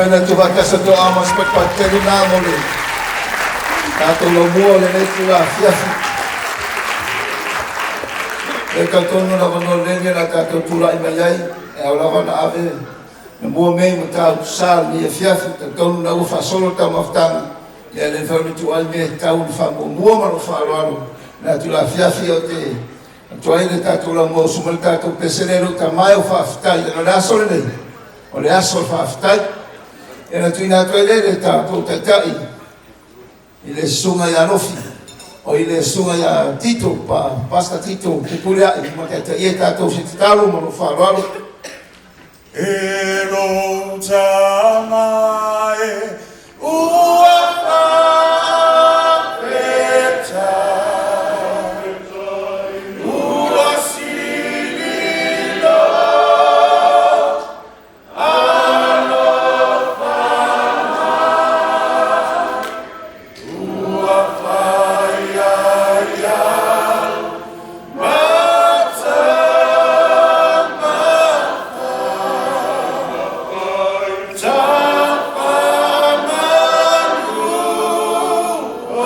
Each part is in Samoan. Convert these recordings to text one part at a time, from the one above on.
Mafai ona tuufaatasi o toa ma se patupatu tele na mo le tatou laumua o lenei itula afiafi. E talitonu le avanoa lenei o le a tatou tulai mai ai e ao lava ona ave na mua mea i mataupu sa lenei afiafi. Talitonu na ua faasolo le taumafataga, ia e le mafai ona tuu ai mea e tatau ona faamuamua ma lou faaaloalo. Le itula afiafi ou te atu ai le tatou laumua, usu mai le tatou pese lea, lou tama e, o faafetai ona o le aso lenei o le aso o le faafetai. E na tuuina atu ai lea i le tatou taitai i le susuga ia Alofi, o i le susuga ia Tito, Pastor Tito Fepuleai, ma taitaia tatou se tatalo ma lou faaaloalo. E lou tama e ua faafetai, ua sili lou alofa mai, ua fai ai au ma taumafa, tafamanu ai e ua ua ua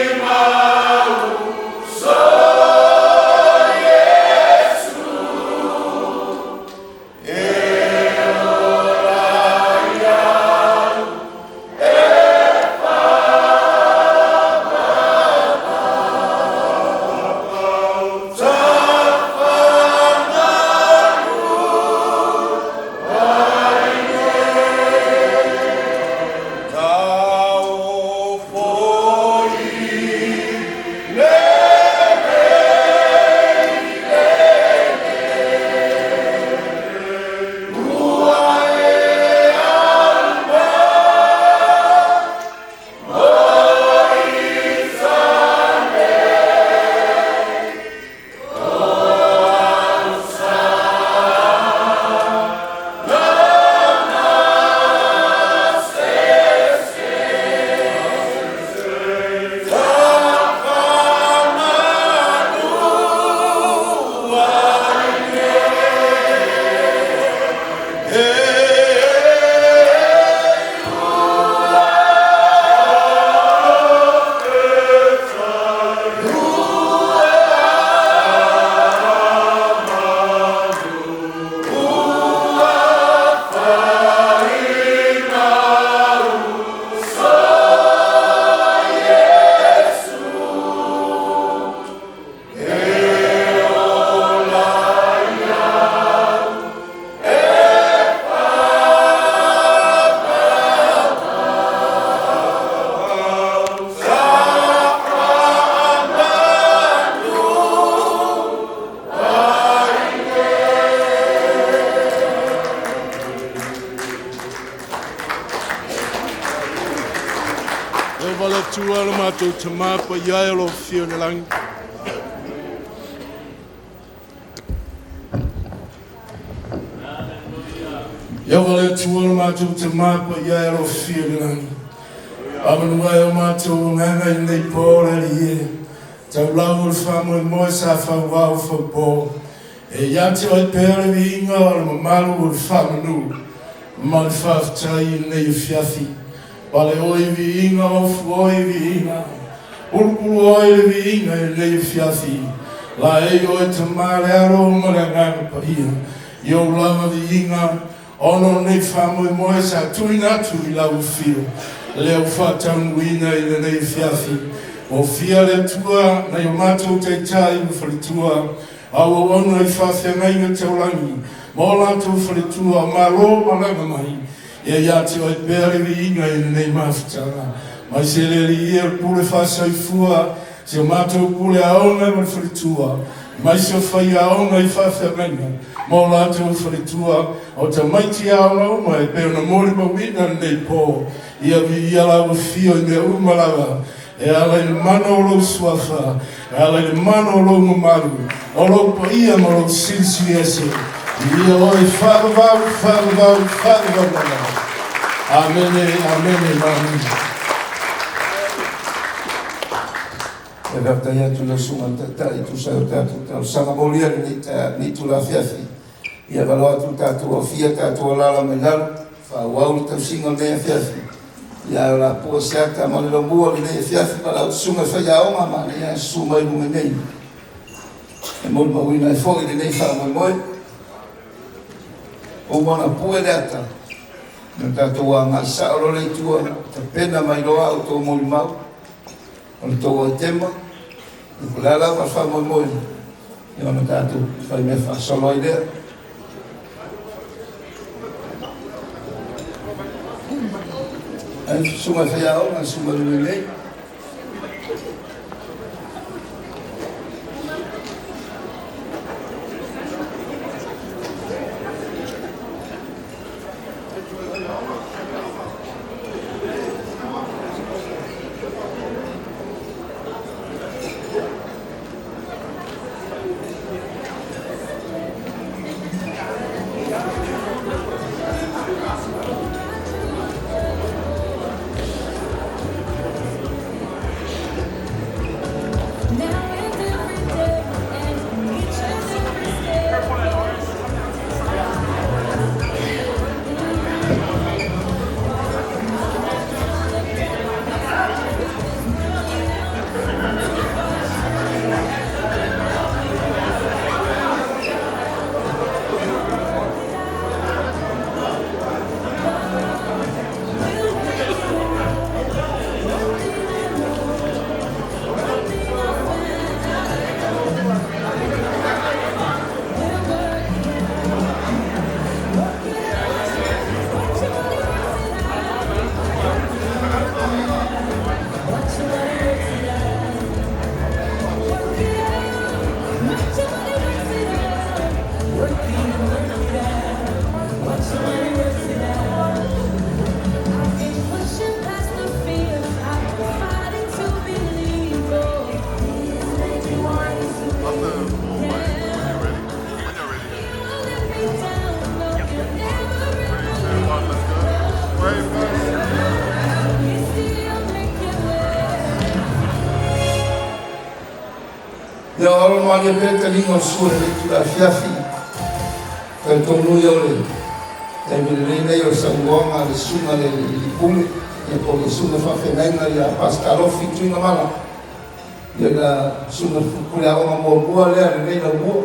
faimau so Iesu e ola ai au e tafamanu ai Taofoi lelei, ua e aumai mo Isareli, o au sa sese, tafamanu ai e Ieova le Atua lo matou Tama paia e o lo o afio i le lagi. Ieova le Atua lo matou Tama paia e o lo o afio i le lagi. Faamanu ai o matou agaga i lenei po le Alii e. Taulau o le faamoemoe sa fauao faupo. E ia te oe pea le viiga o le mamalu o le faamanu ma le faafetai i lenei afiafi. Pale oe i viiga, ofu oe i viiga, pulupulu oe i le viiga i lenei afiafi. Laei oe Tama le Alo ma le Agaga Paia i ou lava viiga, ona o lenei faamoemoe sa tuuina atu i lau afio, lea ua faataunuuina i lenei afiafi. Ua fia le Atua nai o matou taitai ma faletua, auauauna i faafeagaiga taulagi ma o latou faletua, malo malaga mai. Ia ia te oe pea le viiga i lenei mafutaga. Mai se le Alii e o le pule faasoifua, si o matou pule aoga ma le faletua, mai se o faiaoga i faafeagaiga ma o latou faletua, o tamaiti aoga uma e pei ona molimauina lenei po. Ia viia lau afio i mea uma lava. E ala i le mana o lou Suafa, e ala i le mana o lou mamalu, o lou paia ma lou silisili ese, viia oe faavavau, faavavau, faavavau lava. Amene, amene ma amene. E faafetai atu i lau Susuga i le Taitai e tusa ai o le tatou talosaga molia i lenei taeao, lenei itula afiafi. Ia valoa atu le tatou aofia, tatou alaala mai lalo, faaauau le tausiga o lenei afiafi. Ia ae o le a pue se ata ma le laumua o lenei afiafi ma lau Susuga i faiaoga ma lea susu mai luga nei. E molimauina ai foi lenei faamoemoe. Ua uma ona pue le ata, na tatou agai sao loa lea i tua, tapena mai loa a outou molimau, o le tou aitema, ia po o le a lava le faamoemoe, ia ona tatou faimea faasolo ai lea. Ai susuga i faiaoga, susuga i luga nei. Ia o alo malie pea le taliga o le sua i lenei itula afiafi. Talitonu ia o le taimi lelei lenei o le saunoaga a le susuga i le Alii Pule, ia po o le susuga faafeagaiga ia Pastor Alofi Tuigamala. Ia le susuga i le Pule Aoga muamua lea lenei laumua.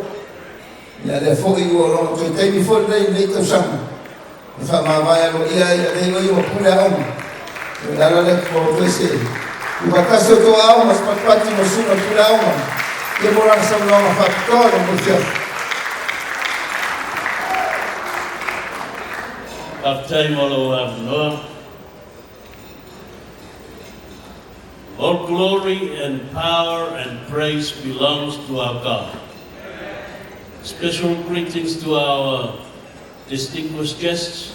Ia lea foi ua lona toe taimi foi lenei i lenei tausaga e faamavae aloaia ai a nei o ia ua pule aoga. O le ala lea ua toe se tuufaatasi o tou aoga se patupati mo le susuga i le pule aoga ia mo lana saunoaga faapitoa i lenei afiafi. Faafetai mo lou avanoa. All glory and power and praise belongs to our God. Special greetings to our distinguished guests,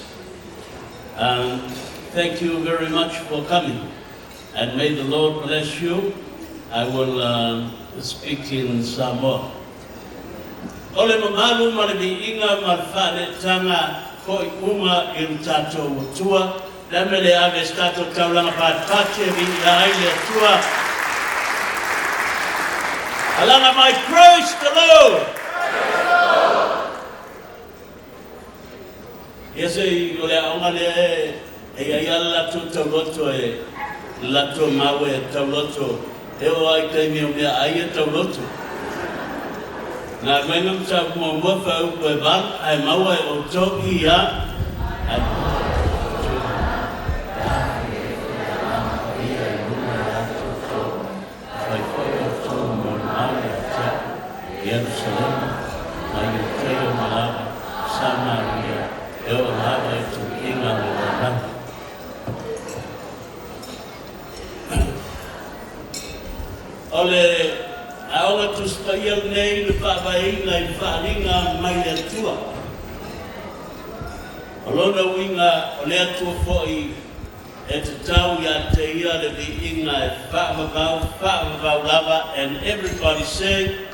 and thank you very much for coming. And may the Lord bless you. I will speak in Samoa. O le mamalu ma le viiga ma le faaneetaga fo'i uma i lo tatou Atua, le a mea le ave se tatou taulaga patipati e viia ai le Atua. Alaga mai, praise the Lord! Ia se i o le aoga lea e e i ai lava le latou tauloto e le latou mau e tauloto e oo lava i taimi o meaai e tauloto. Galuega ma tau muamua faaupu e val ae maua e outou i a ae Fai foi outou mo le mau ia te au, Ierusalema, ma Iutea ma lava, Samaria, e oo lava i tuuiga o le lalolagi. O le Aoga Tusi Paia lenei na faavaeina i le faaaliga mai le Atua. O lona uiga o le Atua foi E tatau ia te ia le viiga e faavavau, faavavau lava. And everybody say,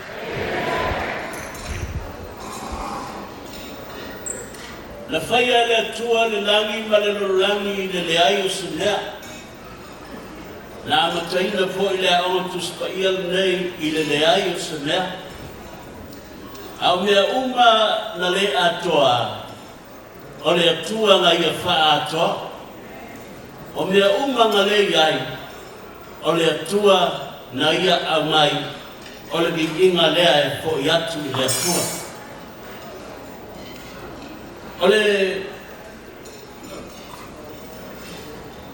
Na faia e le Atua le lagi ma le lalolagi i le leai o se mea. Na amataina foi le Aoga Tusi Paia lenei i le leai o se mea. A o mea uma na le atoa, o le Atua na ia faaatoa. O mea uma na le i ai, o le Atua na ia aumai, o le viiga lea e fo'i atu i le Atua. O le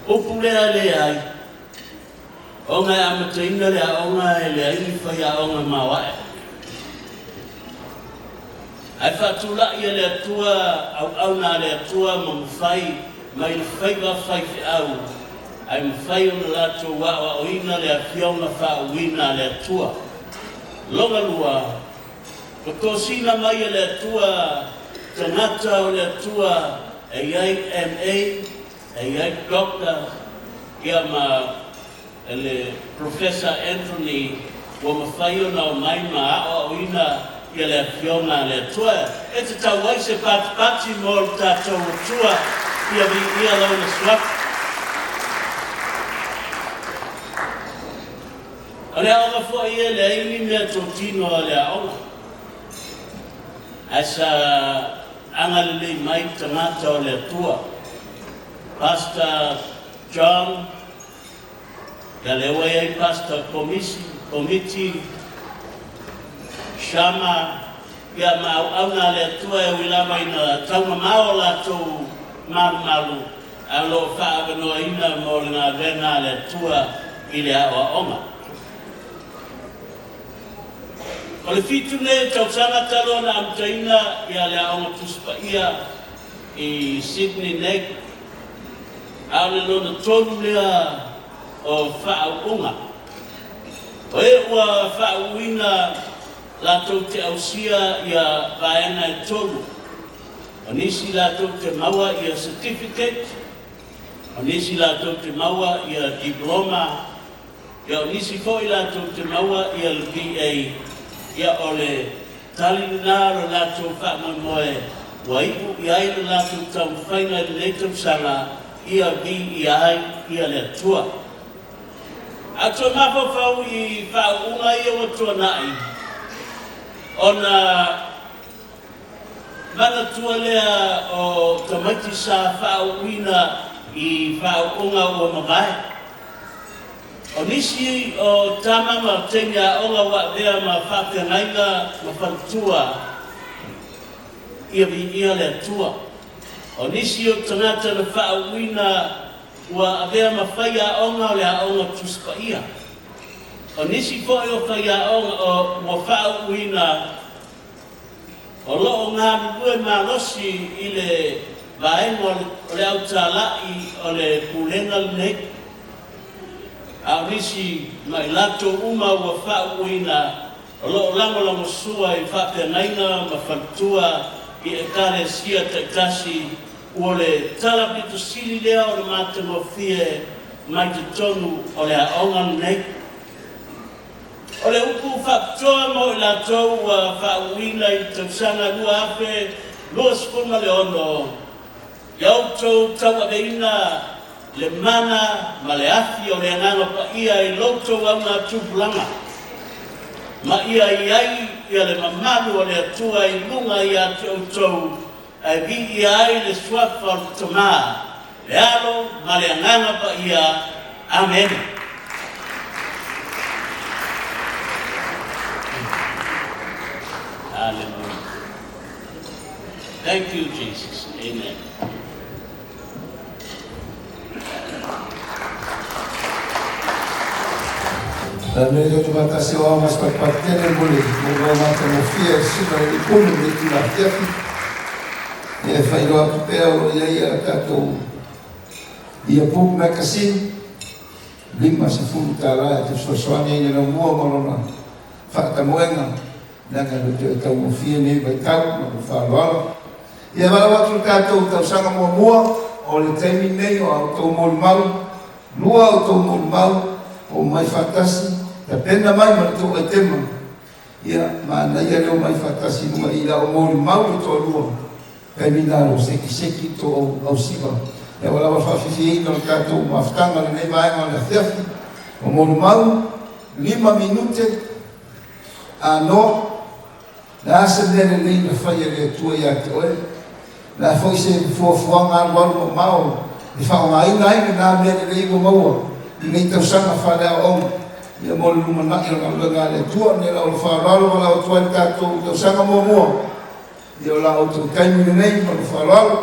upu lea e leai, ona e amataina le aoga e leai ni faiaoga maoae. Ae faatulai e le Atua auauna a le Atua ma mafai mai le faiva faifeau ae mafai ona latou aoaoina le Afioga faauuina a le Atua. Lona lua, ua tosina mai e le Atua tagata o le Atua e i ai MA, e i ai Doctor, ia ma le Professor Anthony ua mafai ona omai ma aoaoina ia le Afioga a le Atua. E tatau ai se patipati mo le tatou Atua ia viia Lona Suafa. O le aoga foi e leai ni mea totino a le aoga, ae sa agalelei mai tagata o le Atua. Pastor John, ia lea ua i ai Pastor Komisi, Komiti, Shama, ia ma auauna a le Atua e ui lava ina taumamao latou malumalu, ae o lo o faaavanoaina mo le galuega a le Atua i le aoaoga. O le 7 nei o tausaga talu ona amataina ia le Aoga Tusi Paia i Sydney nei, a o le lona tolu lea o faauuga. O e ua faauuina latou te ausia ia vaega e tolu. O nisi latou te maua ia certificate, o nisi latou te maua ia diploma, ia o nisi foi latou te maua ia le BA, ia o le tali lena o le latou faamoemoe ua iu i ai le latou taumafaiga i lenei tausaga ia viia ai ia le Atua. A toe mafaufau i faauuga ia ua tuanai, ona manatua lea o tamaiti sa faauuina i faauuga ua mavae. O nisi o tama ma teine aoga ua avea ma faafeagaiga ma faletua ia viia le Atua. O nisi o tagata na faauuina ua avea ma faiaoga o le Aoga Tusi Paia. O nisi foi o faiaoga ua faauuina o lo o galulue malosi i le vaega o le autalai o le Pulega lenei, a o nisi ma i latou uma ua faauuina o lo o lagolagosua i faafeagaiga ma faletua i Ekalesia taitasi, ua le tala pito sili lea o le matagofie mai totonu o le aoga lenei. O le upu faapitoa mo i latou ua faauuina i le tausaga 2026, ia outou tauaveina le mana ma le afi o le Agaga Paia i lo outou augatupulaga, ma ia i ai ia le mamalu o le Atua i luga ia te outou, ae viia ai le Suafa o le Tama, le Alo ma le Agaga Paia. Amene. Hallelujah. Thank you, Jesus. Amen. Amene. Tatou faatasi o ao ma se patipati tele mo le mo matagofie e susuga i le pule o le itula afiafi. Ia e faailoa atu pea o lo o i ai a tatou Yearbook Magazine, $50 e te fesoasoani ai i le laumua ma lona faatamoega, leaga e le o toe taugofie nei vaitau ma lou faaaloalo. Ia valaau atu i le tatou tausaga muamua. o le taimi lenei o a outou molimau, lua a outou molimau, omai faatasi, tapena mai ma le tou aitema. Ia, manaia le omai faatasi i luga i i la o molimau le toalua, taimi lena o lo o sekiseki le tou ausiva. Ia ua lava le faafiafiaina o le tatou mafutaga i lenei vaega o le afiafi. O molimau, 5 minute anoa. O le a se mea lelei na fai e le Atua ia te oe? O le a foi se fuafuaga alualu mamao e faaaogaina ai lena mea lelei ua maua i nei tausaga faaleaoaoga ia mo le lumanai o le galuega a le Atua? O lea la o le faaaloalo valaau atu ai le tatou tausaga muamua ia o la outou taimi lenei ma le faaaloalo.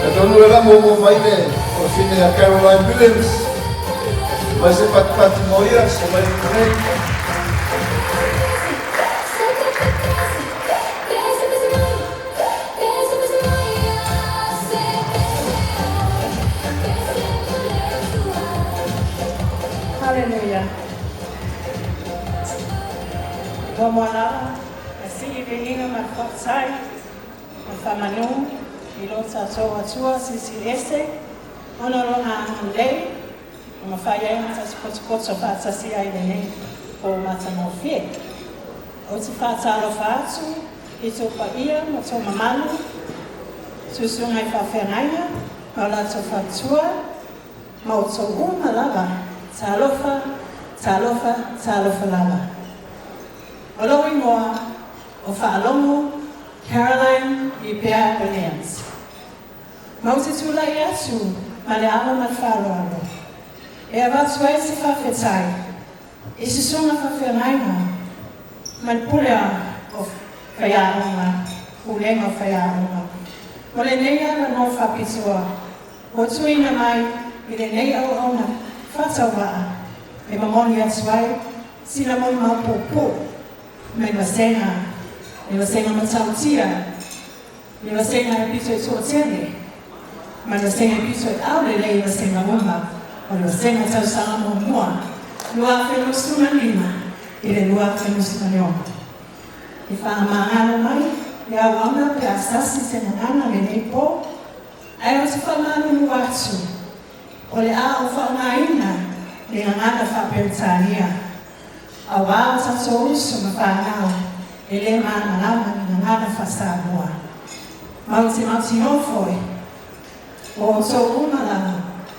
Talitonu o lea la muamua mai le fafine ia Caroline Williams. Mai se patipati mo ia, se mai nei. Hallelujah. Muamua lava, e sii viiga ma le faafetai ma le faamanu i lo tatou Atua Silisili Ese ona o lona agalelei ua mafai ai ona tatou potopoto faatasi ai i lenei po matagofie. Ou te faatalofa atu i tou paia ma tou mamalu, susuga i faafeagaiga ma o latou faletua, ma outou uma lava, talofa, talofa, talofa lava. O lou igoa o Faalogo Caroline Lipea Williams. Ma ou te tulai atu ma le ava ma le faaaloalo e avatu ai se faafetai i susuga faafeagaiga ma le pule o faiaoga, pulega o faiaoga, mo lenei avanoa faapitoa ua tuuina mai i lenei auauna faatauvaa e momoli atu ai sina molimau puupuu mai vasega, le vasega matautia, le vasega e pito i toatele, ma le vasega e pito i aulelei i vasega uma, o le vasega tausaga muamua, 2025 i le 2026. E faamagalo mai le auauna pe a sasi se gagana lenei po, ae ou te faamalulu atu, o le a ou faaaogaina le gagana faa-Peretania, auā o tatou uso ma fanau e le malamalama i gagana faa-Samoa. Ma ou te mautinoa foi, o outou uma lava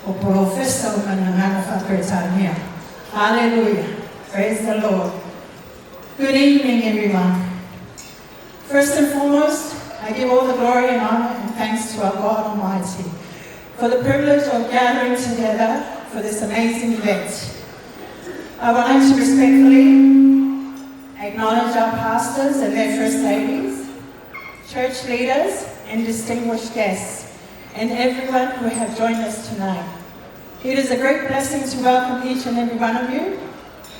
o polofesa uma i gagana faa-Peretania. Hallelujah. Praise the Lord. Good evening, everyone. First and foremost, I give all the glory and honor and thanks to our God Almighty for the privilege of gathering together for this amazing event. I would like to respectfully acknowledge our pastors and their first ladies, church leaders, and distinguished guests, and everyone who have joined us tonight. It is a great blessing to welcome each and every one of you.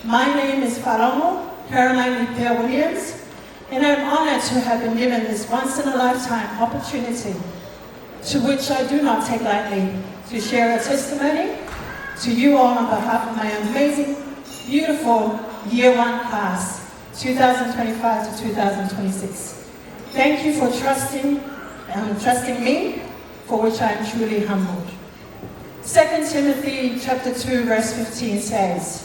My name is Faalogo Caroline Lipea Williams, and I'm honored to have been given this once-in-a-lifetime opportunity, to which I do not take lightly, to share a testimony to you all on behalf of my amazing, beautiful Year 1 class, 2025 to 2026. Thank you for trusting me, for which I am truly humbled. 2 Timothy chapter 2, verse 15 says,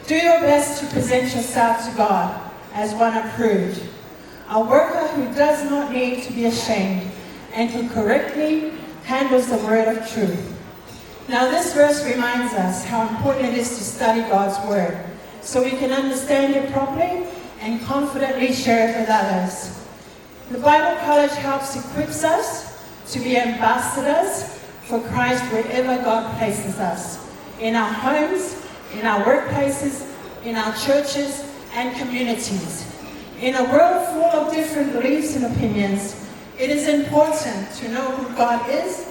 "Do your best to present yourself to God as one approved, a worker who does not need to be ashamed and who correctly handles the word of truth." Now, this verse reminds us how important it is to study God's word so we can understand it properly and confidently share it with others. The Bible College helps equips us to be ambassadors for Christ wherever God places us, in our homes, in our workplaces, in our churches and communities. In a world full of different beliefs and opinions, it is important to know who God is,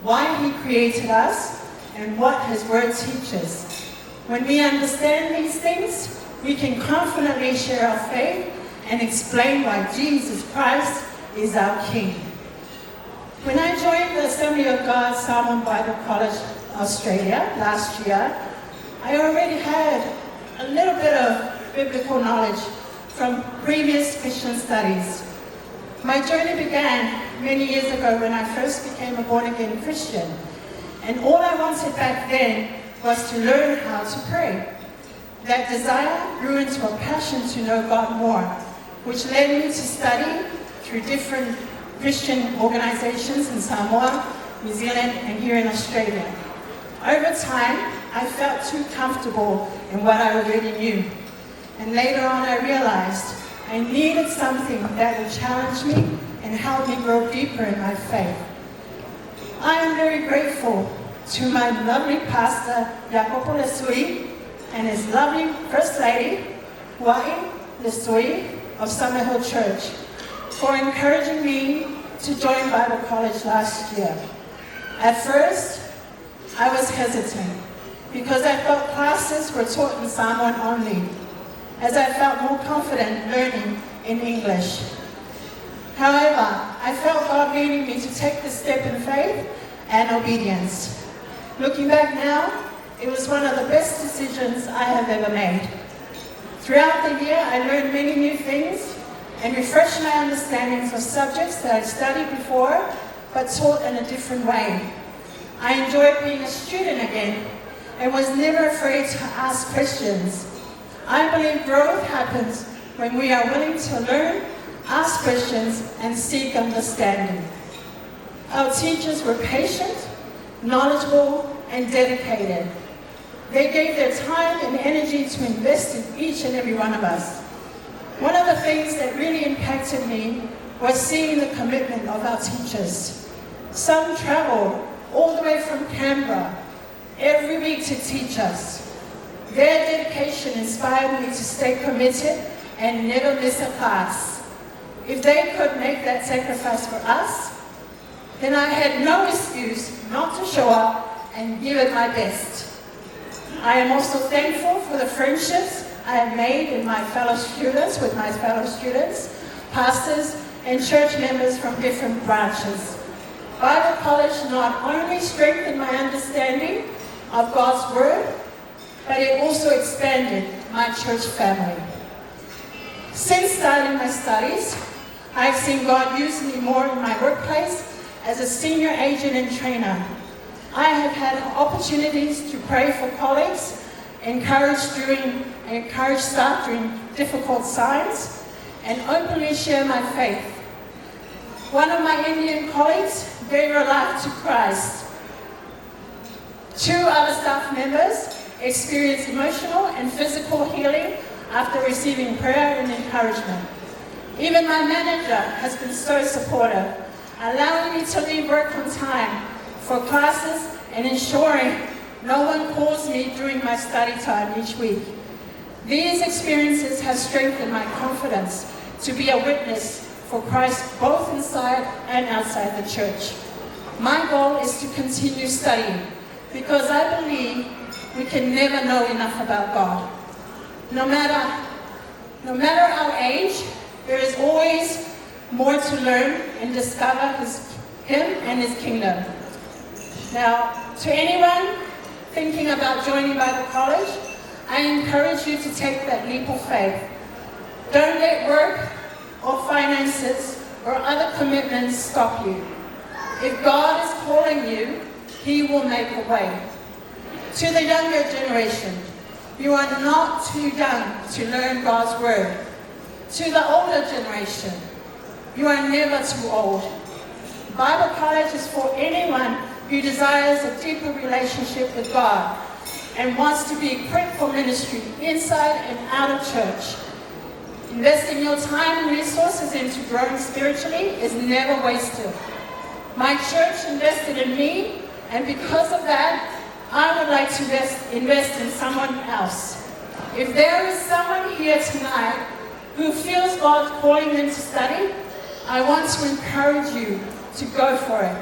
why He created us, and what His Word teaches. When we understand these things, we can confidently share our faith and explain why Jesus Christ is our King. When I joined the Assembly of God Samoan Bible College Australia last year, I already had a little bit of biblical knowledge from previous Christian studies. My journey began many years ago when I first became a born-again Christian. And all I wanted back then was to learn how to pray. That desire grew into a passion to know God more, which led me to study through different Christian organizations in Samoa, New Zealand, and here in Australia. Over time, I felt too comfortable in what I already knew. And later on, I realized I needed something that would challenge me and help me grow deeper in my faith. I am very grateful to my lovely pastor, Jacopo Lesui, and his lovely First Lady, Wai Lesui of Summerhill Church, for encouraging me to join Bible College last year. At first, I was hesitant because I felt classes were taught in Samoan only, as I felt more confident learning in English. However, I felt God leading me to take this step in faith and obedience. Looking back now, it was one of the best decisions I have ever made. Throughout the year, I learned many new things and refreshed my understandings of subjects that I'd studied before, but taught in a different way. I enjoyed being a student again and was never afraid to ask questions. I believe growth happens when we are willing to learn, ask questions, and seek understanding. Our teachers were patient, knowledgeable, and dedicated. They gave their time and energy to invest in each and every one of us. One of the things that really impacted me was seeing the commitment of our teachers. Some traveled all the way from Canberra every week to teach us. Their dedication inspired me to stay committed and never miss a class. If they could make that sacrifice for us, then I had no excuse not to show up and give it my best. I am also thankful for the friendships I have made in my fellow students, with my fellow students, pastors, and church members from different branches. Bible College not only strengthened my understanding of God's Word, but it also expanded my church family. Since starting my studies, I've seen God use me more in my workplace as a senior agent and trainer. I have had opportunities to pray for colleagues, encourage staff during difficult times, and openly share my faith. One of my Indian colleagues gave her life to Christ. 2 other staff members experienced emotional and physical healing after receiving prayer and encouragement. Even my manager has been so supportive, allowing me to leave work on time for classes and ensuring no one calls me during my study time each week. These experiences have strengthened my confidence to be a witness for Christ both inside and outside the church. My goal is to continue studying because I believe we can never know enough about God. No matter our age, there is always more to learn and discover Him and His kingdom. Now, to anyone thinking about joining Bible College, I encourage you to take that leap of faith. Don't let work or finances or other commitments stop you. If God is calling you, He will make a way. To the younger generation, you are not too young to learn God's Word. To the older generation, you are never too old. Bible College is for anyone who desires a deeper relationship with God and wants to be equipped for ministry inside and out of church. Investing your time and resources into growing spiritually is never wasted. My church invested in me, and because of that, I would like to invest in someone else. If there is someone here tonight who feels God calling them to study, I want to encourage you to go for it.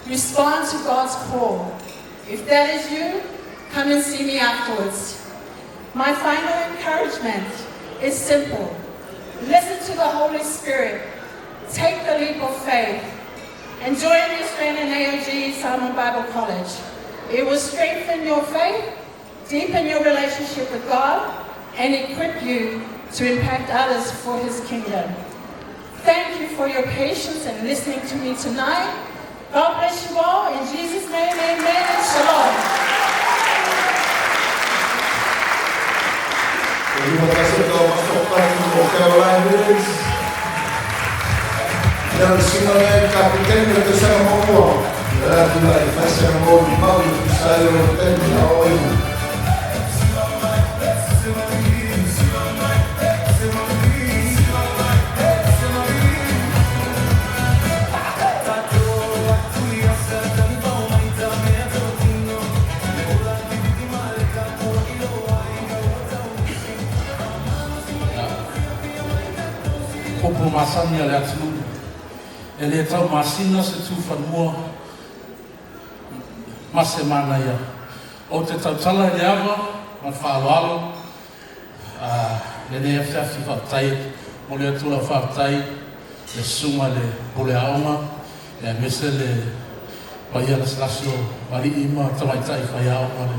Respond to God's call. If that is you, come and see me afterwards. My final encouragement is simple. Listen to the Holy Spirit. Take the leap of faith and join the Australian AOG Samoan Bible College. It will strengthen your faith, deepen your relationship with God, and equip you to impact others for His kingdom. Thank you for your patience and listening to me tonight. God bless you all. In Jesus' name, amen and shalom. O Ia le susuga lea i le Kapeteni o le tausaga muamua, ia le atu la i fai mo limau i tusa ai o le taimi aoaoina. Upu masani a le atunuu, e le taumasina se tufanua ma se manaia. Ou te tautala i le ava ma le faaaloalo lenei afiafi. Faafetai mo le atu lau faafetai le susuga i le pule aoga aemaise le paia lasilasi o alii ma tamaitai faiaoga le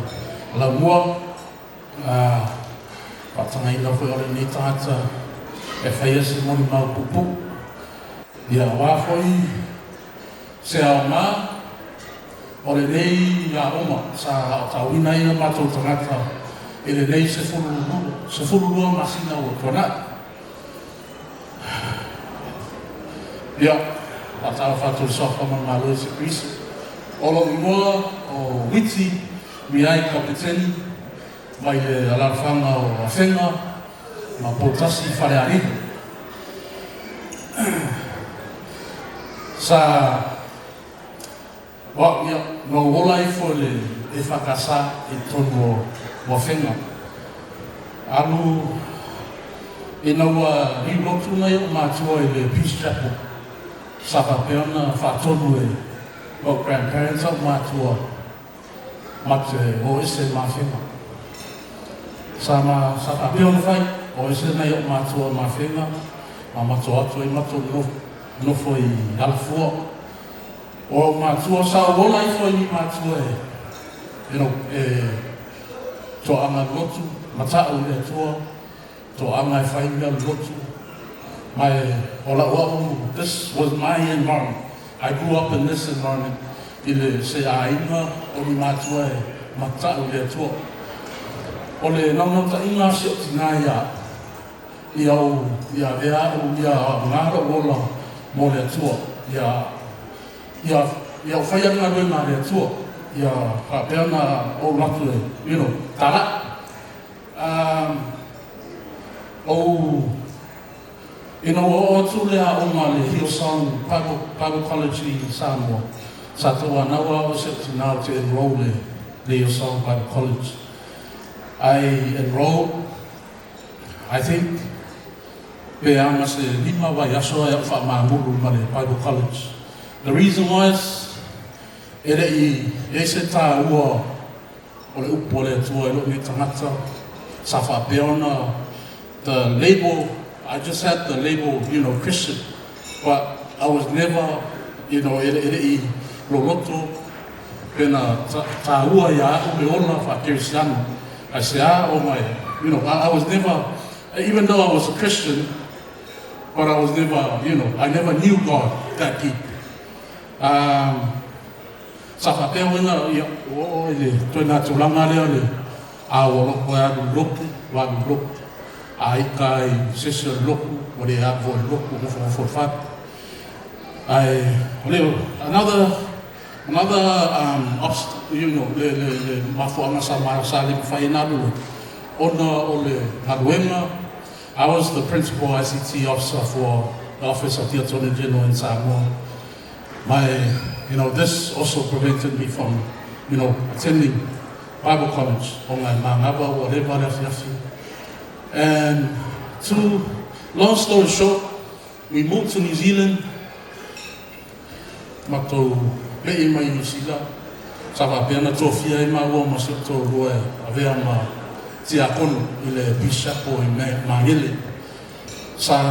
laumua. Faatagaina foi o lenei tagata e faia se molimau puupuu ia auā foi se aogā o lenei aoga sa aotauina ai o matou tagata i lenei 12 masina ua tuanai. Ia, faatalofa atu i le suafa ma le Malo Iesu Keriso. O lou igoa o Witi Miai Kapeteni mai le alaalafaga o Afega ma Poutasi Falealili. Sa o au ia, na ou ola ifo i le EFKS i totonu o Afega. Alu ina ua liulotu nai o'u matua i le Peace Chapel, sa faapea ona faatonu e lou grandparents a'u matua ma te o ese ma Afega. Sa ma sa faapea ona fai, o ese nai o'u matua ma Afega, ma matou atu ai matou nofo i Alafua. O a'u matua sa ou ola ifo i ni matua e e toaga lotu, mata'u i le Atua, toaga e fai mea lotu. Ma e o la'u a'u, this was my environment. I grew up in this environment i le se aiga o ni matua e mata'u i le Atua. O le naunautaiga a si o'u tinā ia a'u ia ou ia avea a'u ia aogā lo'u ola mo le Atua, ia ou faia le galuega a le Atua, ia faapea ona ou alu atu e tala'i ou ina ua oo atu le aoga le Hillsong Bible College i Samoa. Sa tauanau a'u e si o'u tinā ou te enroll le Hillsong Bible College. I enrolled, I think, pe aga se 5 vaiaso ae a'u faamagulu ma le Bible College. The reason was e le'i i ai se tāua o le upu a le Atua i lo'u nei tagata. Sa faapea ona the label, I just had the label Christian, but I was never e le'i loloto pena tāua ia a'u le ola faakerisiano. I say ah oh my I was never, even though I was a Christian, but I was never I never knew God that deep. Sa faapea uiga ia ua oo i le toega tulaga lea le a ua loko e alu i lotu, ua alu i lotu. A ita ai i se isi o le lotu, ua le alu foi i le lotu, ua nofonofo i le fale. Ae o le another obstacle, le mafuaaga sa le mafai ai ona alu lotu, ona o le galuega. I was the principal ICT officer for the Office of the Attorney General in Samoa. My you know this also prevented me from attending Bible college ona e magava ua leva le afiafi. And to long story short, we moved to New Zealand. Matou pe'i mai Niu Sila. Sa faapea na tofia ai maua ma si o'u toalua e avea ma tiakono i le Peace Chapel i Magele. Sa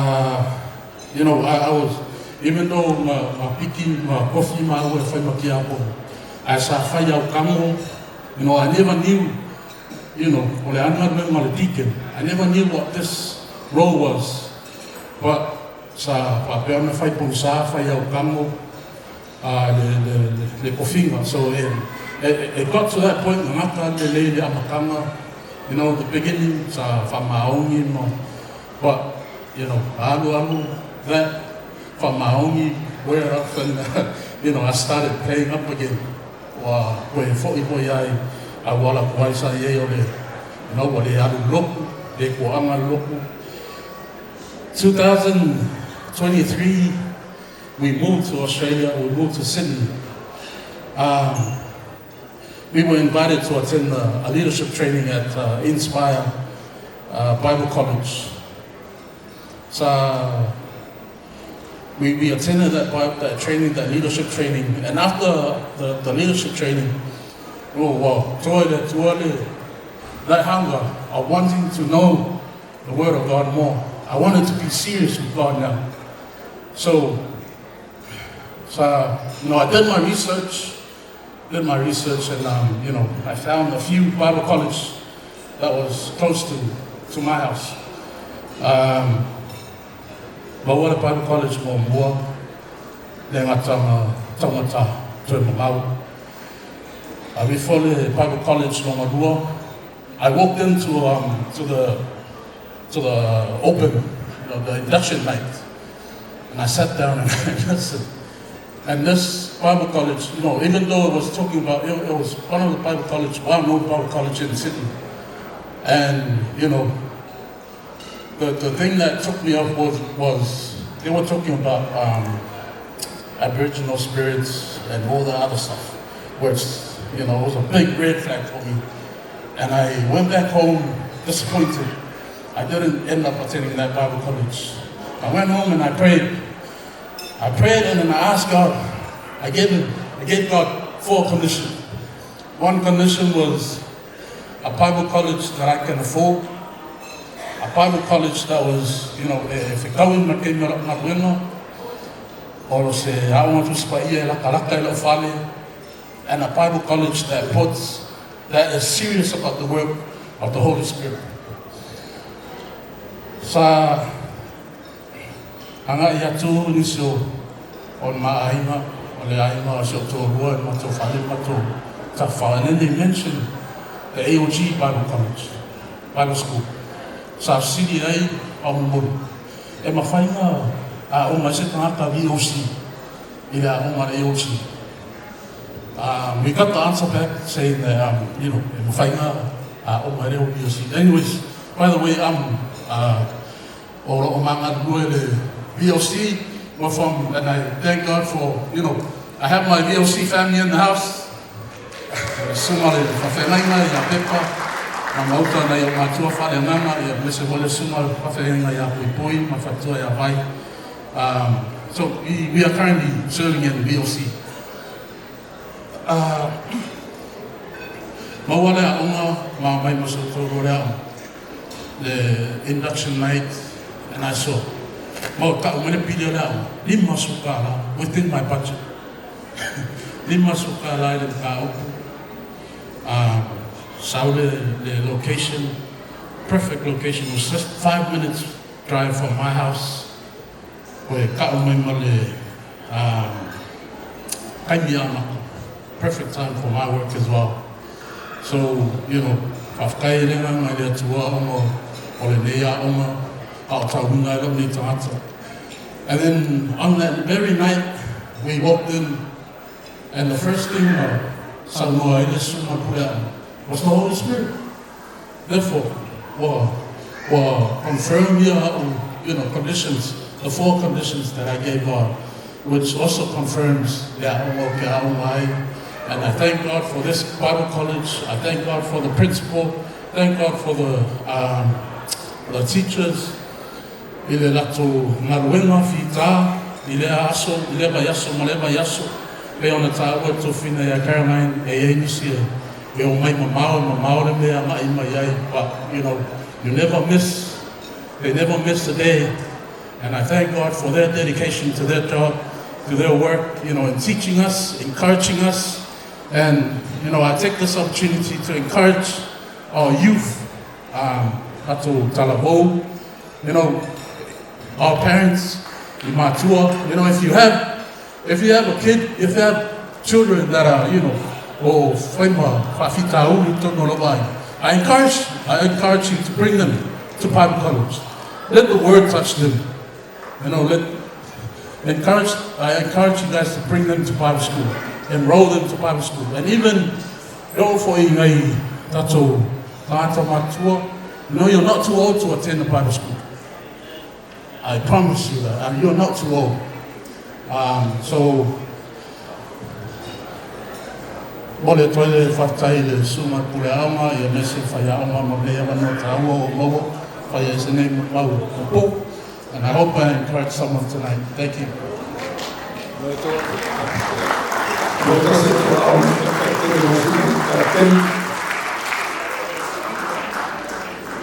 I was, even though ma piki ma kofi maua e fai ma tiakono, ae sa fai au kago. I never knew o le a le galuega o le deacon. I never knew what this role was, but Sa faapea ona fai pogisa fai aukago le le le tofiga. So it got to that point gata lelei le amataga, the beginning sa faamaoni ma, but alu alu that faamaoni wear off and I started playing up again. Ua toe fo'i foi ai auala tuai sa i ai o le ua le alu lotu le toaga le lotu. 2023, we moved to Australia. We moved to Sydney. We were invited to attend a leadership training at Inspire Bible College. So we attended that training, that leadership training, and after the leadership training, oh wow, toile, toile, that hunger of wanting to know the Word of God more. I wanted to be serious with God now. So I did my research, and I found a few Bible college that was close to my house. Maua le Bible College muamua le gataga taugata toe mamao. Before le Bible College lona lua, I walked into to the open, the induction night, and I sat down and I listened. And this Bible college, even though it was talking about, it was one of the Bible college, well-known Bible college in Sydney. And the thing that took me off was they were talking about Aboriginal spirits and all the other stuff, which, was a big red flag for me. And I went back home disappointed. I didn't end up attending that Bible college. I went home and I prayed. I prayed and then I asked God. I gave God four conditions. One condition was a Bible college that I can afford, a Bible college that was, e fetaui ma taimi o la'u galuega, o se aoga Tusi Paia e latalata i la'u fale, and a Bible college that is serious about the work of the Holy Spirit. Sa aga'i atu nisi o le maaiga o le aiga o si ou toalua i matou fale matou tafafao, and then they mentioned the AOG Bible College, Bible School. Sa fesili ai faamolemole e mafai ona aoga ai se tagata VOC i le aoga le AOG. We got the answer back saying that e mafai ona aoga ai le VOC. Anyways, by the way, I'm o lo'o magalulue le VOC. We're from, and I thank God for, I have my VOC family in the house. Susuga le faafeagaiga ia Pepa ma Mauta nai o matua faaleagaga ia ma se le susuga le faafeagaiga ia Puipui ma fatua ia Vai. So we are currently serving in the VOC. Maua le aoga ma mai ma so'u le aoga le induction night, and I saw ma ta'u mai le pili o le aoga $50, within my budget, $50 i le mataupu. Sau le location, perfect location, was just 5 minutes drive from my house. Koe ka'u mai ma le taimi amata, perfect time for my work as well. So faafetai e le agaga i le Atua ona o lenei aoga a o tauina ai la'u nei tagata. And then on that very night we walked in, and the first thing saunoa ai le susuga pule aoga was the Holy Spirit. Therefore ua confirm ia a'u conditions, the four conditions that I gave God, which also confirms le aoga o ke aoga ai. And I thank God for this Bible college. I thank God for the principal. Thank God for the teachers. I le latou galuega fitā i lea aso, i lea vaiaso ma lea vaiaso. Pe ona tāua e tofina ia Caroline e iai nisi e e o mai mamao mamao le mea aga'i mai ai. But you never miss, they never miss a day. And I thank God for their dedication to their job, to their work, in teaching us, encouraging us. And I take this opportunity to encourage our youth, tatou talavou, our parents. I matua, if you have a kid, if you have children that are o fai ma faafitauli totonu o lou aiga, I encourage you to bring them to Bible college. Let the word touch them. Let encourage I encourage you guys to bring them to Bible school, enroll them to Bible school, and even go for ngai tatou tagata matua. You're not too old to attend the Bible school. I promise you that. You're not too old. So, mo le toe le faafetai le susuga pule aoga ia mese faiaoga ma lea avanoa taua ua maua fai ai se nei mau puupuu. And I hope I encourage someone tonight. Thank you. Mo tasi te au te te.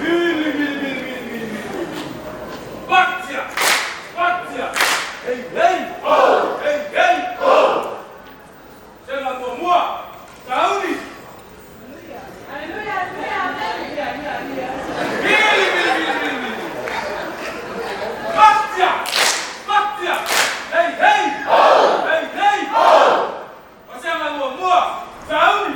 Mili, mili, mili, mili, mili, mili. Batia! Batia! Hey, hey! Oh! Hey, hey! Oh! Sema muamua! Sauni! Mili, mili, mili, mili, mili. Batia! Batia! Hey, hey! Oh! Hey, hey! Oh! Sema muamua! Sauni!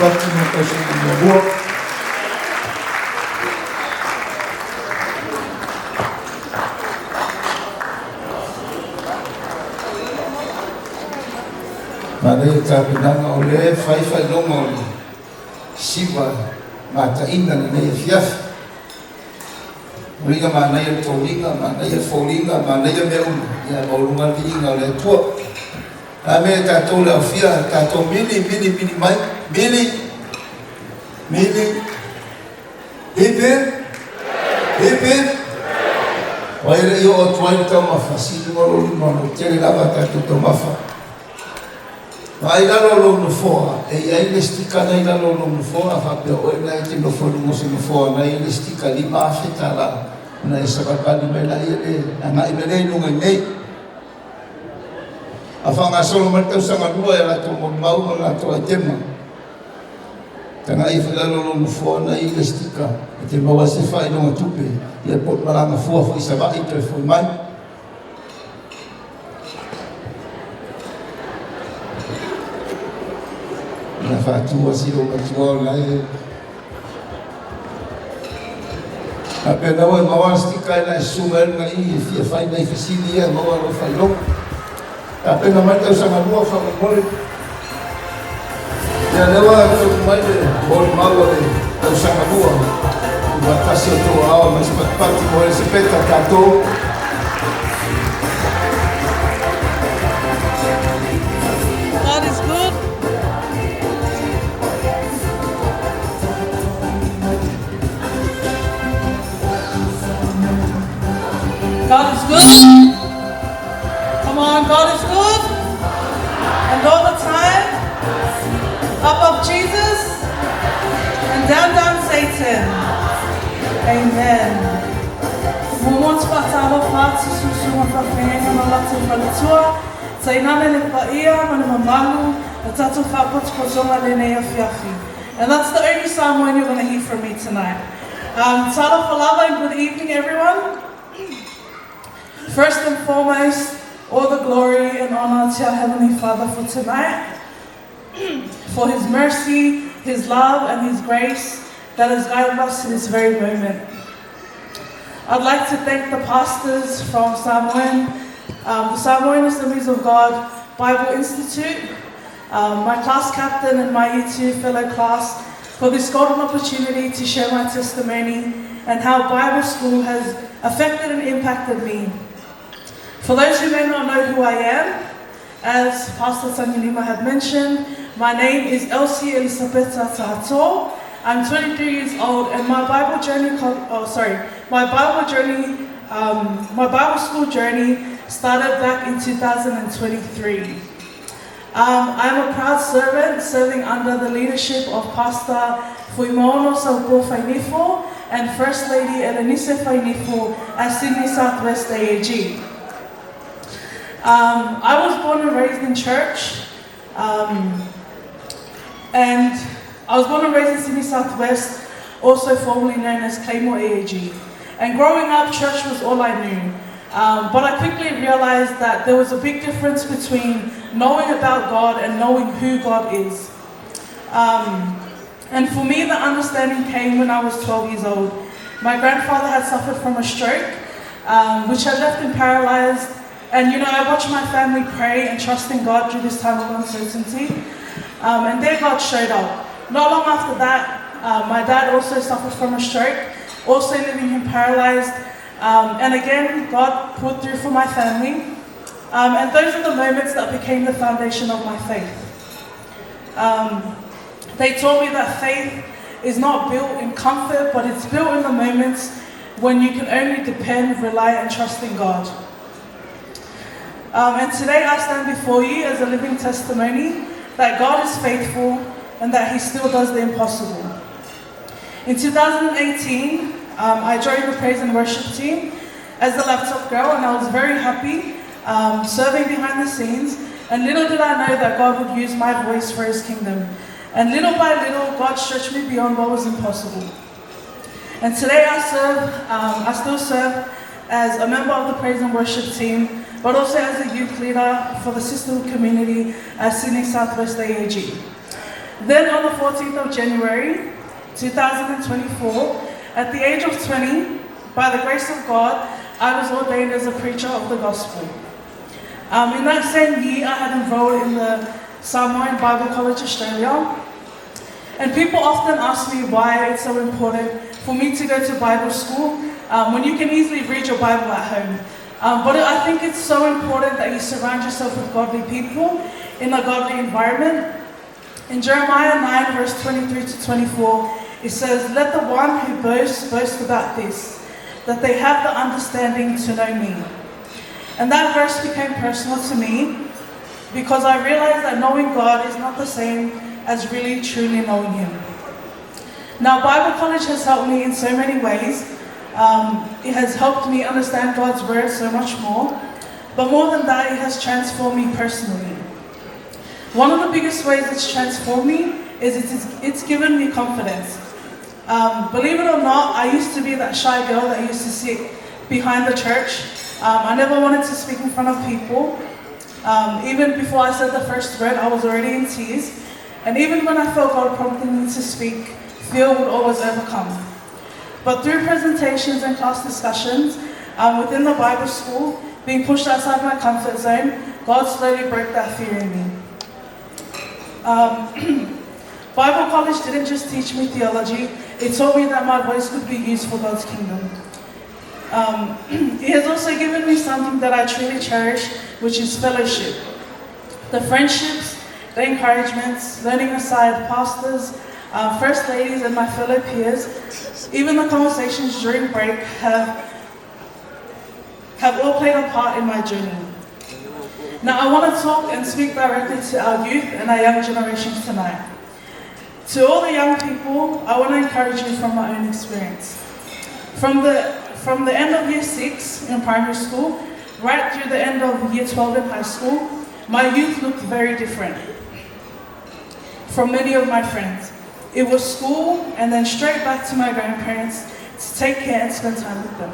patipati mo le tausaga muamua. Manaia le tapenaga o lea e fai faailoga o le siva mataina lenei afiafi. Uiga manaia le toniga, manaia le foliga, manaia mea uma, ia maualuga le viiga o le Atua. A mea e tatou le aofia, tatou mili, mili, mili mai, mili, mili, hip hip, hip hip. O ai le i oo atu ai le taumafa, sili ma lou lima, o lo o tele lava tatou taumafa. Vaai i lalo o lou nofoa, e i ai le sticker na i lalo o lou nofoa, a faapea o oe lena e te nofo i luga o se nofoa na e i ai le sticker $5,000, ona e savalivali mai lea le agai mai lea i luga i inei. A faagasolo mai le tausaga lua i a latou molimau ma le latou aitema, tagai ifo i lalo o lou nofoa na e i ai le sticker, e te maua ai se faailoga tupe, ia po o le malaga fua foi i Savaii toe foi mai. Na faatua si ou matua o la e faapena ua e maua le sticker e na e susu mai ai luga i i e fia fai nai fesili ia e maua lou faailoga. Tapena mai le tausaga lua faamolemole. Ia lea ua tupu mai le molimau a le tausaga lua. Tuufaatasi outou aao mai se patipati mo Elisapeta tatou. God is good. God is good. Come on, God is good. And all the time. Up, up Jesus. And down, down Satan. Amen. Muamua te faatalofa atu i susuga faafeagaiga ma latou faletua, tainane le paia ma le mamalu o tatou faapotopotoga lenei afiafi. And that's the only Samoan you're going to hear from me tonight. Talofa lava and good evening everyone. First and foremost, all the glory and honor to our Heavenly Father for tonight, for His mercy, His love, and His grace that has guided us to this very moment. I'd like to thank the pastors from Samoan, the Samoan Assemblies of God Bible Institute, my class captain and my Year 2 fellow class for this golden opportunity to share my testimony and how Bible school has affected and impacted me. For those who may not know who I am, as Pastor Tangilima had mentioned, my name is Elsie Elisapeta Tahato. I'm 23 years old, and my Bible journey, oh sorry, my Bible journey, my Bible school journey started back in 2023. I'm a proud servant serving under the leadership of Pastor Fuimaono Saupo Fainifo and First Lady Elenise Fainifo at Sydney Southwest AAG. I was born and raised in church, and I was born and raised in Sydney Southwest, also formerly known as Claymore AAG. And growing up, church was all I knew. But I quickly realized that there was a big difference between knowing about God and knowing who God is. And for me, the understanding came when I was 12 years old. My grandfather had suffered from a stroke, which had left him paralyzed. And I watched my family pray and trust in God through this time of uncertainty. And there God showed up. Not long after that, my dad also suffered from a stroke, also leaving him paralyzed. And again, God pulled through for my family. And those are the moments that became the foundation of my faith. They taught me that faith is not built in comfort, but it's built in the moments when you can only depend, rely, and trust in God. And today I stand before you as a living testimony that God is faithful and that He still does the impossible. In 2018, I joined the praise and worship team as the laptop girl, and I was very happy serving behind the scenes. And little did I know that God would use my voice for His kingdom. And little by little, God stretched me beyond what was impossible. And today I still serve as a member of the praise and worship team, but also as a youth leader for the sisterhood community at Sydney Southwest AAG. Then on the 14th of January, 2024, at the age of 20, by the grace of God, I was ordained as a preacher of the gospel. In that same year, I had enrolled in the Samoan Bible College Australia. And people often ask me why it's so important for me to go to Bible school when you can easily read your Bible at home. But I think it's so important that you surround yourself with godly people in a godly environment. In Jeremiah 9, verse 23 to 24, it says, "Let the one who boasts boast about this, that they have the understanding to know me." And that verse became personal to me because I realized that knowing God is not the same as really truly knowing Him. Now, Bible college has helped me in so many ways. It has helped me understand God's word so much more. But more than that, it has transformed me personally. One of the biggest ways it's transformed me is it's given me confidence. Believe it or not, I used to be that shy girl that used to sit behind the church. I never wanted to speak in front of people. Even before I said the first word, I was already in tears. And even when I felt God prompting me to speak, fear would always overcome. But through presentations and class discussions within the Bible school, being pushed outside my comfort zone, God slowly broke that fear in me. Bible college didn't just teach me theology, it taught me that my voice could be used for God's kingdom. It has also given me something that I truly cherish, which is fellowship. The friendships, the encouragements, learning aside pastors, first ladies and my fellow peers, even the conversations during break have all played a part in my journey. Now I want to talk and speak directly to our youth and our young generations tonight. To all the young people, I want to encourage you from my own experience. From the end of year 6 in primary school, right through the end of year 12 in high school, my youth looked very different from many of my friends. It was school and then straight back to my grandparents to take care and spend time with them.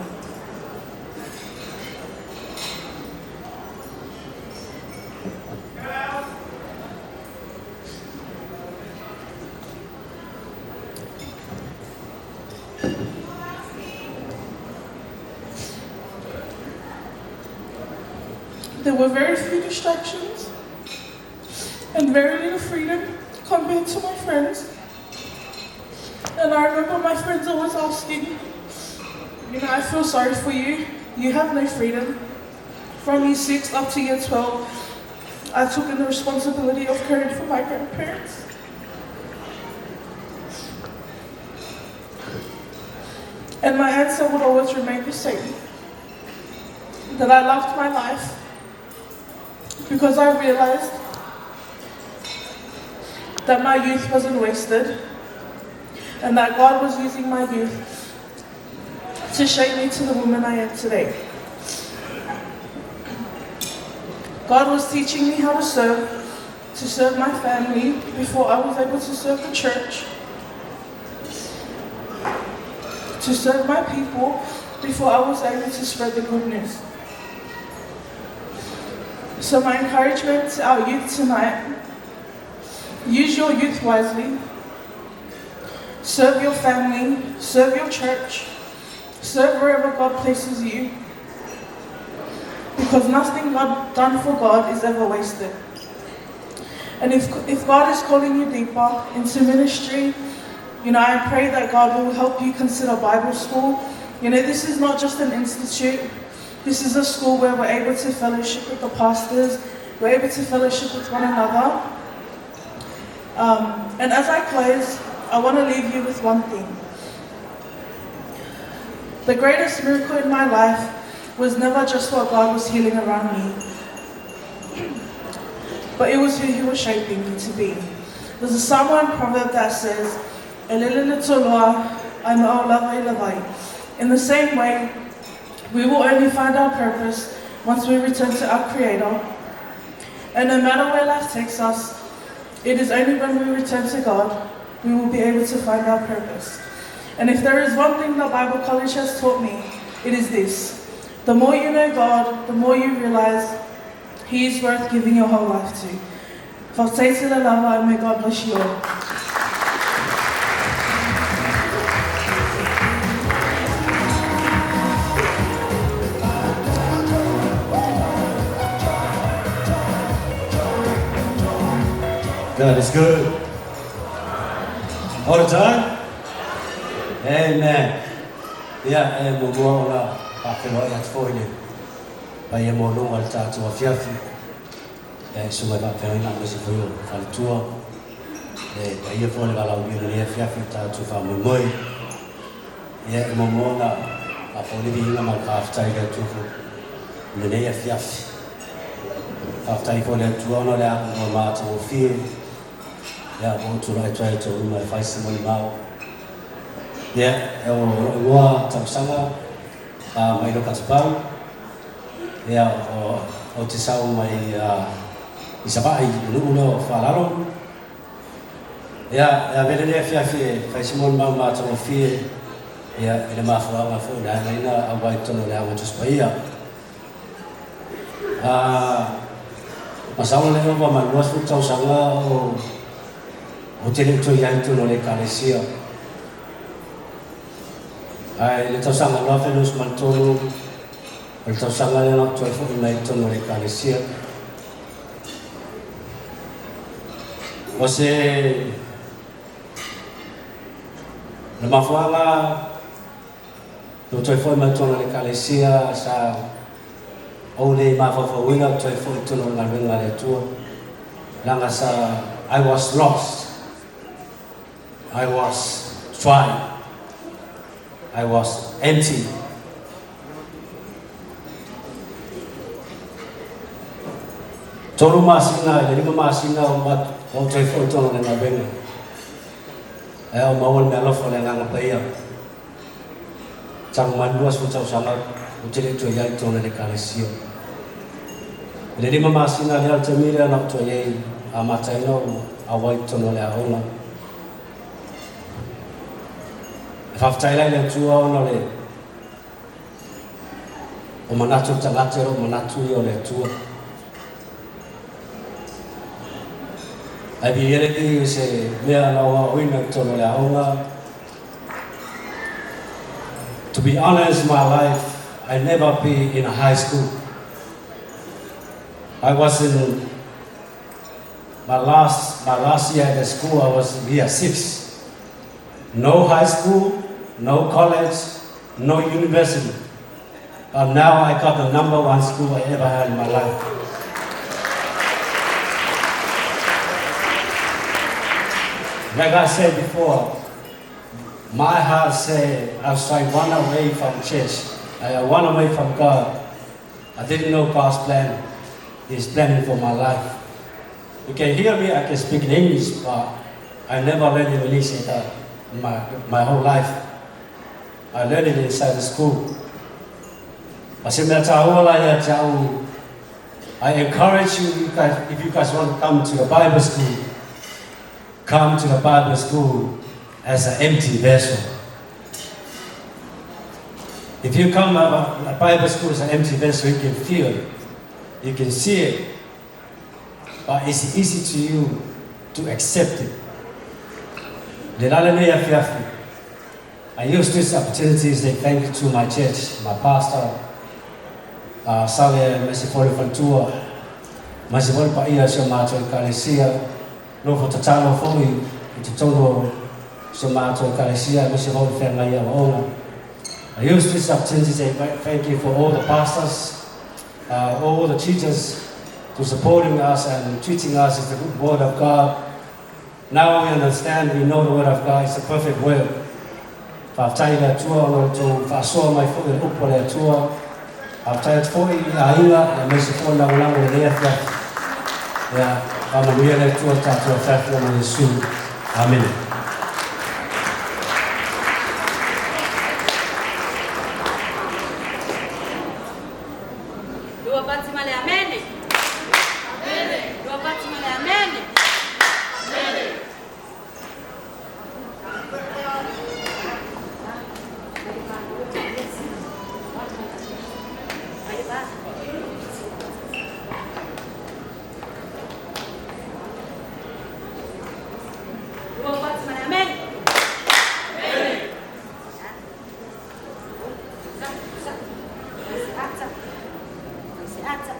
There were very few distractions and very little freedom compared to my friends. And I remember my friends always asking, you know, I feel sorry for you. You have no freedom. From year 6 up to year 12, I took in the responsibility of caring for my grandparents. And my answer would always remain the same, that I loved my life because I realized that my youth wasn't wasted and that God was using my youth to shape me to the woman I am today. God was teaching me how to serve my family before I was able to serve the church, to serve my people before I was able to spread the good news. So my encouragement to our youth tonight, use your youth wisely, serve your family, serve your church, serve wherever God places you, because nothing God done for God is ever wasted. And if God is calling you deeper into ministry, you know, I pray that God will help you consider Bible school. You know, this is not just an institute. This is a school where we're able to fellowship with the pastors, we're able to fellowship with one another. And as I close, I want to leave you with one thing. The greatest miracle in my life was never just what God was healing around me, but it was who He was shaping me to be. There's a Samoan proverb that says, in the same way, we will only find our purpose once we return to our Creator. And no matter where life takes us, it is only when we return to God we will be able to find our purpose. And if there is one thing that Bible College has taught me, it is this. The more you know God, the more you realize He is worth giving your whole life to. And may God bless you all. God is good. All the time? Amen. Ia, e muamua ona faafeiloai atu foi i le paia maualuga o le tatou afiafi. Ia, e susuga i faafeagaiga aemaise foi o faletua, le paia foi o le valaaulia i lenei afiafi i le tatou faamoemoe. Ia, e muamua ona faafoi le viiga ma le faafetai i le Atua foi i lenei afiafi. Faafetai foi i le Atua ona o le avanoa matagofie ia ua ou tulai atu ai i tou luma e fai se molimau. Ia, o lou igoa tausaga mai lou Katapau, ia, ou te sau mai i Savaii i le nuu lea o Faalalo. Ia, e avea lenei afiafi e fai se molimau matagofie ia i le mafuaaga foi na ala ai ona auai i totonu o le Aoga Tusi Paia. Masalo le ova ma le 20 tausaga o ou te le i toe i ai i totonu o le Ekalesia. Ae i le tausaga 2023, o le tausaga lea na ou toe foi mai i totonu o le Ekalesia. O se le mafuaaga na ou toe foi mai totonu o le Ekalesia sa ou le mafaufauina ou toe foi i totonu o le galuega a le Atua, leaga sa I was lost, I was dry, I was empty. Tolu masina i le 5 masina o ou toe foi i totonu o le galuega, ae ou maua le meaalofa o le Agaga Paia. Talu mai le 20 tausaga ou te le i toe i ai i totonu o le Ekalesia. I le 5 masina lea o le taimi lea na ou toe i ai amata ai ona ou auai i totonu o le aoga. E faafetai la i le Atua ona o le o manatu o le tagata e le o manatu ia o le Atua. Ae viia le Alii i se mea na ou aoaoina i totonu o le aoga. To be honest, my life, I never be in a high school. I was in my last year at the school, I was year 6. No high school, no college, no university. But now I got the number 1 school I ever had in my life. Like I said before, my heart said I was trying to run away from church. I run away from God. I didn't know God's plan. He's planning for my life. You can hear me, I can speak in English, but I never learned English in my whole life. I learned it inside the school. I encourage you, you guys, if you guys want to come to the Bible school, come to the Bible school as an empty vessel. If you come to a Bible school as an empty vessel, you can feel it, you can see it, but it's easy to you to accept it. I use this opportunity to say thank you to my church, my pastor, Sale Mesifoli Faletua, Mesifoli Paia si o matou Ekalesia, nofo tatalo foi i totonu o si o matou Ekalesia, aemaise foi le feagai aoaoga. I use this opportunity to say thank you for all the pastors, all the teachers to supporting us and teaching us the good word of God. Now we understand, we know the word of God is a perfect word. Faafetai i le Atua ona o le tou faasoa mai foi o le upu a le Atua. Faafetai atu foi i aiga aemaise foi o le lagolago i lenei afiafi. Ia, faamanuia le Atua i le tatou afiafi ona o Iesu. Amene. Lua pati ma le amene. Lua pati ma le amene. Lua pati ma le amene. Sa, sa. Se ata. Se ata.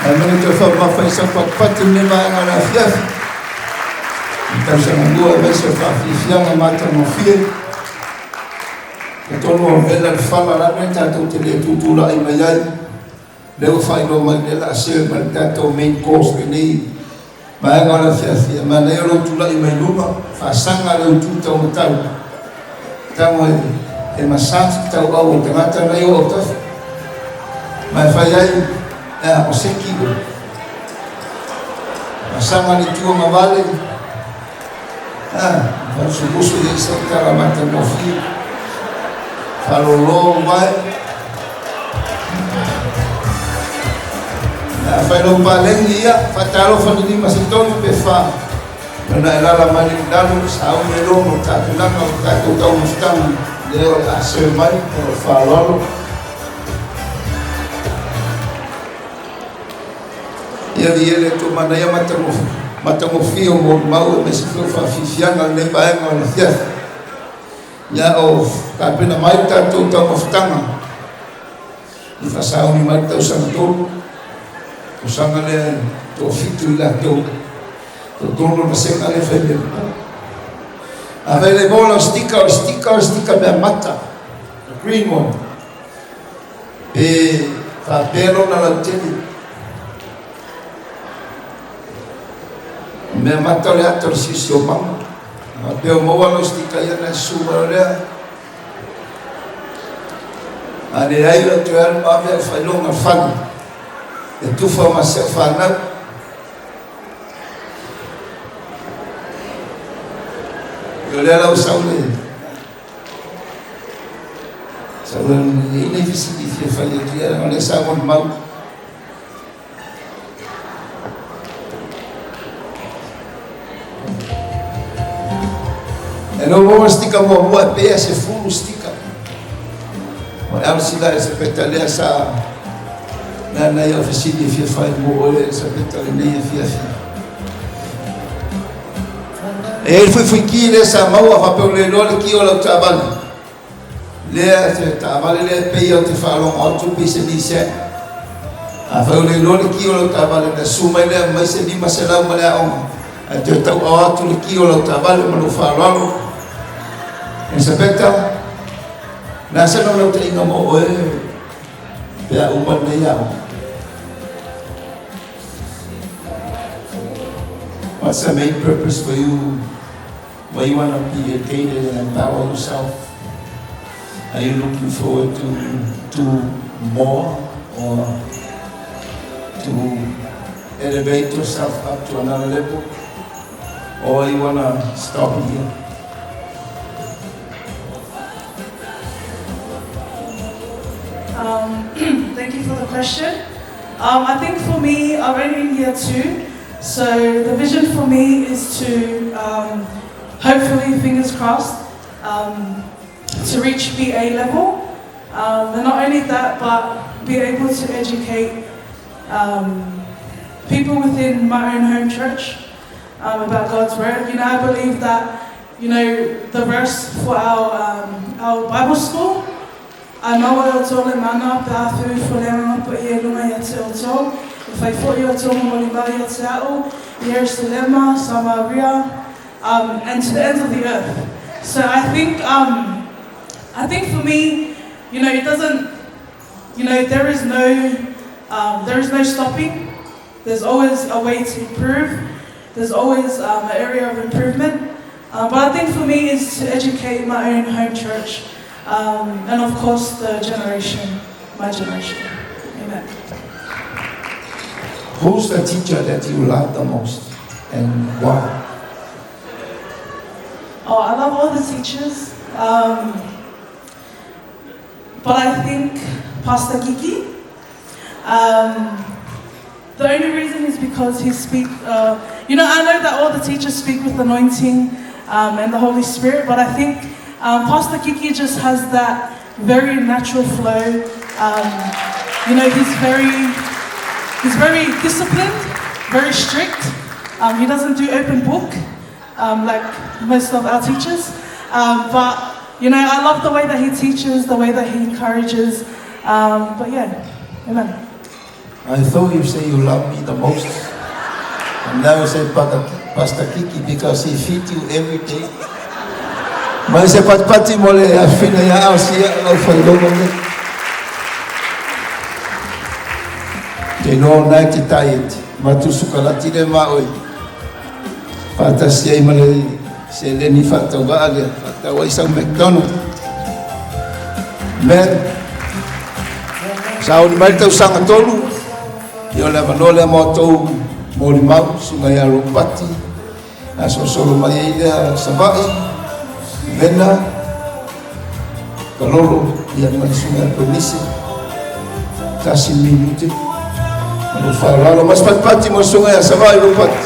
Ae toe faamamafa ai sau patupatu i lenei vaega o le afiafi. I tausaga lua aemaise o faafiafiaga matagofie. Talitonu o vela le fala la mea tatou te le tutulai mai ai. Lea ua faailoa mai lea o le a serve mai le tatou main course lenei vaega o le afiafi. E manaia lou tulai mai luma, faasaga le utu taumatau. Tago e massage tauau o tagata na i o autafa. Ma e fai ai, ea, o seki ua. Masaga le tua mavale, a, famusumusu i ai sau tala matagofie. Faalolo uae. A fai lou paleni, ia, faatalofa ni 5 se 3 pe 4. Ona e lala mai le lalo, sauni e logo tatou o tatou taumafataga, lea o le a serve mai, o le faaaloalo. Ia viia le Atua, manaia matagofie o molimau aemaise foi o faafiafiaga o lenei vaega o le afiafi. Ia o tapena mai le tatou taumafataga i faasauni mai le tausaga tolu, tausaga lea e toafitu i latou, toatolu o le vasega lea e fai mea pupuu. Afai le maua lau stika, o le stika o le stika mea mata, the green one, pe faapea lona lautele. O mea mata o le ata o le siosiomaga. Faapea o maua lau stika ia na susu mai o lea. A leai lau toe alu ma ave au faailoga fale e tufa ma si au fanau. O lea lau sau le sau le i nei fesili fia fai atu ia o lea sa molimau. E no maua stika muamua e pea se fulu stika. O le sila e sepeta lea sa na na ia fesili e fia fai mo oe e sepeta le nei e fia fia. E le fuifui ki lea sa maua faapea o le iloa le ki o lau taavale. Lea te taavale lea e pei o te faalogo atu pei se Nissan. Afai o le iloa le ki o lau taavale na susu mai lea mai se 500 ma le aoga. Ae toe tauao atu le ki o lau taavale ma lou faaaloalo. Elisapeta, na se naunautaiga mo oe pe a uma lenei aoga? What's the main purpose for you? Why you want to be educated and empower yourself? Are you looking forward to do more or to elevate yourself up to another level? Or you want to stop here? Thank you for the question. I think for me, I'm only in year two, so the vision for me is to hopefully, fingers crossed, to reach BA level. And not only that, but be able to educate people within my own home church about God's word. I believe that, the verse for our Bible school, A maua e outou le mana pe a whiu ifo le Agaga Paia i luga ia te outou, e whai fo'i outou momoli mau ia te a'u, i Ierusalema, Samaria, and to the ends of the earth. So I think for me, it doesn't, there is no stopping. There's always a way to improve. There's always an area of improvement. But I think for me is to educate my own home church, and of course the generation, my generation. Amen. Who's the teacher that you love the most and why? Oh, I love all the teachers. But I think Pastor Kiki. The only reason is because he speak. I know that all the teachers speak with anointing and the Holy Spirit, but I think Pastor Kiki just has that very natural flow. He's very disciplined, very strict. He doesn't do open book like most of our teachers. But I love the way that he teaches, the way that he encourages. But yeah, amen. I thought you say you love me the most. And now you say Pastor Kiki because he feed you every day. Mai se patipati mo le afina ia ao sia lau whailoga le. Te iloa nai te diet. Matu sukalati le ma oi. Whātasi ai ma le seleni whātauga lea. Whātau ai sau McDonald. Men. Sa oni mai le tausaga tolu. Ia o le avanoa lea mo outou molimau, susuga ia Ropati. A solosolo mai ai lea Savaii, Vena, Kalolo, ia ma le susuga ia Ponise. Tasi minute. Ma lou faaaloalo. Ma se patipati mo le susuga ia Savaii Ropati.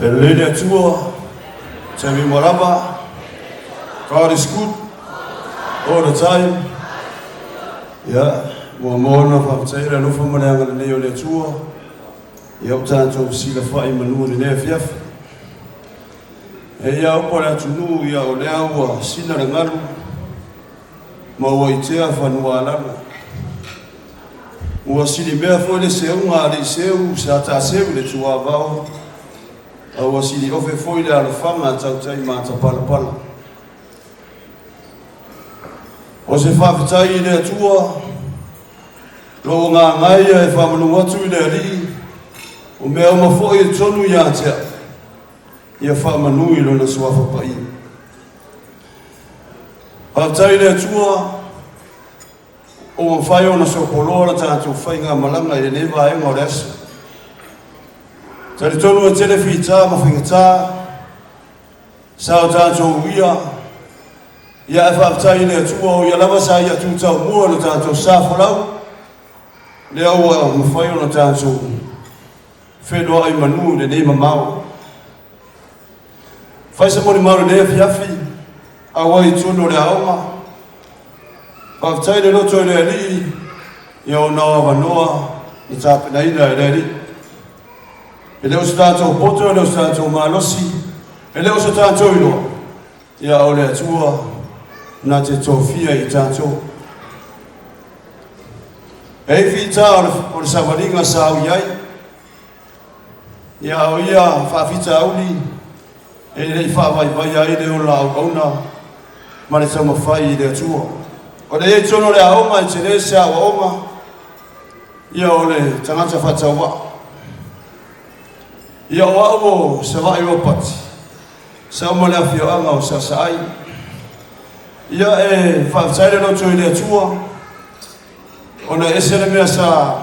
E lelei le Atua, taimi uma lava. God is good all the time. Ia, muamua ona faafetaia le alofa ma le agalelei o le Atua. Ia ua tatou silafai manu i lenei afiafi. E ia upu a le atunuu, ia o lea ua sina le galu ma ua itea fanua alala. Ua silimea foi le seuga a alii seu sa taaseu i le tuavao, a ua siliofe foi le alofaga a tautai matapalapala. O se faafetai i le Atua, lou agaga ia e faamanu atu i le Alii, o mea uma foi e tonu ia te au, ia faamanu i lona suafa paia. Faafetai i le Atua, ua mafai ona sopoloa la tatou faigamalaga i lenei vaega o le aso. Talitonu e tele fita ma faigata, Sa o tatou uia, ia ae faafetai i le Atua o ia lava sa ia tu taumua i lo tatou sa folau, lea ua mafai ona tatou feiloai manu i lenei mamao. Fai se molimau i lenei afiafi, auai i totonu o le aoga, faafetai i le loto i le Alii, ia ona o avanoa na tapenaina e le Alii. E le o se tatou poto, e le o se tatou malosi, e le o se tatou iloa, ia o le Atua na te tofia i tatou. E i fita o le savaliga sa au i ai, ia o ia faafitauli e le i faavaivaia ai le ola auauna ma le taumafai i le Atua. O le i ai tonu o le aoga e tele se aoaoga, Ia o le tagata faatauvaa. Ia o au o Savaii Ropati, sa uma le afioaga o Sasaai. Ia e faafetai le loto i le Atua, ona e ese le mea sa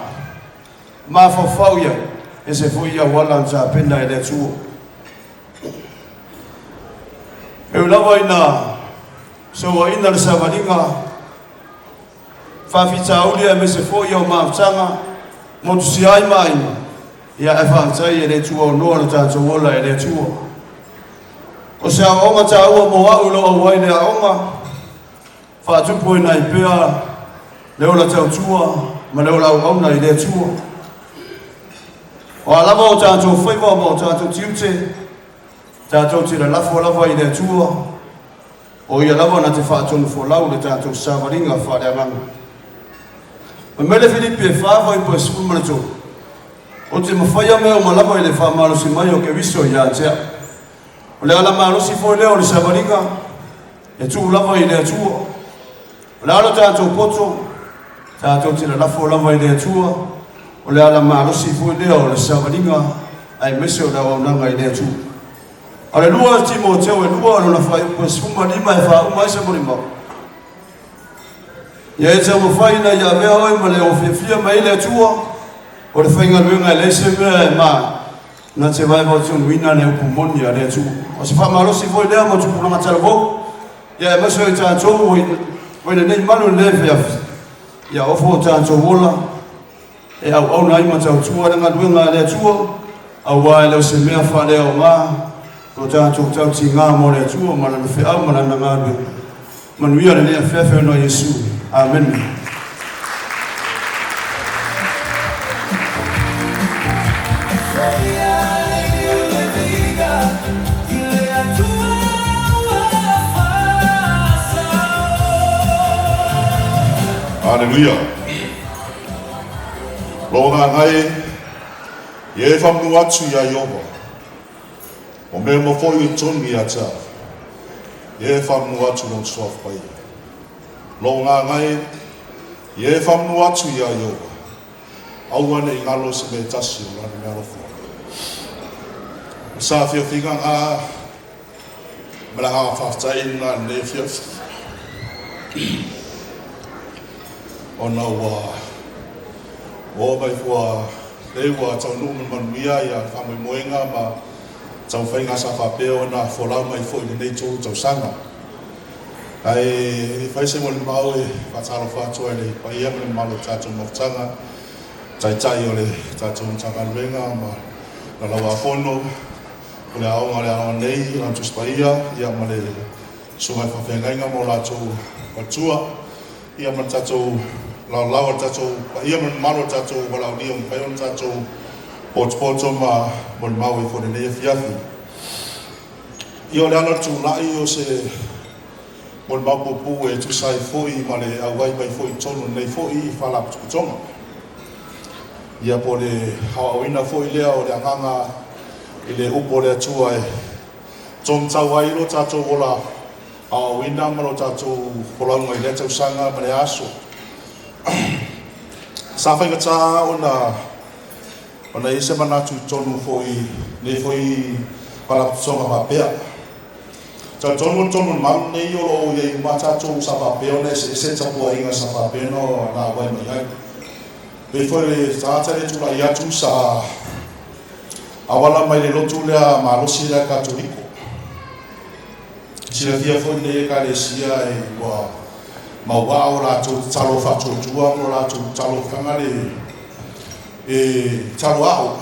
mafaufau i ai, ese foi i auala na tapena e le Atua. E ui lava ina sauaina le savaliga, faafitauli aemaise foi o mafutaga motusia ai ma aiga, ia ae faafetai e le tuaonoa lo tatou ola e le Atua. O se aoaoga taua mo au i lou auai i le aoga, faatupuina ai pea le ola tautua ma le ola auauna i le Atua. O a lava o tatou faiva ma o tatou tiute, tatou te lalafo lava i le Atua, O ia lava na te faatonufolau le tatou savaliga faaleagaga. Fai mai le Filipi e 4 fuaiupu e 13, Ou te mafaia mea uma lava i le faamalosi mai o Keriso ia te au. O le ala malosi foi lea o le savaliga, e tuu lava i le Atua. O le a lo tatou poto, tatou te lalafo lava i le Atua, o le ala malosi foi lea o le savaliga aemaise o le auaunaga i le Atua. A o le lua Timoteo e 2 lona fuaiupu e 15 e faauma ai se molimau. Ia e taumafai ina ia avea oe ma le ofiafia mai le Atua, o le faigaluega e leai se mea e ma na te vaevaotonuina le upu moni a le Atua. O se faamalosi foi lea mo tupulaga talavou, ia aemaise o i tatou ua i lenei malu i lenei afiafi, ia ofo o tatou ola e auauna ai ma tautua le galuega a le Atua, auā e le o se mea faaleaoga lo tatou tautigā mo le Atua ma Lana feau ma Lana galuega. Manuia lenei afiafi ona o Iesu. Amene. Aleluia. Lou agaga e, ia e faamanu atu iā Ieova, o mea uma foi e tonu ia te au, ia e faamanu atu Lona Suafa Paia. Lou agaga e, ia e faamanu atu iā Ieova, aua ne i galo se mea e tasi o Lana meaalofa. O sa fiafiga ga ma le agaga faafetai lena i lenei afiafi, ona ua oo mai ua lei ua taunuu ma le manuia ia faamoemoega ma taumafaiga sa faapea ona folau mai foi i lenei 3 tausaga. Ae fai se molimau e faatalofa atu ai i le paia ma le mamalu o le tatou mafutaga, taitai o le tatou Matagaluega ma Laulau-a-Fono, o le aoga o le aoga nei, Lana Tusi Paia, ia ma le Susuga i Faafeagaiga ma o latou faletua, ia ma le tatou laolao a le tatou paia ma le mamalu o le tatou valaaulia ua mafai ona tatou potopoto ma molimau ai foi i lenei afiafi. Ia o le ala o le tulai o se molimau puupuu e tusa ai foi ma le auai mai foi i totonu o lenei foi Faalapotopotoga. Ia po o le aoaoina foi lea o le agaga i le upu o le Atua e taumatau ai lo tatou ola aoaoina ma lo tatou folauga i lea tausaga ma lea aso. Sa faigata ona ona i ai se manatu i totonu foi nei foi Faalapotopotoga faapea. Talitonu o le tonu o le malu lenei o lo o i ai uma a tatou sa faapea ona eseese tapuaiga sa faapea ona auai mai ai. Pei foi le tagata lea e tulai atu sa auala mai le lotu lea malosi lea Katoliko. Silafia foi lenei Ekalesia e ua mauaa o latou tatalo faatuatua ma o latou tatalo fana le e tatalo ao.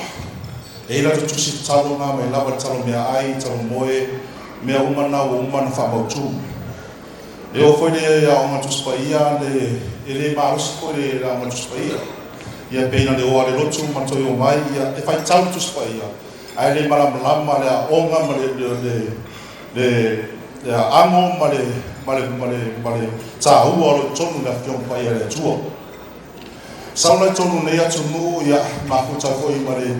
E i ai latou tusi tatalo na mai lava tatalo meaai, tatalo moe, mea uma na ua uma ona faamautu. E oo foi le Aoga Tusi Paia le e le malosi foi le Aoga Tusi Paia. Ia pei na le o lava i le lotu ma toe o mai, ia e faitau le Tusi Paia, ae le malamalama le aoga ma le le le le aano ma le ma le ma le ma le taua o lo o i totonu i le Afioga Paia a le Atua. Sau la i totonu o lenei atunuu, ia mafuta foi ma le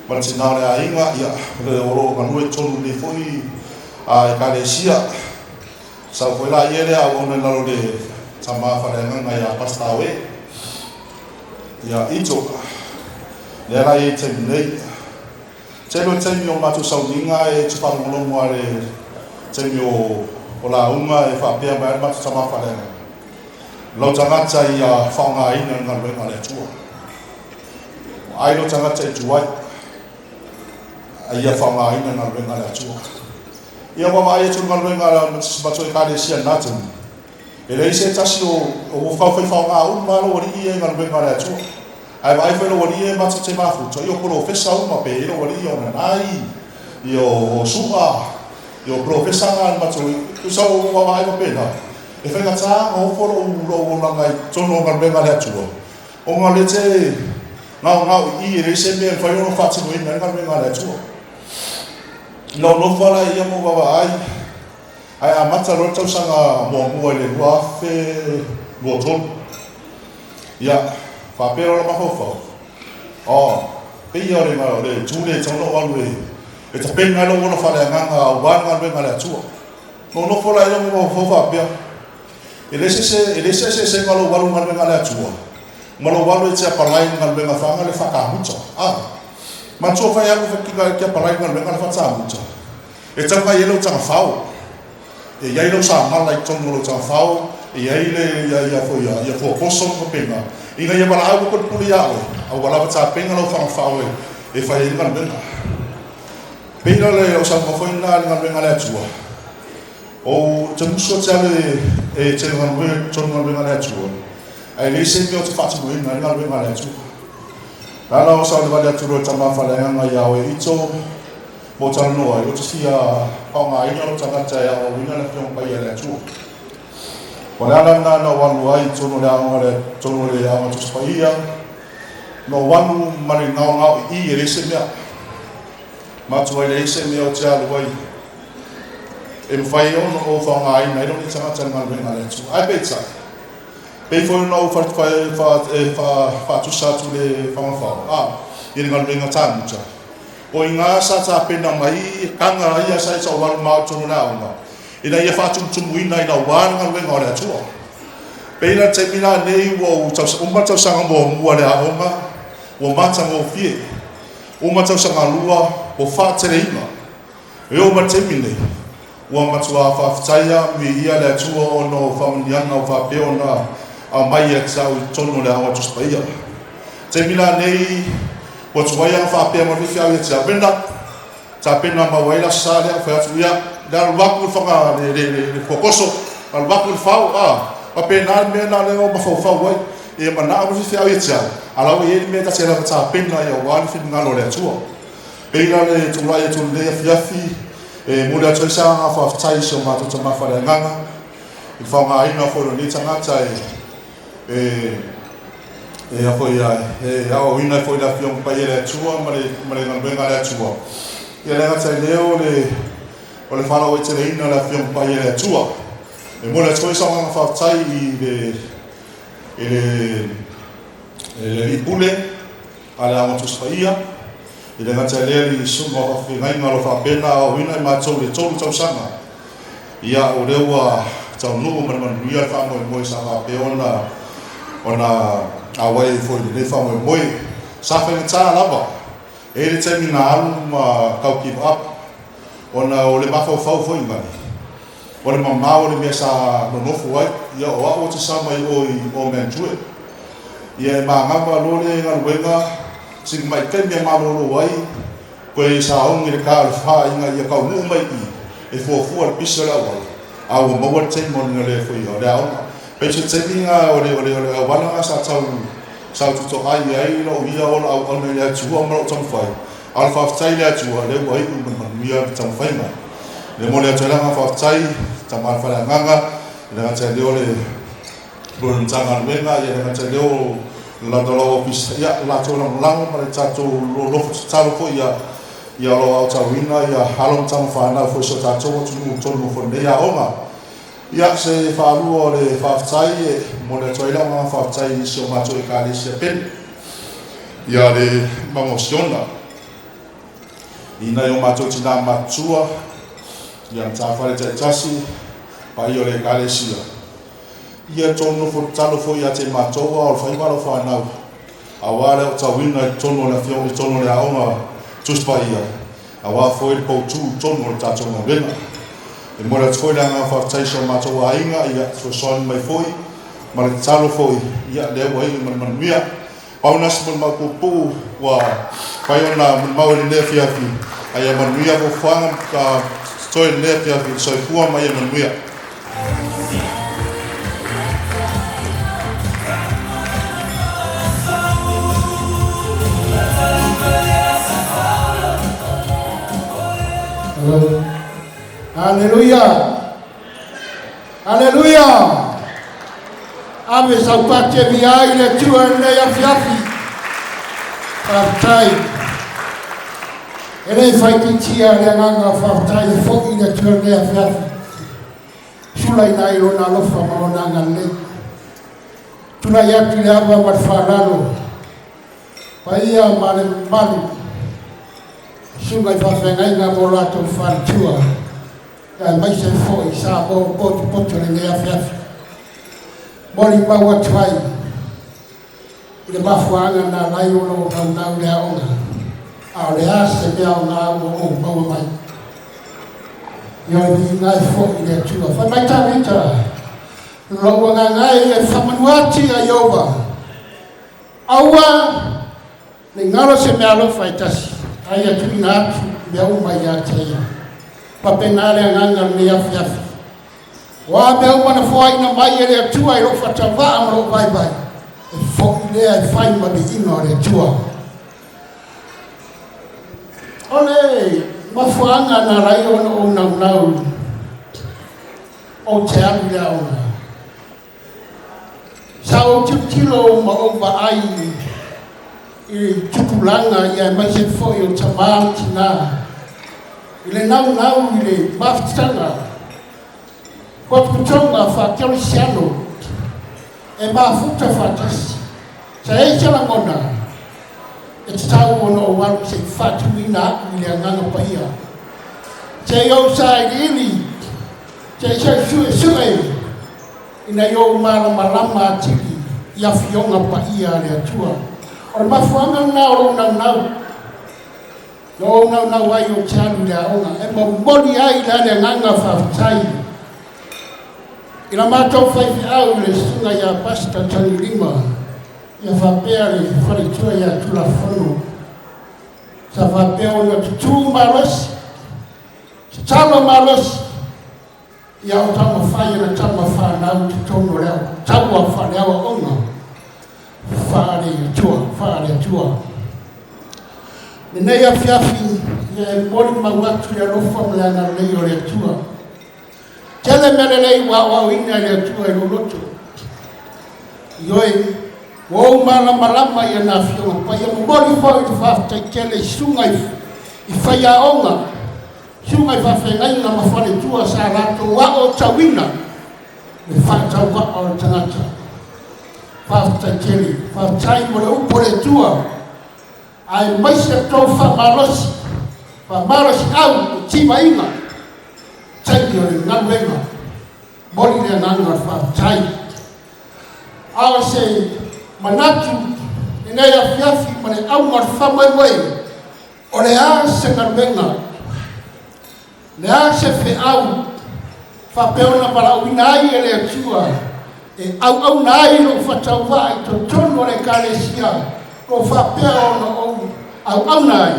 ma le tina o le aiga, ia o lo o galue i totonu i lenei foi Ekalesia. Sau foi la ia lea auauna i lalo o le tama faaleagaga ia Pastor Awe, ia Ito, lea la e i ai i le taimi nei. Tele o taimi o matou sauniga e te faalogologo lava i le taimi o lauga e faapea mai ai le matou tama faaleagaga, Lau tagata ia faaaogaina i le galuega a le Atua. Ua ai lou tagata i tuai, a ia faaaogaina i le galuega a le Atua. Ia ua vaai atu i le galuega a si matou Ekalesia i lena taimi, e leai se tasi o o fai faaaoga uma lava lou alii ia i galuega a le Atua. Ae vaai foi lou alii ia matou te mafuta, ia o polofesa uma pe i ai lou alii ia o Nanai, ia o Su'a, ia o polofesa na a le matou, tusa ua vaai faapena, e faigata ona ofo lou lou olaga i totonu o galuega a le Atua, ona o lea e te gaogao i i e leai se mea e mafai ona faatinoina ai le galuega a le Atua. Na ou nofo lava la i ia ma ou vaavaai, ae amata loa le tausaga muamua i le 2023. Ia, faapea loa le mafaufau, oh, pei ia o le, o le itu lea e tatau ona ou alu e, e tapena ai lou ola faaleagaga aua le galuega a le Atua. Na ou nofo la i ia ma mafaufau faapea, e leai se, e leai se eseesega o lou alu i le galuega a le Atua, ma lou alu e te apalai i le galuega faga le faakamuta. Ah, manatua fai alu fai ke apalai i le galuega le faatamuta, e tau mai ai lou tagafao. E i ai lou samala i totonu o lou tagafao, e i ai le ia ia foi ia ia fuaposo ma faapena, ina ia valaau atu le pule iā oe, a ua lava tapena lau fagafao e e fai ai le galuega. Pei la le o saunoa foi lena i le galuega a le Atua, ou te musu atu alu e e te galue i totonu o le galuega a le Atua, ae leai se mea ou te faatinoina ai le galuega a le Atua. O le ala o savalivali atu loa i le tama faleagaga ia oe Ito, mo talanoa ai, ou te fia faaaogaina lou tagata e aoaoina le Afioga Paia a le Atua. O le ala lena na ou alu ai i totonu o le aoga le totonu o le Aoga Tusi Paia, na ou alu ma le gaogao i i e leai se mea. Matua ai leai se mea ou te alu ai e mafai ai ona ou faaaogaina ai lou nei tagata i le galuega a le Atua. Ae peitai, pei foi ona ou faatusa atu i le fagafao, a, i le galuega tamuta, O i gā sa tapena mai kaga ia sa i taualu ma totonu o le aoga, ina ia faatumutumuina ina ua le galuega o le Atua. Pei la le taimi la nei ua ou uma le tausaga muamua i le aoga, ua matagofie. Uma le tausaga lua, ua faateleina. E oo mai le taimi nei, ua matua faafetai viia le Atua ona o faamanuiaga ua faapea ona aumai ia te au i totonu o le Aoga Tusi Paia. Taimi la nei, ua tuai lava faapea mai le faifeau ia te au, Brenda, tapena mau ai le Aso Sa lea, fai atu, ia, le alu atu le faga, le, le, le, le fuakoso, alu atu le fao, a, faapena le mea lena lea ua mafaufau ai. E manao le faifeau ia te au, a la ua i ai le mea ta te lava tapena aua le finagalo o le Atua. Pei la le tulai atu i lenei afiafi e momoli atu ai se agaga faafetai i si o matou tama faaleagaga i le faaaogaina foi o lenei tagata e E a foi e aoaoina ai foi le Afioga Paia i le Atua ma le ma le galuega a le Atua. Ia le gata i lea o le o le faalauaiteleina o le Afioga Paia i le Atua. E momoli atu foi sau agaga faafetai i le i le i le Alii Pule a le Aoga Tusi Paia, e le gata i lea i susuga o faafeagaiga o lo o faapea ona aoaoina i matou i le 3 tausaga. Ia, o lea ua taunuu ma le manuia le faamoemoe sa faapea ona ona auai ai foi i lenei faamoemoe. Sa faigata lava, e i ai le taimi na alu ma tau give up ona o le mafaufau foi mai o le mamao o le mea sa nonofo ai. Ia, o au ou te sau mai o i o Manjue. Ia, e magava loa le galuega, sili mai taimi e malolo ai, Toe saogi le ta o le fa ina ia taunuu mai i i e fuafua le pisi o le auala, a ua maua le taimi o le foi o le aoga. Pei se taimi na o le o le o le auala na sa tau sa tutoai ai lou ia ola auauna i le Atua ma lou taumafai, a o le faafetai i le Atua lea ua iu ma le manuia le taumafaiga. Le momoli atu ai le agaga faafetai Tama le Faleagaga, le gata i lea o le Pule o le Matagaluega, ia le gata i lea o le latou lau ofisa, ia le latou lagolago ma le tatou nonofo tatalo foi ia ia o lo o aotauina ia alo ma tama fanau foi si o tatou atunuu i totonu foi o lenei aoga. Ia se faalua o le faafetai e momoli atu ai lau agaga faafetai i si o matou Ekalesia pele, ia le Mauga o Siona, i nai o matou tinā matutua, ia matafale taitasi, paia o le Ekalesia. Ia tou nofo tatalo foi ia te matou a o le faiva lau fanau, aua le aotauina i totonu o le Afioga i totonu o le Aoga Tusi Paia, aua foi le poutu i totonu o le tatou galuega. E momoli atu foi le agaga faafetai i si o matou aiga, ia fesoasoani mai foi ma le tatalo foi, ia lea ua iu ma le manuia. Pau na se molimau puupuu ua mafai ona molimau i lenei afiafi, a ia manuia fuafuaga ma totoe i lenei afiafi. Soifua ma ia manuia. Aleluia! Aleluia! Ave sau pati e via ai le Atua i lenei afiafi. Faafetai. E le faitiitia le agaga faafetai e foi i le Atua i lenei afiafi. Sulaina ai lona alofa ma lona agalelei. Tulai atu i le ava ma le faaaloalo, paia ma le mamalu, susuga i faafeagaiga ma o latou faletua, aemaise foi Samoa potopoto i lenei afiafi. Molimau atu ai i le mafuaaga na ala ai ona ou naunau i le aoga, a o le a se mea aoga ua ou maua mai. Ia o le viiga e foi i le Atua. Fai mai Tavita, Lou agaga e e faamanu atu ia Ieova, aua ne i galo se meaalofa e tasi, a ia tuuina atu mea uma ia te ia. Faapena le agaga o lenei afiafi. O a mea uma na foaina mai e le Atua i lou faatavaa ma lou vaivai, e foi lea e fai ma viiga o le Atua. O le mafuaaga na ala ai ona ou naunau ou te alu i le aoga, sa ou tilotilo ma ou vaai i tupulaga aemaise foi o tama ma tina i le naunau i le mafutaga potopotoga faa-kerisiano e mafuta faatasi. Sa i ai se lagona e tatau ona ou alu se i faatuina aku i le Agaga Paia, se i ou sailiili, se i suesuesue ina ia ou malamalama atili i afioga paia a le Atua. O le mafuaaga lena o lou naunau, na ou naunau ai ou te alu i le aoga e momoli ai la le agaga faafetai i la matou faifeau i le susuga ia Pastor Tagilima ia faapea le faletua ia Tulafono sa faapea ona tutū malosi, tatalo malosi ia o taumafai e na tama fanau i totonu o le taua faaleaoaoga faale-Atua, faale-Atua. Lenei afiafi, ia e molimau atu le alofa ma le agalelei o le Atua. Tele mea lelei ua aoaoina e le Atua i lou loto. Ioe, Ua ou malamalama i ana Afioga Paia. Momoli foi le faafetai tele i susuga i faiaoga, susuga i faafeagaiga ma faletua sa latou aootauina le faatauvaa o le tagata. Faafetai tele, faafetai mo le upu a le Atua, aemaise a outou faamalosi, faamalosiau i timaiga, taimi o le galuega. Momoli le agaga o le faafetai. A o se manatu i lenei afiafi ma le auga o le faamoemoe, o le a se galuega, le a se feau faapea ona valaauina ai e le Atua e auauna ai lou faatauvaa i totonu o le Ekalesia o lo o faapea ona ou auauna ai,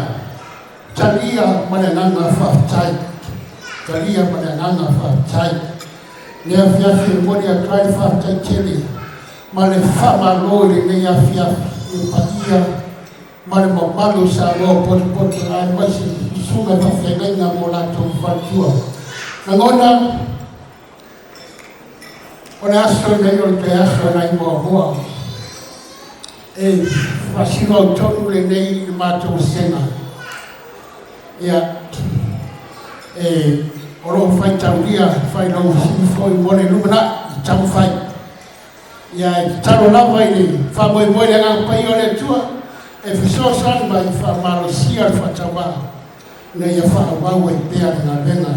talia ma le agaga faafetai, talia ma le agaga faafetai. Le afiafi e momoli atu ai le faafetai tele ma le faamalo i lenei afiafi i le paia ma le mamalu o Samoa potopoto aemaise susuga i faafeagaiga ma o latou faletua. Lagona o le aso lenei o le toe aso nai Moamoa e faasino autonu lenei i le matou vasega. Ia, e o lo o faitaulia failauina foi mo le lumanai i taumafai. Ia, e tatalo lava i le faamoemoe i le Agaga Paia o le Atua e fesoasoani mai e faamalosia le faatauvaa ina ia faaauau ai pea le galuega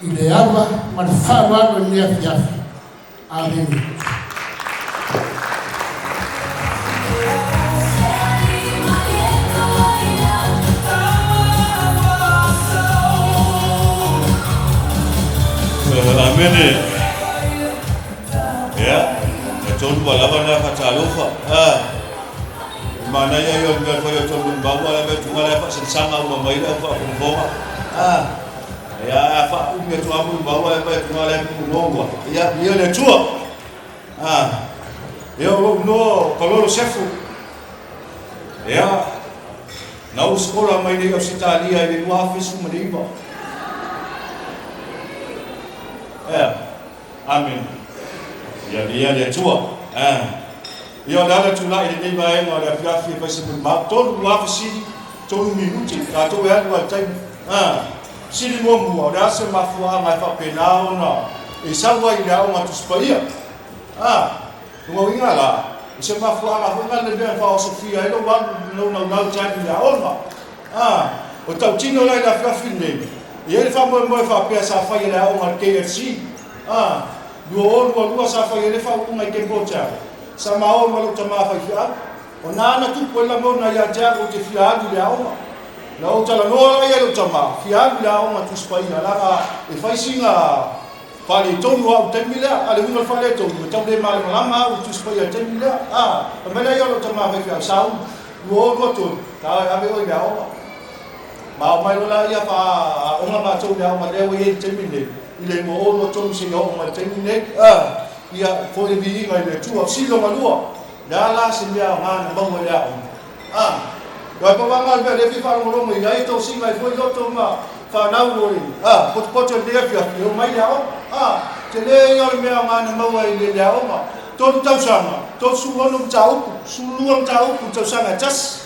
i le ava ma le faaaloalo i lenei afiafi. Amene. Amene. Ia, e tonu ua lava lena faatalofa. Ah, e manaia ia o le mea fai o tonu maua le mea tunga le faasansanga uma mai le au faafogafoga. Ah, ia a faaumi atu lava maua le mea tunga le pupunongo. Ia, ia le Atua. Ah, ia o lou igoa o Kalolo Sefu. Ia, na ou skola mai nei Ausetalia i le 2019. Ia, Amene. Ia viia le Atua. Ia o le ala tulai i lenei vaega o le afiafi e fai se molimau. Tolu ua fesili, tolu minute, tatou e alu lava i le taimi. Fesili muamua, o le a se mafuaaga e faapena ona e sau ai i le Aoga Tusi Paia? Lona uiga la, o se mafuaaga foi lena le mea e faaosofia ai lou alu i lou naunau e te alu i le aoga. O le tautino la i le afiafi lenei, e i ai le faamoemoe faapea sa fai e le aoga a le KFC, 2022 sa fai ai le faauuga i Kemboja, sa ma o ma lou tama faifeau. O na na tupu ai lagona ia te au ou te fia alu i le aoga. Na ou talanoa la ia i lou tama, fia alu i le aoga Tusi Paia, leaga e fai sina faaletonu au i le taimi lea. A o le uiga o le faaletonu, e tau le malamalama au i le Tusi Paia i le taimi lea. Fai mai la ia o lou tama faifeau, Saulu, 2023, ta e ave oe i le aoga. Ma omai loa laia faaaoga matou i le aoga lea ua i ai i le taimi lenei, i le 2023 seia oo mai i le taimi lenei. Ia, foi le viiga i le Atua. Silo ma lua, le a la se mea aoga na maua i le aoga? Aua e pau lava lena o le mea o lea e fia faalogologo i ai, tosiga ai foi loto ma fanau o le potopoto i lenei afiafi e omai i le aoga. Tele ia o le mea aoga na maua i le aoga. Tolu tausaga, 36 mataupu, 12 mataupu i le tausaga e tasi.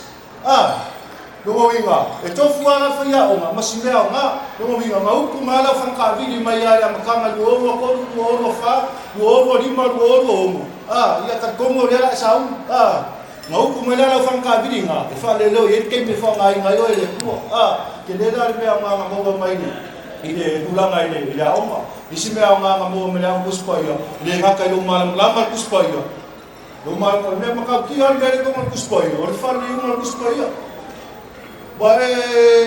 Lona uiga, e tofu lava la le faiaoga ma si mea aoga. Lona uiga, na upu mai lava le aufaimakavili mai lava i le amataga 2023, 2024, 2025, 2026, ia talitonu o lea o le a e sauni. Na upu mai la le aufaimakavili ina, e faaleleo i ai le taimi e faaaogaina ai oe e le Atua. Tele la le mea aoga na maua mai i le tulaga i le aoga. Isi mea aoga na maua mai le aoga Tusi Paia, e le gata i lou malamalama i le Tusi Paia, Lou malamalama, o le mea matautia lava le mea lea i totonu o le Tusi Paia, o le faliuga o le Tusi Paia. Aua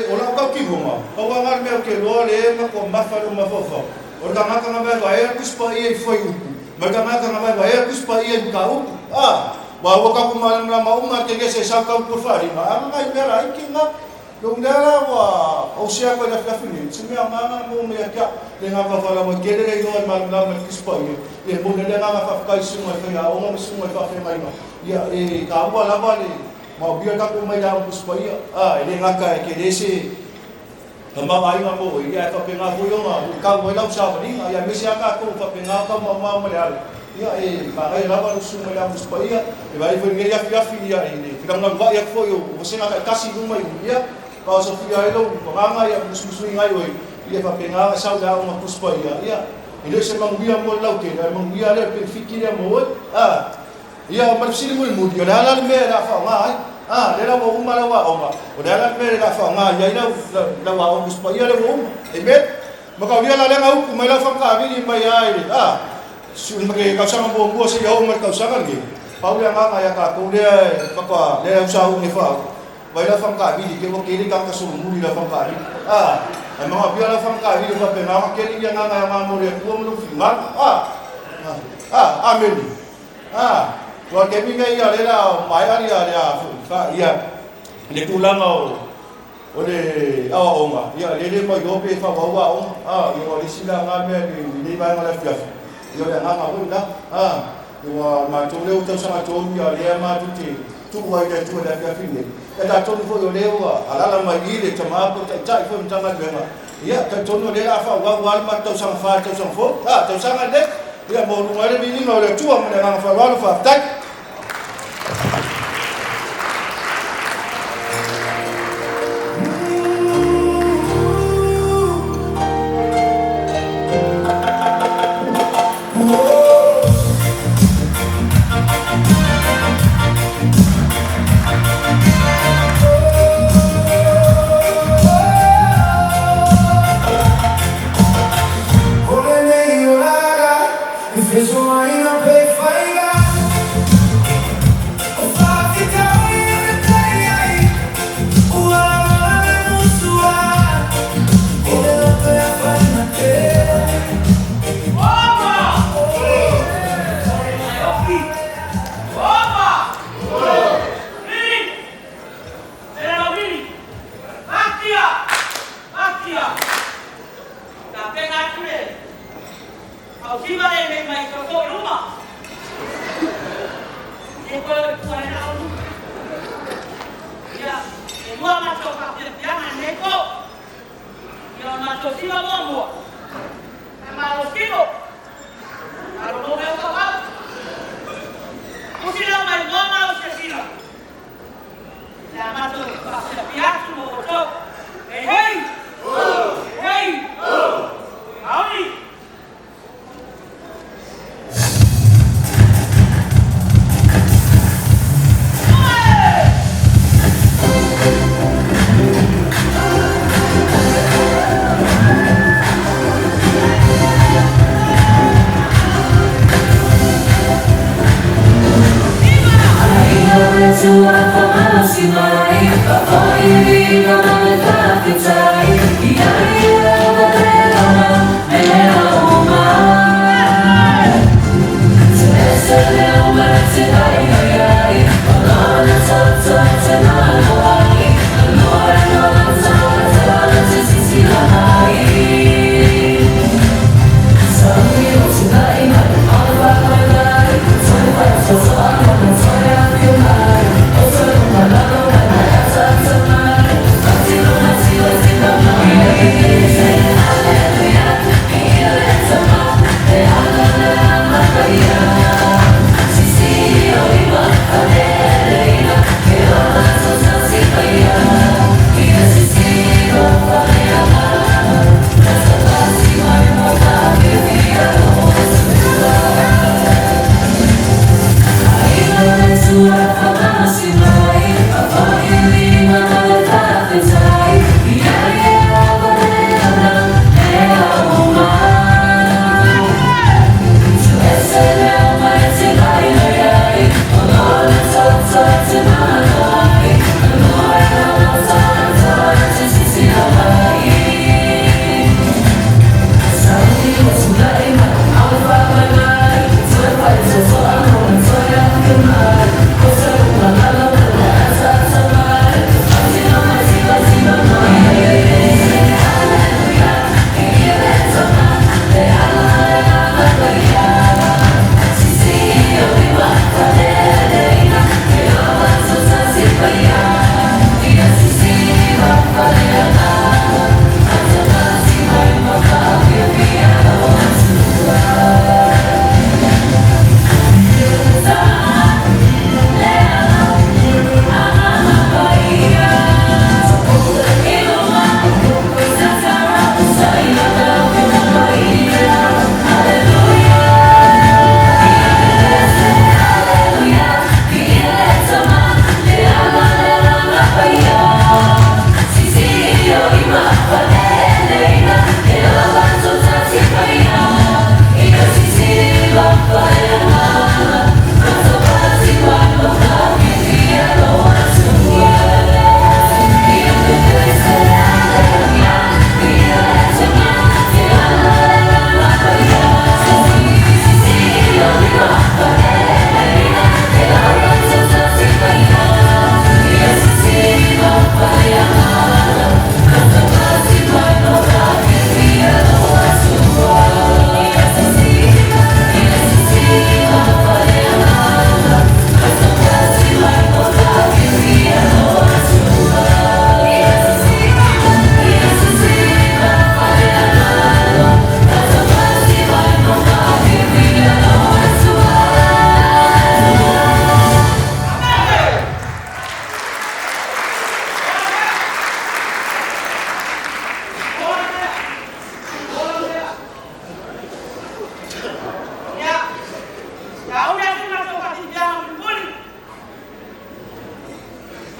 o lau tautinoga, pau lava lena o le mea ou te iloa lea e matua mafa i lou mafaufau, o le tagata na vaevaea le Tusi Paia i fuaiupu, ma le tagata na vaevaea le Tusi Paia i mataupu. A! Aua ua tatou malamalama uma lava, e te le se sau tau tua faalima, a na nai mea laiti na. Lou mea la ua ou share atu ai i le afiafi nei, o se mea aoga lena mo mea ia te au. Le agaga faalauaitele le iloa e malamalama i le Tusi Paia, ia e momoli ai le agaga faafetai i susuga i faiaoga ma susuga i faafeagaiga. Ia e taua lava le maomia o le tatou omai i le Aoga Tusi Paia. A, e le gata e tele se tamaoaiga mo oe, ia ae faapena foi ona luitau ai lau savaliga, ia aemaise lava tatou faapena ona taumaomao ma le alo. Ia, e manaia lava lau susuga i le Ao Tusi Paia, e vaai foi i lenei afiafi, ia, i le felagolagomai atu foi o vasega taitasi i luma i, ia, faaosofia ai lou agaga, ia, musumusuina ai oe, ia, e faapena ona sau i le Aoga Tusi Paia, ia, e le o se manuia mo le lautele, a o le manuia lea, o le penefiti lea mo oe. A. Ia, ma le fesili mulimuli, o le a la le mea o le a faaaoga ai? A, lea la ua uma lau aoga, o le a la le mea o le a faaaoga i ai lau, lau Aoga Tusi Paia lea ua uma? Amen. Mataulia la lea na upu mai lau fagataavili mai lava i le, a, le tausaga muamua seia oo mai i le tausaga lenei, pau le agaga ia tatou lea e faatoa, lea e ausauni e faauu mai lau fagataavili, te i ua tele tagata solomuli i lau fagataavili. A, ae manaomia lau fagataavili faapena ona tele ni agaga e aoga mo le Atua ma lou finagalo. A, a, amene. A, aua o le taimi lenei ia lea o le a maea le, a foi, ia, le tulaga o O le aoaoga, ia lea le mailoa pe faaauau aoga, a, ia aua o le isi la na mea i lenei vaega o le afiafi, ia o le agaga foi lena, a, aua o matou lea ua tausaga tonu, ia lea matou te tuu ai i le Atua i le afiafi lenei, ia talitonu foi o lea ua alaala mai i i le tama po o le taitai foi o le Matagaluega, ia talitonu o lea o le a faaauau lava le matou tausaga fa i le tausaga fou, a, tausaga lenei, ia maualuga ai le viiga o le Atua ma le agaga faaaloalo, faafetai.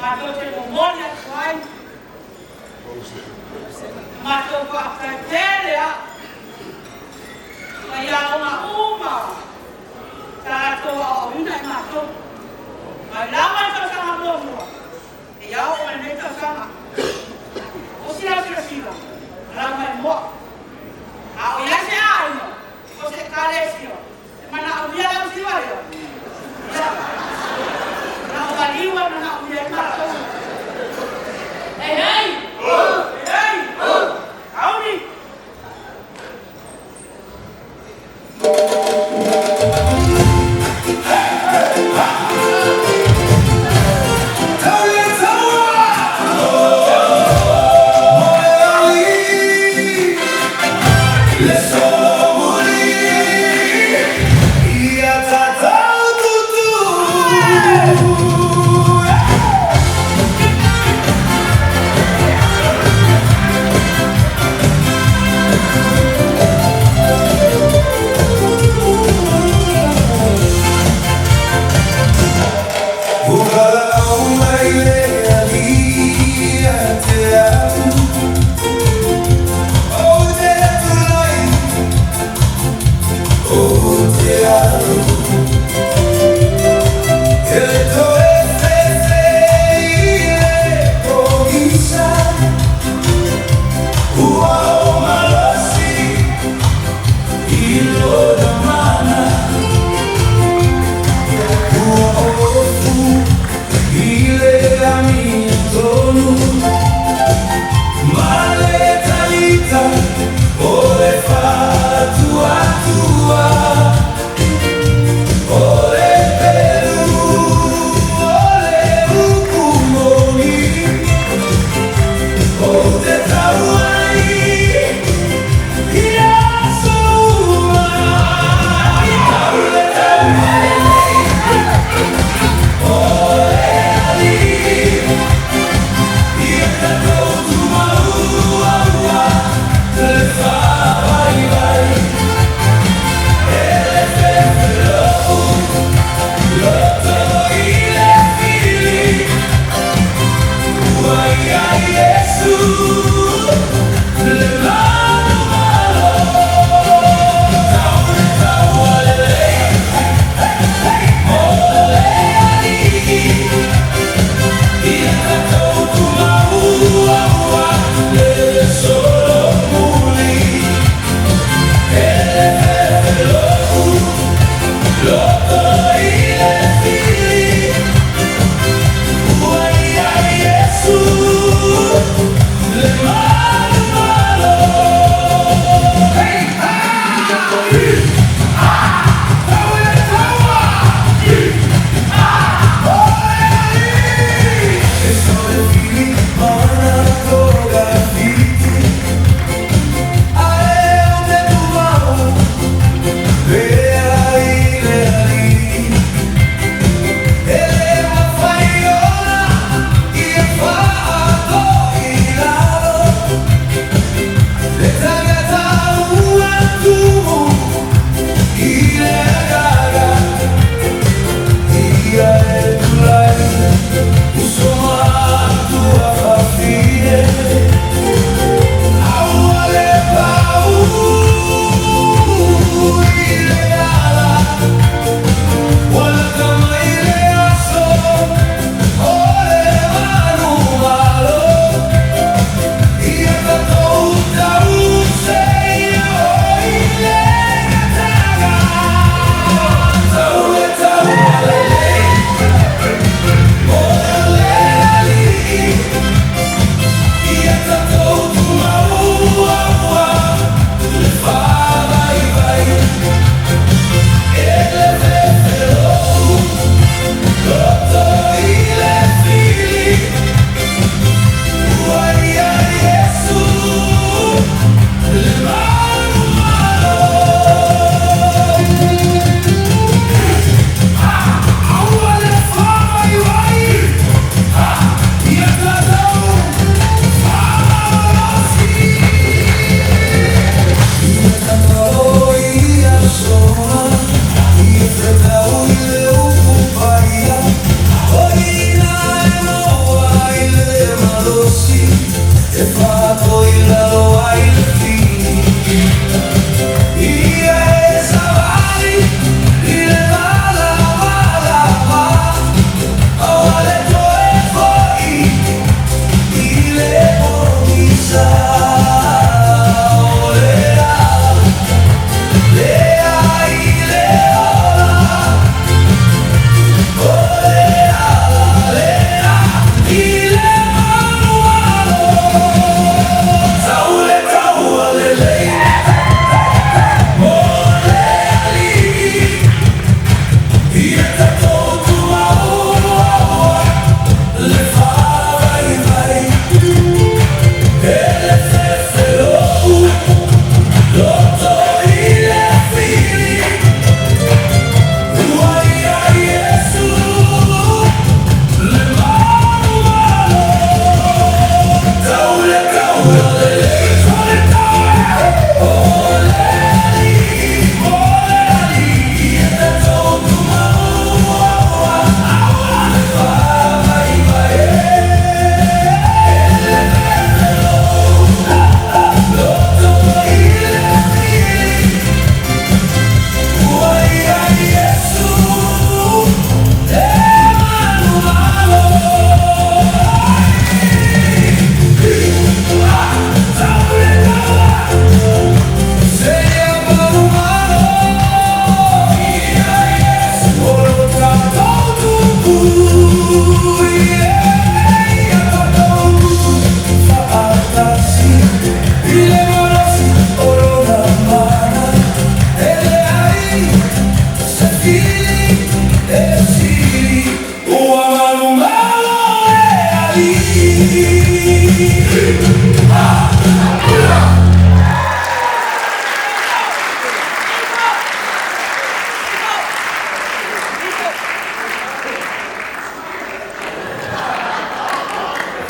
Matou te momoli atu ai matou faafetai tele a faiaoga uma sa latou aoaoina i matou mai lava le tausaga muamua e ia oo mai lenei tausaga. O silasila lau mai moa a o iai se aiga o se ekalesia e manaomia lau siva ia ia na o maliu e manaomia ai matou. Hey hey! Hey hey! Auni!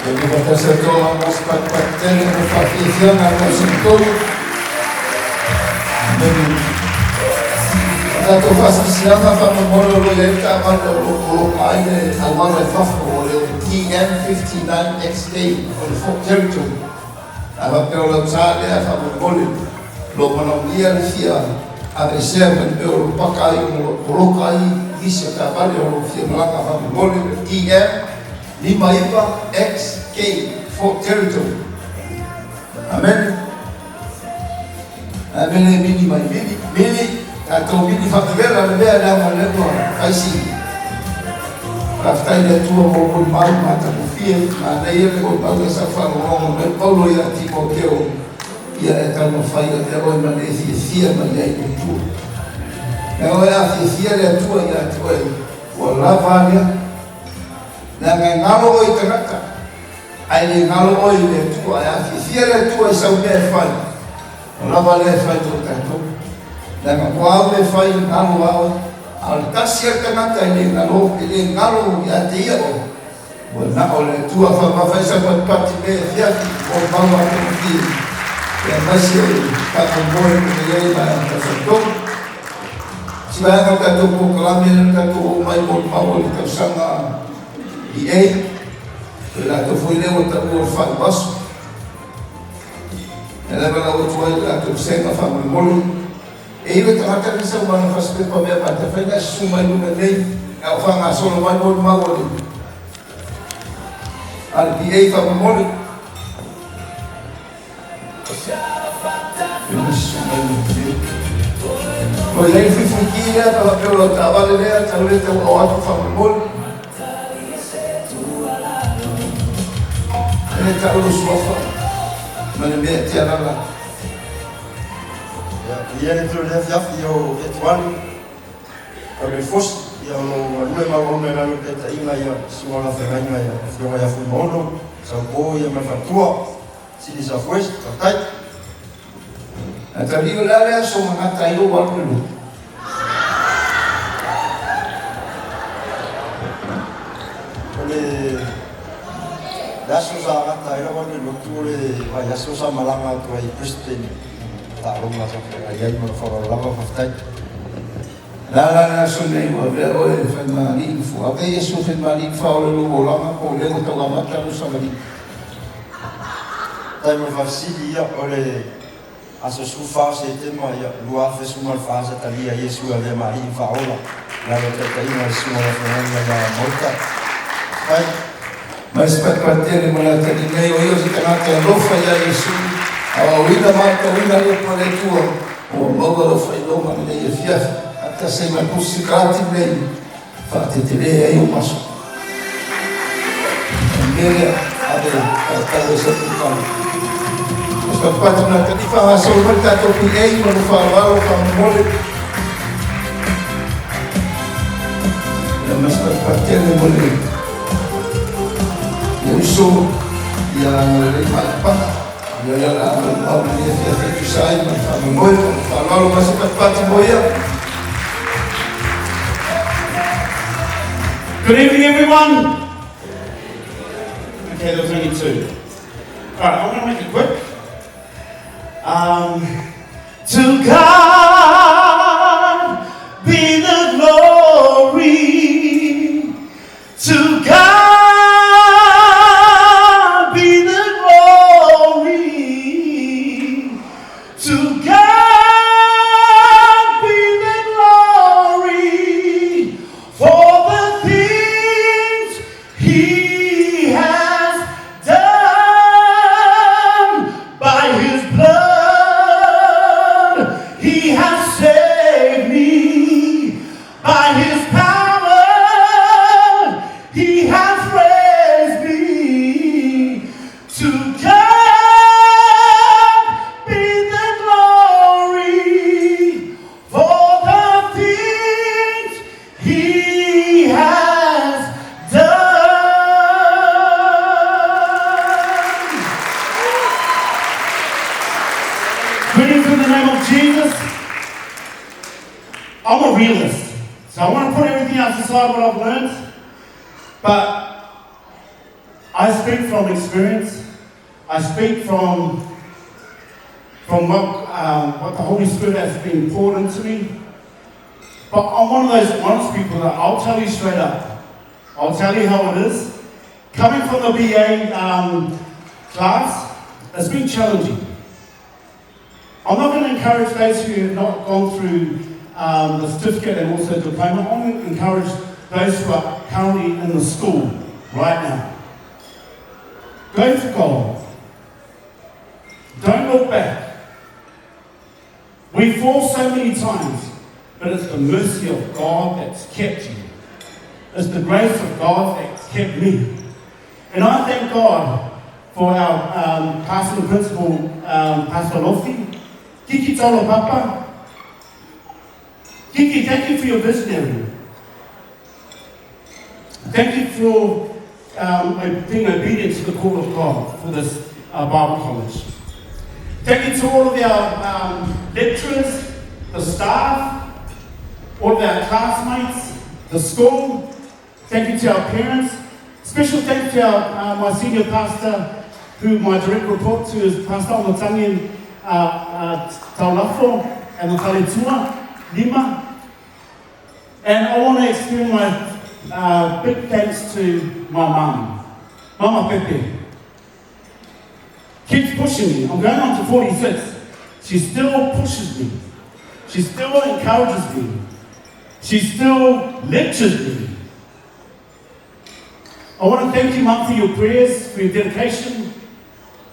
Ia te faatasi atu au ma se patipati tele ma le faafiafiaga a le tausaga tolu. Amene. O tatou faasilasilaga faamolemole o lo o i ai le taavale o lo o poloka ai le auala i fafo o le TM59XK o le Fort Territory. A faapea o lau sa lea faamolemole o lo o manaomia le fia aveesea mai le mea o lo o paka ai ona o lo o poloka ai nisi o taavale o lo o fia malaga faamolemole o le TM 59 XK Fort Territory. Amene. Amene mili mai mili mili tatou mili faavevela le mea leaga o lea ua faisi. Faafetai i le Atua mo molimau matagofie, manaia le molimau lea sa faalogologo mai Paulo ia Timoteo, ia e taumafai avea oe ma le fiafia mai ai le Atua. Leaga oe a fiafia le Atua ia te oe, ua lava a lea. Leaga e galo oe i tagata, ae le galo oe i le Atua. Ae a fiafia le Atua i sau mea e fai, ua lava lea e fai mo tatou. Leaga o au mea e fai, e galo lava oe. A o le tasi lava le tagata e le galo, e le galo ia te ia oe, ua na o le Atua. Faamamafa ai sau patipati i lenei afiafi, molimau matagofie, aemaise o le faamoemoe ua i ai le vaega tausaga tolu. Si vaega o le tatou polokalame lea na tatou oo mai molimau o le tausaga BA, o le latou foi lea ua taua o le faaiuaso. Ia lea valaau atu ai i le latou vasega faamolemole. E i ai le tagata lea sau ma ana fasipepa mea matafai na e susu mai luga nei, a o faagasolo mai molimau a le a le BA faamolemole. Ua i ai le fuifuiki lea pe faapea o lau taavale lea, tau le tau ao atu faamolemole. E le tau lou suafa ma le mea e te alala. Ia, ia le tino lea afiafi o Etuani, o le fosi, ia o lo o galue ma auauna i lalo o le taitaiga ia Susuga o Lafeagaiga ia Afioga ia Fuimaono, Saupo ia ma le faletua. Sili South West, faafetai. Atalii o le a le aso na gata ai lou alu i le lotu? O le le aso sa gata ai lau alu i le lotu o le vaiaso sa malaga atu ai i Brisbane i taaloga sa feagai ai ma lou faaaloalo lava, faafetai. O le a la le aso lenei ua avea oe e fai ma alii ma fua? Avea Iesu e fai ma alii ma faaola i lou olaga po o lea ua tau amata lou savaliga? Faafetai mo le faafesili, ia o le aso 14 o Setema ia 2014 sa talia ai Iesu e avea ma alii ma faaola i lalo o le taitaiga a le Susuga o le Afioga ia Maota. Faafetai. Mai se patupatele ma le atalii nei, o ia o se tagata e alofa ia Iesu, aoaoina ma aotauina le upu a le Atua, ua maua lau faailoga lenei afiafi, faatasi ai ma le pusi sikarati lenei, faatetele ai ou maso. O le mea lea, ave faatau ai sau pukala. O se patupatu na atalii, faagasolo mai le tatou PA ma lou faaaloalo faamolemole. Ia ma se patupatu mo le le uso ia lelei maipaa. Ia lea la mau lenei afiafi e tusa ai ma le faamoemoe ma le faaaloalo ma se patupatu mo ia. Good evening, everyone. Okay, there was only two. All right, I'm going to make it quick. To God be the glory. To God be the glory. To God be the glory for the things He has done. By His blood He has saved me. By His power He has raised me. To God be the glory for the things He has done. inside what I've learned, but I speak from experience. I speak from from what, what the Holy Spirit has been poured into me. But I'm one of those honest people that I'll tell you straight up. I'll tell you how it is. Coming from the BA class, it's been challenging. I'm not going to encourage those who have not gone through the certificate and also diploma. I'm going to encourage those who are currently in the school right now. Go for gold. Don't look back. We fall so many times, but it's the mercy of God that's kept you. It's the grace of God that's kept me. And I thank God for our pastor and principal, Pastor Lofi. Kiki Tolo Papa. Kiki, thank you for your visionary. Thank you for being obedient to the call of God for this Bible college. Thank you to all of our lecturers, the staff, all of our classmates, the school. Thank you to our parents. Special thanks to our, my senior pastor, who my direct report to is Pastor Omatangi Taulafo and the Taletua, Lima. And I want to extend my big thanks to my mum, Mama Pepe. Keeps pushing me. I'm going on to 46. She still pushes me. She still encourages me. She still lectures me. I want to thank you, Mum, for your prayers, for your dedication.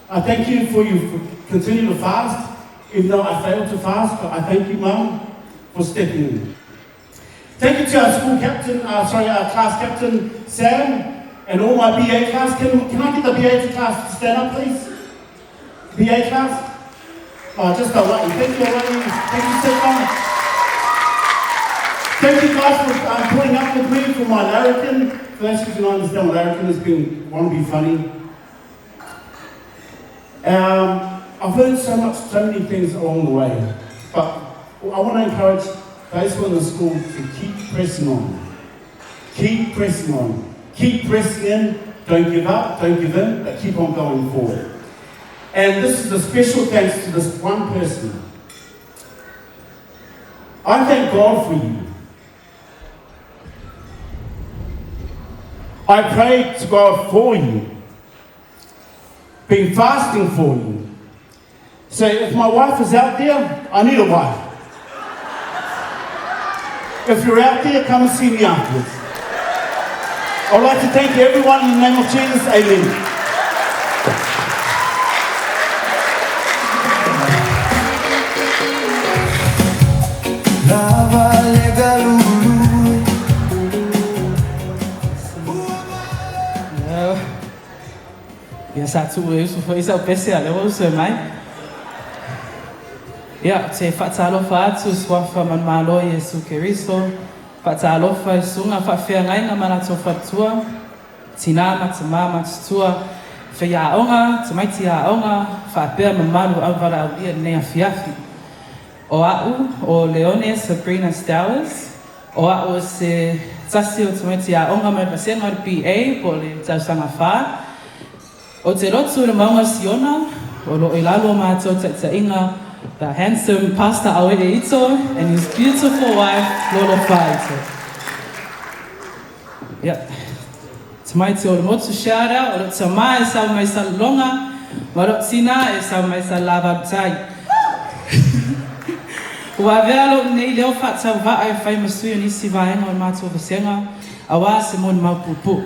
I thank you for you for continuing to fast, even though I failed to fast, but I thank you, Mum, for stepping in. Thank you to our school captain, our class captain, Sam, and all my BA class. Can I get the BA class to stand up, please? BA class? Oh, just Hawaii. Thank you, Hawaii. Thank you, Stefan. Thank you guys for putting up with me for my larrikin. For those who don't understand what larrikin has been, want to be funny. I've learned so many things along the way, but I want to encourage those who are in the school to keep pressing on. Keep pressing on. Keep pressing in. Don't give up, don't give in, but keep on going forward. And this is a special thanks to this one person. I thank God for you. I pray to God for you. Been fasting for you. So if my wife is out there, I need a wife. If you're out there, come and see me afterwards. I'd like to thank everyone in the name of Jesus. Amen. Ia sa tu e usu foi sa pese a lewa usu e mai. Ia, te whaatalofa atu suafa manumalo Iesu Keriso. Whaatalofa i sunga whaafea ngainga mana tō whatua. Tina matamā matutua. Whea aonga, tamaiti aonga, whaapea mamalu au wala au ia nei afiafi. O au, o Leone Sabrina Stowers. O au se tasi o tamaiti aonga mai pasenga o BA, po le tausanga wha. O te rotu le maunga Siona, o lo ilalo mātou taitainga, the handsome Pastor Awere Ito and his beautiful wife, Lolo Faito. Yep. Tamaiti o le motu shout out, o le tamai e sau mai sa longa, ma ro tina e sau mai sa lava tai. Ua vea lo nei leo whaatau vaa e whai masui o nisi vaenga o mātou vasenga, a wā se moni mau pupu.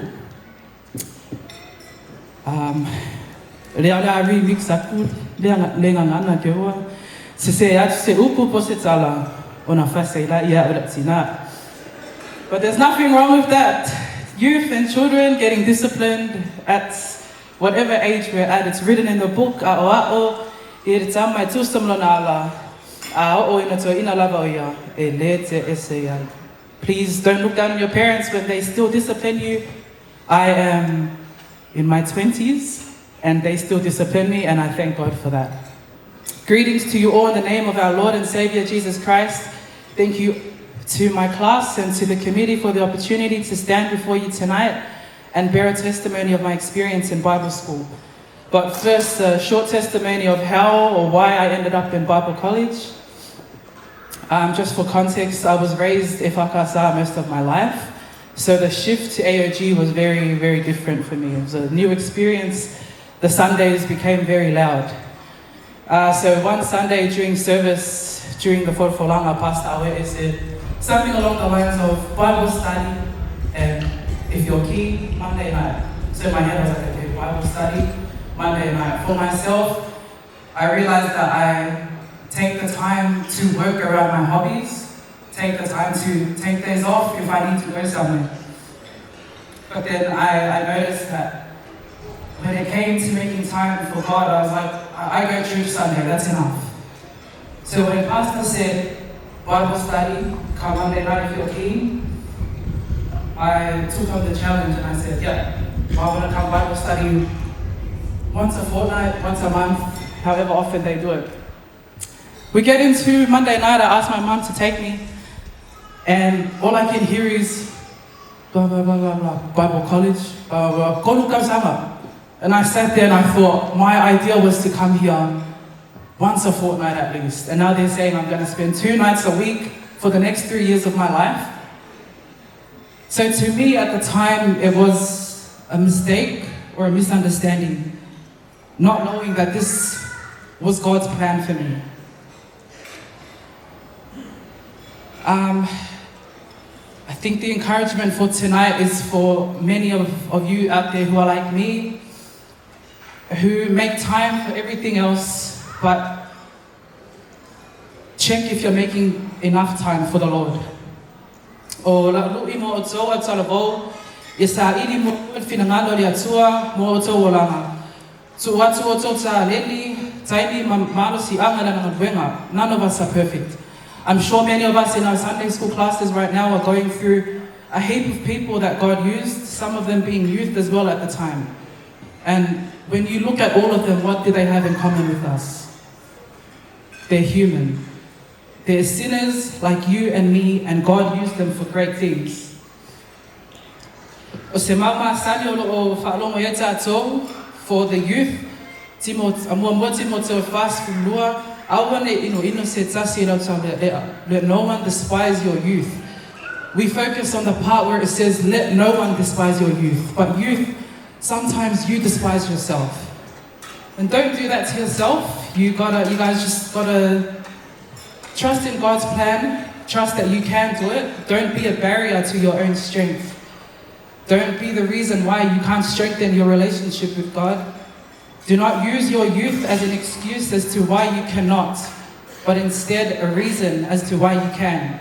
Lea lea remix aku, lea ngana ke ua. Se se atu se upu po se tala, ona whase ila ia o tina. But there's nothing wrong with that. Youth and children getting disciplined at whatever age we're at. It's written in the book, a o ao, i re tamai tūsamlona ala, a o ina to ina lava o ia, e le te ese ai. Please don't look down on your parents when they still discipline you. I am in my 20s, and they still discipline me, and I thank God for that. Greetings to you all in the name of our Lord and Savior, Jesus Christ. Thank you to my class and to the committee for the opportunity to stand before you tonight and bear a testimony of my experience in Bible school. But first, a short testimony of how or why I ended up in Bible college. Just for context, I was raised EFKS most of my life. So the shift to AOG was very, very different for me. It was a new experience. The Sundays became very loud. So one Sunday during service, during the Folfolanga, Pastor Awe said something along the lines of Bible study and if you're keen, Monday night. So in my head I was like, okay, Bible study, Monday night. For myself, I realized that I take the time to work around my hobbies, take the time to take days off if I need to go somewhere. But then I noticed that when it came to making time for God, I was like, I go church Sunday, that's enough. So when Pastor said, Bible study, come Monday night if you're keen, I took on the challenge and I said, yeah, I want to come Bible study once a fortnight, once a month, however often they do it. We get into Monday night, I asked my mum to take me, and all I can hear is, blah, blah, blah, blah, blah, Bible college, blah, blah, blah, Koru kasama. And I sat there and I thought, my idea was to come here once a fortnight at least. And now they're saying I'm going to spend 2 nights a week for the next 3 years of my life. So to me at the time, it was a mistake or a misunderstanding, not knowing that this was God's plan for me. I think the encouragement for tonight is for many of you out there who are like me, who make time for everything else, but check if you're making enough time for the Lord. O la lui mo o tō atalavou, e sa iri mo finangalo le atua mo o tō olanga. Tu atu o tō tā leni, taimi malo si anga na ngā. None of us are perfect. I'm sure many of us in our Sunday school classes right now are going through a heap of people that God used, some of them being youth as well at the time. And when you look at all of them, what do they have in common with us? They're human. They're sinners like you and me, and God used them for great things. O se mama sani o loo whaalongo ia tātou for the youth, mua Timoteo fast lua, aua ne ino ino se tasi rau tau let no one despise your youth. We focus on the part where it says, let no one despise your youth. But youth, sometimes you despise yourself. And don't do that to yourself. You guys just gotta trust in God's plan. Trust that you can do it. Don't be a barrier to your own strength. Don't be the reason why you can't strengthen your relationship with God. Do not use your youth as an excuse as to why you cannot, but instead a reason as to why you can.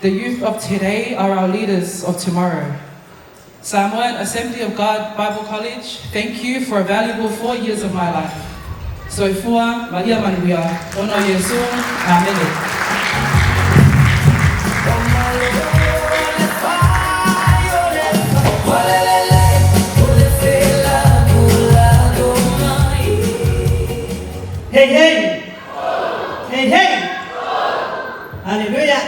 The youth of today are our leaders of tomorrow. Samoan Assembly of God Bible College, thank you for a valuable 4 years of my life. Soifua, Maria Manuia, Ono Yesu, Amen. Hey, hey! Hey, hey! Hallelujah!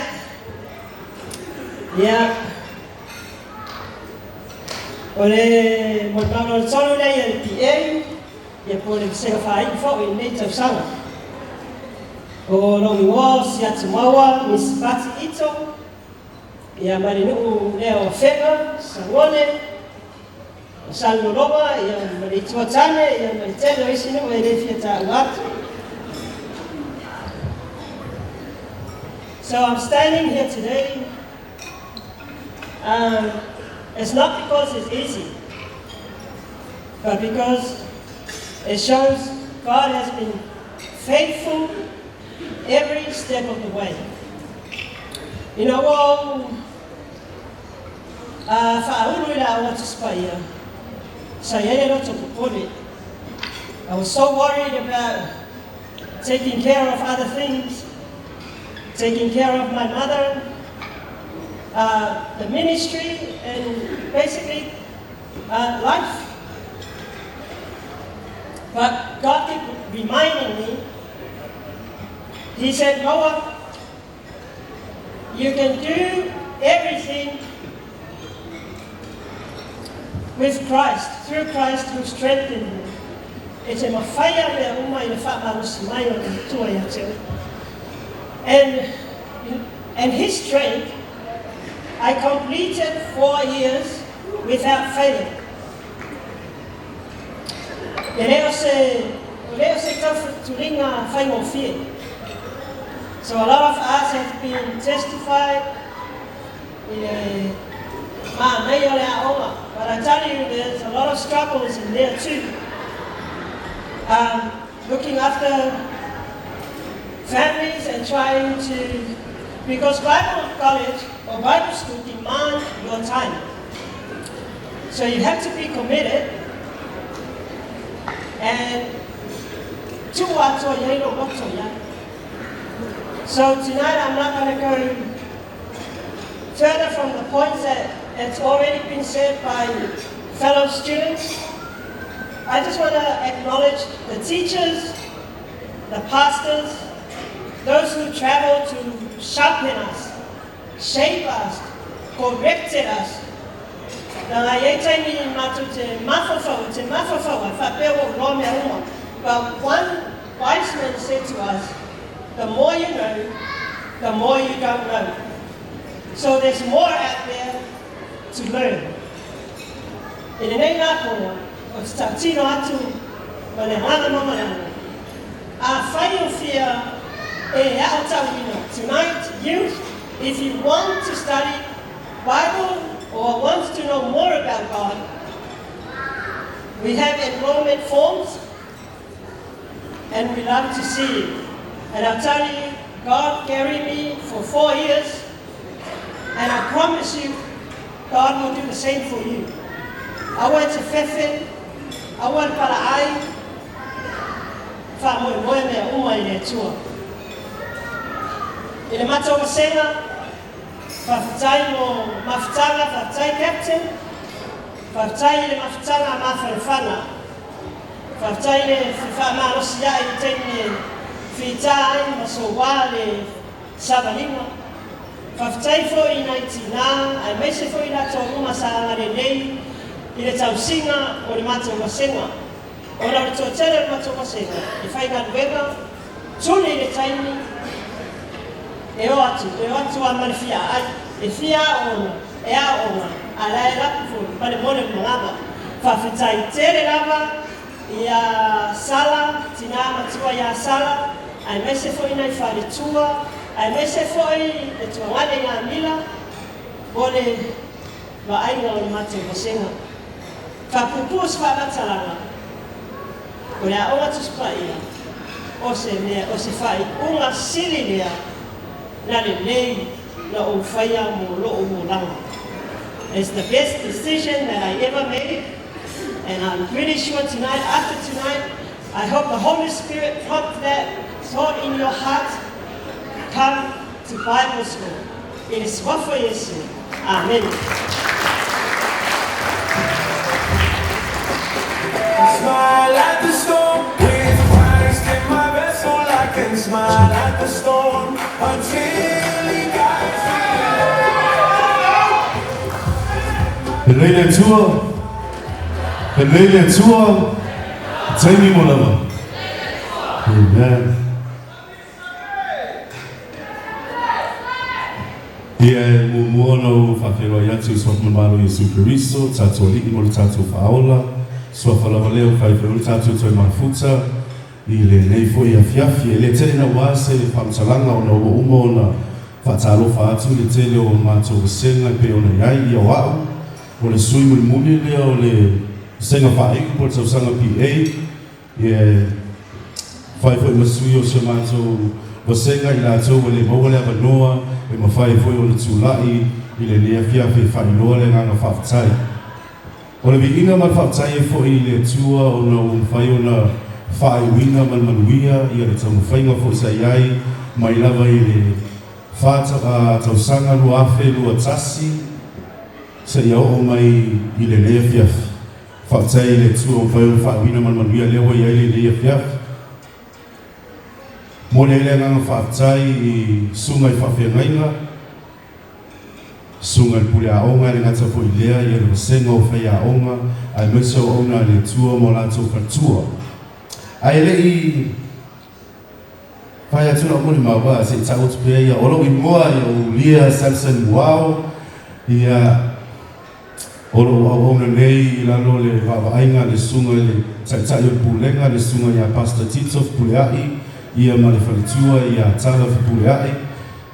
Yeah. Ole mo tano solo nei el PA ia po le se fa i fo i nei tausaga. O lo mi wa si atumawa mi sifati ito ia mari nu leo fega sangone salnoloma ia mari tuatane ia mari tele isi nu e le fia ta watu. So I'm standing here today. It's not because it's easy, but because it shows God has been faithful every step of the way. You know, well, I was so worried about taking care of other things, taking care of my mother, the ministry, and basically life. But God kept reminding me He said, Noah, you can do everything with Christ, through Christ who strengthened you. E te mawhai a mea uma i le whaamalosi mai o le Atua ia te oe. And, and his strength, I completed 4 years without failure. E le o se, o le o se taufutuliga faigofie. So a lot of us have been testified i le manaia o le aoga. But I tell you, there's a lot of struggles in there too. Looking after families and trying to, because Bible college or Bible school demand your time. So you have to be committed and tuu atoa i ai lou loto ia. So tonight I'm not going to go further from the points that it's already been said by fellow students. I just want to acknowledge the teachers, the pastors, those who travel to sharpen us, shape us, corrected us. Na ngai e taimi mātou te mawhawhau, te mawhawhau, a whapea o loa mea uma. But one wise man said to us, "The more you know, the more you don't know." So there's more out there to learn. I lenei la po, o te tautino atu ma le agaga maualalo. Afai o fia e aotauina. Tonight, youth, if you want to study Bible or want to know more about God, we have enrollment forms and we love to see you. And I'll tell you, God carried me for 4 years, and I promise you, God will do the same for you. I went to fefe, I went palaai, faamoemoe mea uma i le Atua. I le matou vasega, faafetai mo mafutaga, faafetai captain, faafetai i le mafutaga a mafanafana. Faafetai le fefaamalosi ai i taimi e fitā ai ma soua le savaliga. Faafetai foi i nai tinā, aemaise foi i latou uma sa agalelei i le tausiga o le matou vasega. Ona o le toatele o le matou vasega e faigaluega, tuli i le taimi e o atu, e o atu a ma le fiaai, e fia aoga, e aoga, a la e lapu foi ma le mole o le magaga. Faafetai tele lava ia Sala, tinā matua iā Sala, aemaise foi nai faletua, aemaise foi le tuagale ia Mila, o le vaaiga o le matou vasega. Faapuupuu se faamatalaga, o le aoga Tusi Paia, o se mea, o se faaiuga sili lea na lelei na ou faia mo lou olaga. It's the best decision that I ever made, and I'm pretty sure tonight, after tonight, I hope the Holy Spirit prompt that thought in your heart. Come to Bible school. It is suafa Iesu. Amen. Smile at the storm with Christ in my vessel. I can smile at the storm until He guides me. Lelei le Atua, lelei le Atua, taimi mo lava. Amen. Ia e muamua ona ou faafeiloai atu i suafa mamalo Iesu Keriso, tatou Alii mo le tatou Faaola, suafa lava lea ua faifai le tatou toe mafuta i lenei foi afiafi. E le tele nauā se faamatalaga ona ua uma ona faatalofa atu le tele o matou vasega e pei ona i ai ia o a'u o le sui mulimuli lea o le vasega faaiu po le tausaga PA ia fai foi ma sui o se matou vasega i latou ua le maua le avanoa e mafai foi ona tula'i i lenei afiafi e faailoa le agaga faafetai. O le viiga ma le faafetai ai foi i le Atua ona ua mafai ona faaiuina ma le manuia ia le taumafaiga foi sa i ai mai lava i le 4 tausaga 2021 seia oo mai i lenei afiafi. Faafetai i le Atua ua mafai ona faaiuina ma le manuia lea ua i ai lenei afiafi. Momoli ai le agaga faafetai i susuga i faafeagaiga, susuga i le pule aoga e le gata foi i lea ia le vasega o faiaoga aemaise o auauna a le Atua ma o latou faletua. Ae le i fai atu lau molimau, a se i tau atu pea ia o lou igoa ia o Ulia Samson Muao, ia o lo o auauna nei i lalo o le vaavaaiga a le Susuga i le Taitai o le Pulega, le Susuga ia Pastor Tito Fepuleai, ia ma le faletua ia Tala Fepuleai,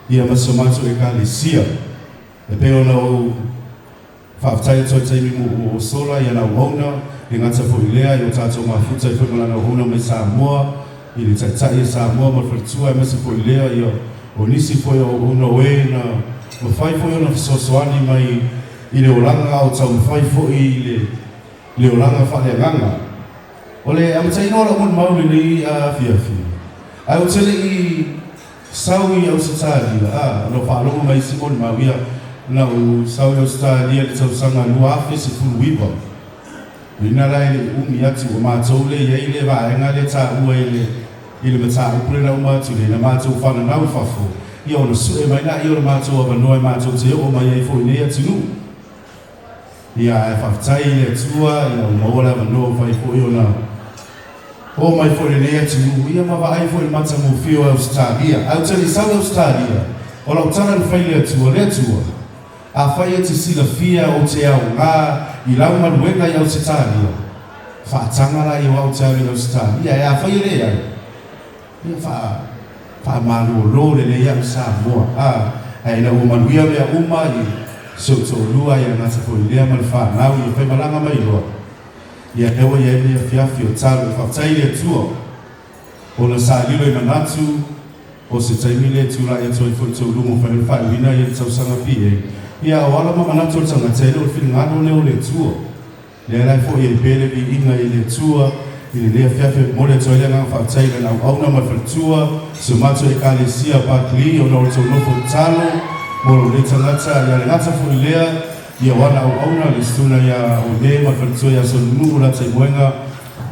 ia ma si o matou Ekalesia. E pei ona ou faafetai atu ai i taimi ua sola i ana auauna, le gata foi i lea i o tatou mafuta ai foi ma lana auauna mai Samoa, i le Taitai o Samoa ma le faletua, aemaise foi i lea ia o nisi foi o auauna o e na mafai foi ona fesoasoani mai i le olaga a o taumafai foi i le olaga faaleagaga. O le amataina o lau molimau i lenei afiafi, ae ou te le i sau i Ausetalia, a, ona ou faalogo mai isi molimau, ia, na ou sau i Ausetalia i le tausaga 2019. Lena la e le i umi atu ua matou le i ai le vaega lea taua i le i le mataupu lea na uma atu nei, na matou fananau i fafo, ia ona sue mai laia o le matou avanoa e matou te oo mai ai foi i nei atunuu. Ia ae faafetai i le Atua, ia ua maua le avanoa ua fai foi ona oo mai foi i lenei atunuu, ia ma vaai foi i le matagofie o Ausetalia. Ae ou te le i sau i Ausetalia, o lau tala na fai i le Atua, Le Atua, Afai e te silafia ou te aoga i lau galuega i Ausetalia, faataga la i o au te alu i Ausetalia, ae afai e leai, ia faa, faamalolo lelei au i Samoa. A, ae ina ua manuia mea uma i si ou toalua ia gata foi lea ma le fanau ia faimalaga mai loa, ia lea ua i ai lenei afiafi o talo e faafetai i le Atua. Ona sa lilo i manatu o se taimi lea e tulai atu ai foi tou luma fai o le faaiuina ia le tausaga PA. Ia o ala ma manatu o le tagata e le o le finagalo lea o le Atua. Lea la e foi ai pea le viiga i le Atua i lenei afiafi e momoli atu ai le agaga faafetai i lana auauna ma le faletua, si o matou Ekalesia Barkley ona o le tou nofo tatalo mo lou nei tagata. Ia le gata foi lea ia o ana auauna le Susuga ia One ma le faletua ia Solomunu Lataimuega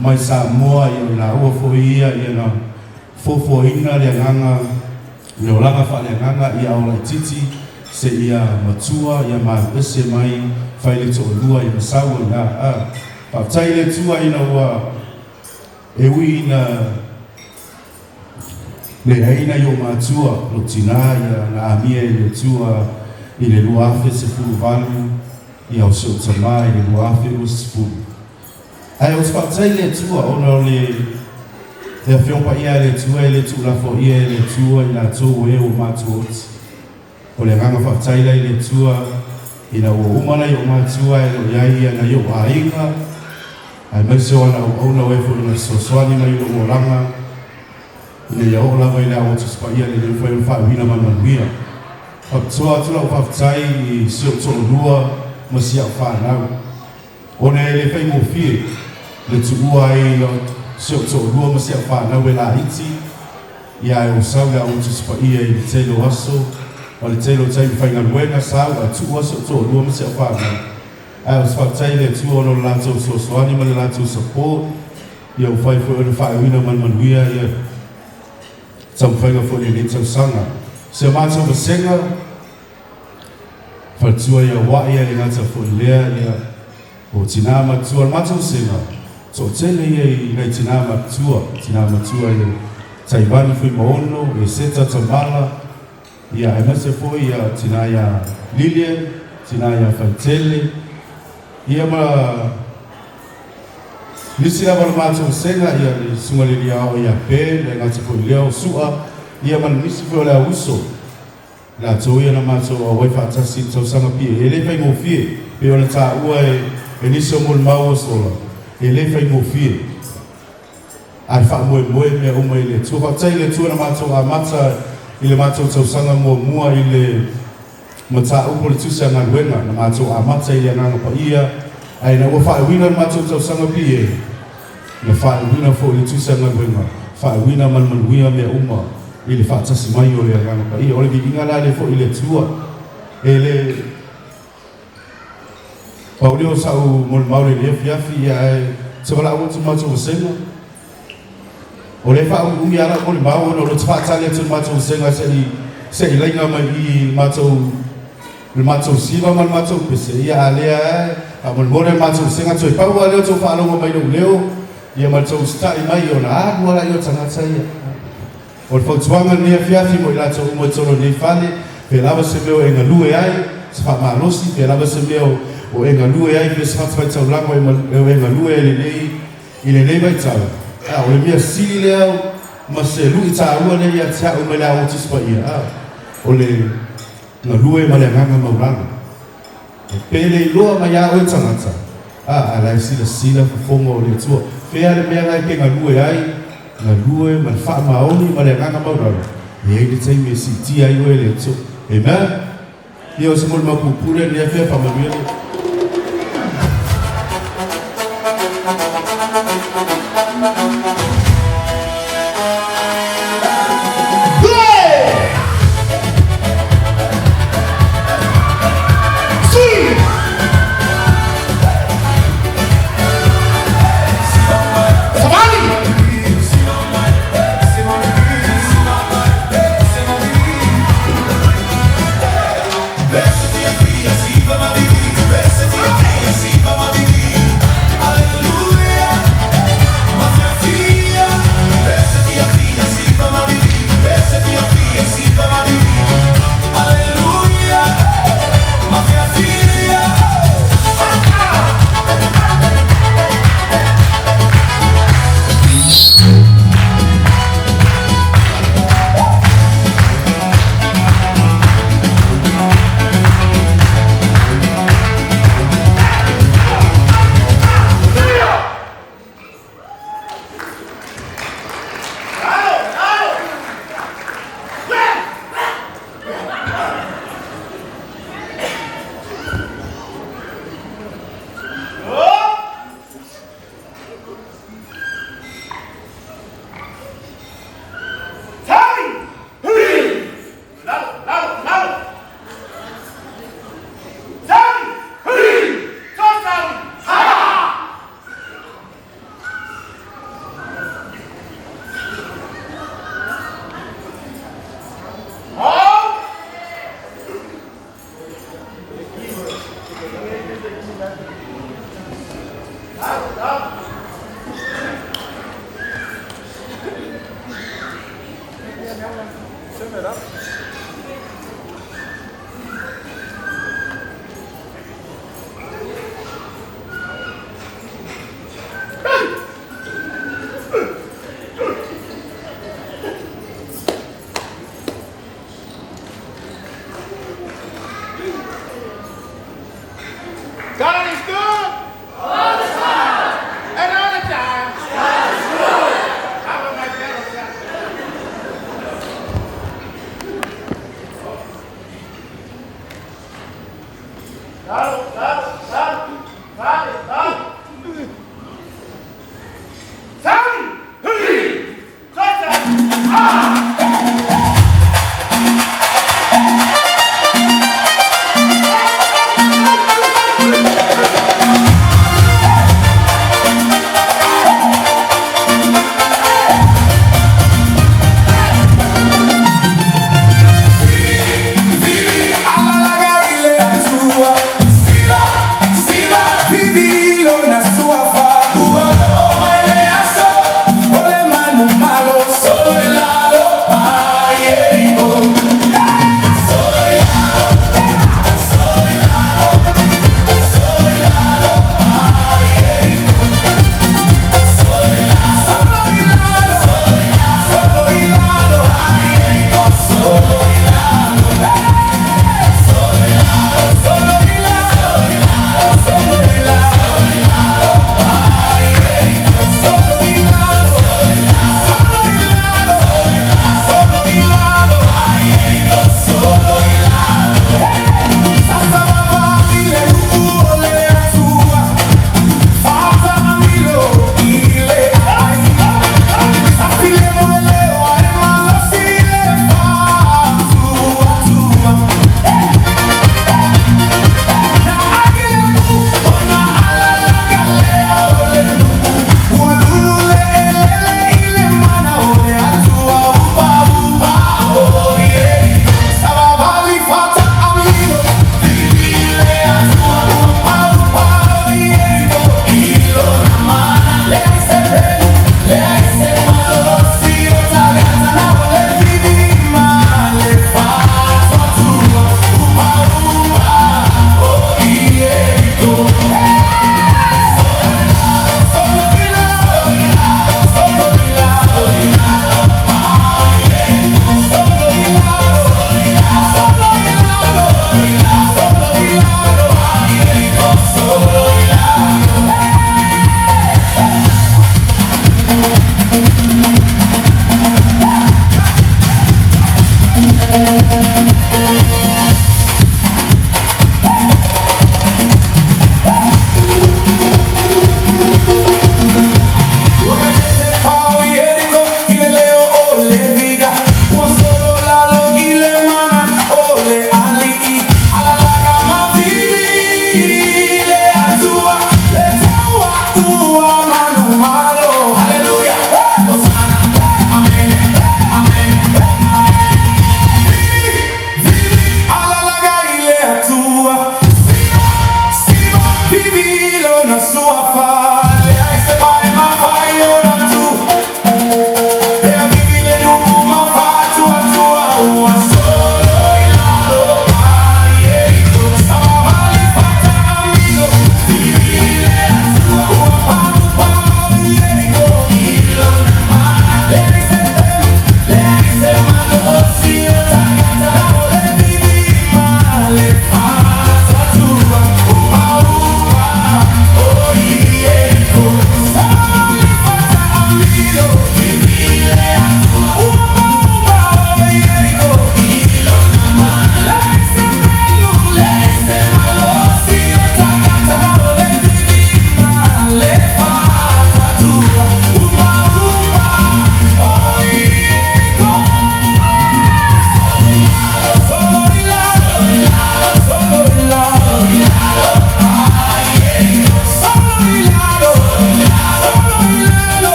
mai Samoa, ia o laua foi ia ia na foafoaina le agaga le olaga faaleagaga ia ao laititi seia matua ia malu ese mai fai le toalua ia masau ai a a faafetai i le Atua ina ua e ui ina leai nai ou matua lou tinā ia na amia e le Atua i le 2018 ia o si ou tamā i le 2020. Ae ou te faafetai i le Atua ona o le le Afioga Paia a le Atua e le tuulafoaia e le Atua i latou o e ua matuaoti. O le agaga faafetai la i le Atua ina ua uma nai ou matua e le o i ai ia nai ou aiga aemaise o ana auauna o e foi na fesoasoani mai i lou olaga ina ia oo lava i le Ao Tusi Paia le le mafai ona faauiina ma le manuia. Faapitoa atu lau faafetai i si ou toalua ma si au fanau. Ona e le faigofie le tuua ai o si ou toalua ma si au fanau e laiti, ia ae ua sau le Ao Tusi Paia i le tele o aso ma le tele o taimi faigaluega sa au ae tuua si ou toalua ma si au fanau. Ae ou te faafetai i le Atua ona o le latou fesoasoani ma le latou support, ia ua fai foi ona faaiuina ma le manuia ia taumafaiga foi i lenei tausaga. Si a matou vasega, Faletua ia ua'i ia le gata foi lea ia o tinā matua le matou vasega toatele ia i nai tinā matua tinā matua ia Taivani Fuimaono Eseta Tamala ia aemaise foi ia tinā ia Lilian tinā ia Faitele ia ma nisi lava o le matou vasega ia le susuga i le Liao ia Ben le gata foi lea o Su'a ia ma nisi foi o le auuso latou ia na matou auai faatasi i le tausaga PA. E le faigofie, pei ona taua e e nisi o molimau o sola, e le faigofie. Ae faamoemoe mea uma i le Atua. Faafetai i le Atua na matou amata i le matou tausaga muamua i le mataupu o le tusi a galuega, na matou amata i le Agaga Paia, ae ina ua faaiuina le matou tausaga PA, na faaiuina foi le tusi a galuega, faaiuina ma le manuia mea uma i le faatasi mai o le Agaga Paia. O le viiga la lea foi i le Atua. E le pau lea o sa'u molimau i lenei afiafi, ae se valaau atu i le matou vasega. O lea e faaumiumi lava lau molimau ona o lea ou te faatali atu i le matou vasega se i se i laina mai i i le matou le matou siva ma le matou pese, ia a o lea lava e faamolemole le matou vasega toe pau lava lea o le tou faalogo mai i lou leo ia ma le tou usitai mai ona alu lava laia o tagata ia. O le fautuaga i lenei afiafi mo i latou uma i totonu o lenei fale, fea lava se mea o e galue ai, se faamalosi, fea lava se mea o e galue ai, fea se fatafaitaulaga o e galue ai lenei, i lenei vaitau, a o le mea sili lea ma se lui taua lea ia te a'u mai le Ao Tisi Paia, a o le galue ma le agaga maulalo. E pele iloa mai a oe tagata, a ae la e silasila fofoga o le Atua. Fea le mea la e te galue ai, galue ma le faamaoni ma le agaga maulalo, e i ai le taimi e siitia ai oe e le Atua. Amen. Ia o se molimau puupuu lea i lenei afiafi, faamanuia le. God is good. All the time. And all the time. God is good. Have a nice day.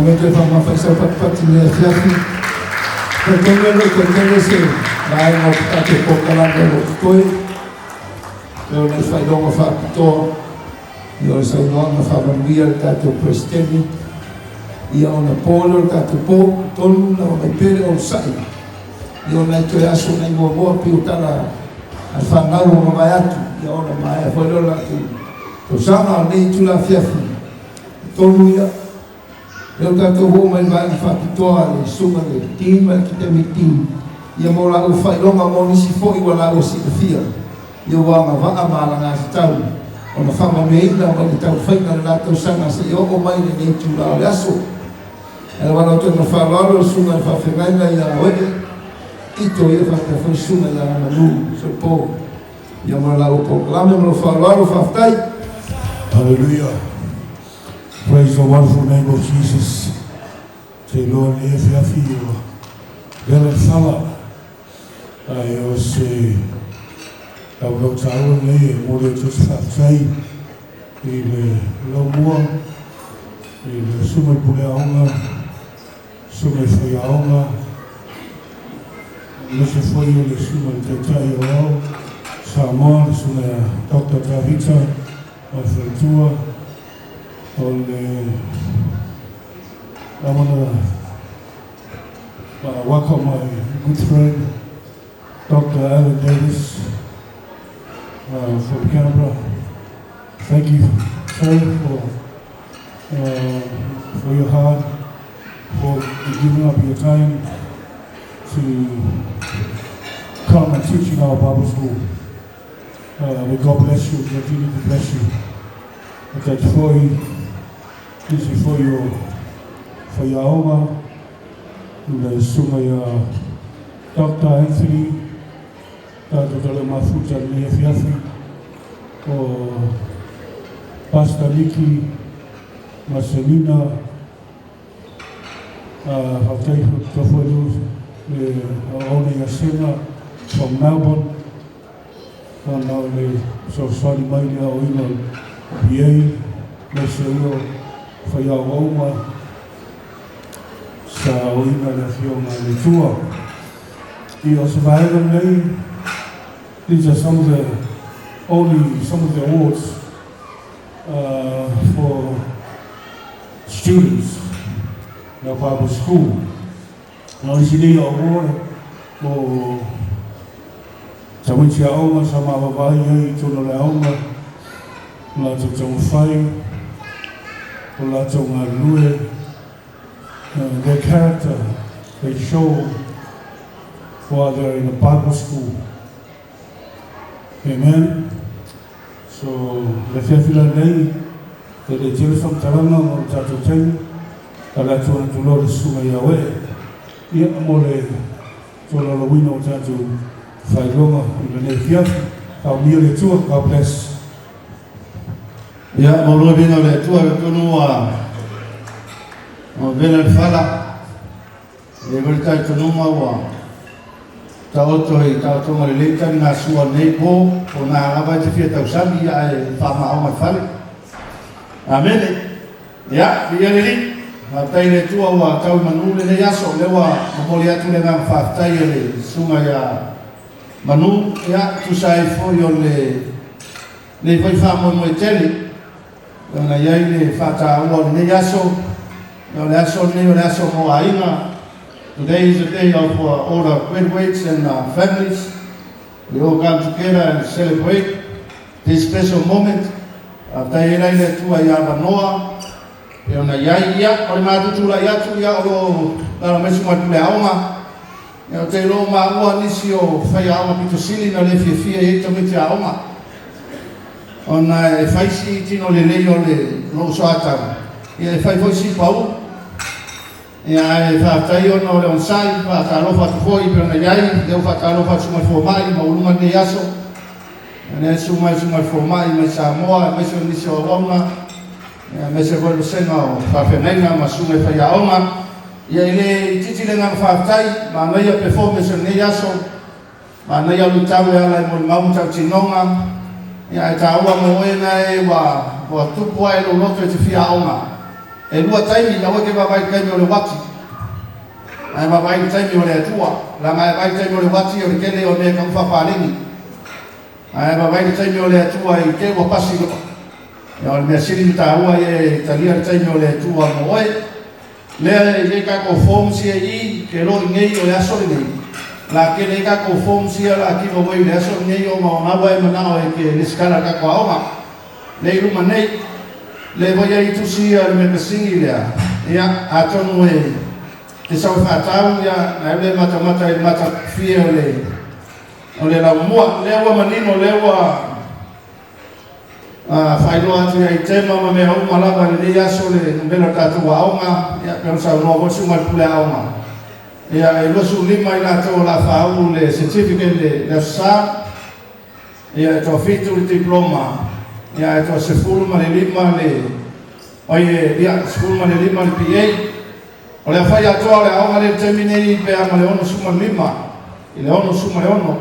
Aumai toe faamamafa i sau patipati i lenei afiafi. Talitonu e le o toe tele se vaega o le tatou polokalame o lo o totoe, e ona i faailoga faapitoa, ia o le saunoaga faamanuia a le tatou Peresetene, ia ona po lea o le tatou po, talitonu lava mai pea le onosai, ia o nai toe aso nai muamua pei o tala a le fanau ua mavae atu, ia ona maea foi lea o le latou tausaga. O lenei itula afiafi, talitonu ia, lea ua tatou oo mai i le vaega faapitoa a le susuga i le Dean ma le Academic Dean, ia mo laua faailoga mo nisi foi ua laua silafia, ia ua agavaa ma alagatatau ona faamanuiaina mai le taumafaiga o le la tausaga seia oo mai lenei itula o le aso. Ae lava lau toe faaaloalo le susuga i le faafeagaiga ia Oee Tito ia faapea foi le susuga ia Manu Soipo ia mo le laua polokalame ma lou faaaloalo. Faafetai. Hallelujah. Praise the wonderful name of Jesus. Te loa le afiafi o vela le fala. Ai o se au lau tāua nei e mo le atu se faafetai i le laumua, i le susuga i pule aoga, susuga i faiaoga, aemaise foi o le susuga i le Taitai Aoao Samoa, le susuga ia Dr. Tavita ma le faletua o le. I want to welcome my good friend Dr. Alan Davis from Canberra. Thank you, sir, for your heart, for giving up your time to come and teach in our Bible school. May God bless you, continue to bless you. That for isi foi o faiaoga, le susuga ia Doctor Anthony, tatou tala mafuta i lenei afiafi, o Pastor Nicky ma Selina, faafetai foi le auauna ia Sena from Melbourne, ona o le fesoasoani mai i le aoaoina o le BA, aemaise ia o faiaoga uma sa aoaoina e le Afioga i le Atua. Ia, o se vaega lenei, these are some of the, only some of the awards for students in our Bible school. Na o isi nei award mo tamaiti aoga sa mavavaai ai i totonu o le aoga, o latou taumafai, o latou galulue, their character they show while they're in a Bible school. Amen. So, le afiafi la lenei, e le tele faamatalaga mo le tatou taimi, a le atu ona tulou le susuga ia Oe, ia, mo le tolaulauina o tatou faailoga i lenei afiafi. Faamanuia le Atua. God bless. Ia, mo lua viiga o le Atua, le tonu ua vela le fala. E i ai foi le talitonuga ua taoto i taotoga lelei taligasua o lenei po, o na lava e te fia tausami ia ae faamaoga le fale. Amene. Ia, viia le Alii. Faafetai i le Atua ua tau i manu lenei aso, o lea ua momoli atu le agaga faafetai a le susuga ia Manu, ia, tusa ai foi o lenei foi faamoemoe tele. Ona i ai le faataua o lenei aso, o le aso lenei o le aso mo aiga. Today is a day of all the graduates and families. We all come together and celebrate this special moment. Faafetai ai la i le Atua i avanoa e ona i ai. Ia, o le matou tulai atu, ia, o lo o lalo mai susuga i le pule aoga. Ia, ou te iloa ua maua nisi o faiaoga pito sili na le fiafia i ai tamaiti aoga, ona e fai si tino lelei o le lou soatau, ia e fai foi si pau. Ia, ae faafetai ona o le onosai, faatalofa atu foi pei ona i ai, lea ua faatalofa atu susuga i le fomai maualuga lenei aso. Ia, lea susu mai susuga i le fomai mai Samoa, aemaise o nisi o auauna, ia, aemaise foi le vasega o faafeagaiga ma susuga i faiaoga. Ia, e le itiiti le agaga faafetai, manaia performance o lenei aso, manaia luitau e ala i molimau ma tautinoga, ia, ae taua mo oe na e ua tupu ae lou loto i te fia aoga. E lua taimi, aua e te vaavaai i le taimi o le uati, ae vaavaai i le taimi o le Atua. Leaga a e vaai i le taimi o le uati, o le tele o mea e tau faapaleni. Ae vaavaai i le taimi o le Atua i te ua pasi loa. Ia o le mea sili ma taua ia e talia le taimi o le Atua mo oe. Lea e i ai tatou forms ia i i, ke lo i nei o le aso lenei. La tele ai tatou forms ia la give away i le aso lenei ona o na ua e manao e te lesitala i le tatou aoga. Lea i luma nei, lea foi ai tusi ia o le mekasini lea, ia, atonu e te sau e faatau, ia, na e le matamata i le matagofie o le, o le laumua. Lea ua manino, lea ua faailoa atu ia i tema ma mea uma lava i lenei aso le numera o le tatou aoga, ia, pei ona saunoa foi le susuga i le pule aoga, ia, e 25 i latou o le a faaulu le certificate i le Aso Sa, Ia, e toafitu le diploma, ia, ae toa 15 le, oi e, ia, 15 le BA. O le aofai atoa o le aoga lea i le taimi nei pe a ma le 65, i le 66,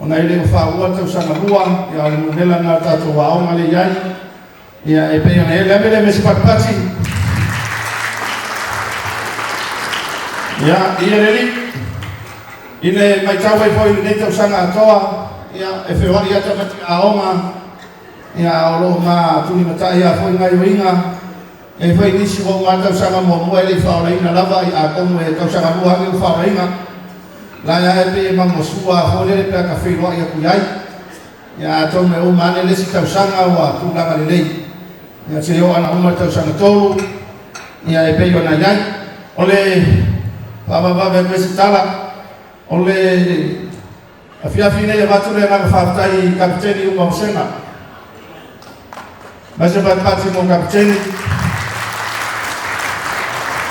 ona e le o faaua le tausaga lua, ia, o le numera lena o le tatou aoga lea i ai. Ia, e pei ona i ai le ave lea me se patipati. Ia, ia le alii, i le matau ai foi i lenei tausaga atoa, ia, e feoai lava tamaiti aoga, ia, a o lo o ma tulimatai lava foi gaoioiga. E i ai foi nisi ua uma lava tausaga muamua e le i faaolaina lava, ia, atonu e tausaga lua ane ua faaolaina. La e pei e manumasu'a lava foi lele pe a ta feiloai atu i ai. Ia atonu e uma ane le isi tausaga ua tulaga lelei. Ia seia oo ana uma le tausaga tolu, ia e pei ona i ai. O le faavavave atu ai se tala, o le afiafi nei avatu le agaga faafetai i Kapeteni uma o Sena. Mai se patipati mo Kapeteni.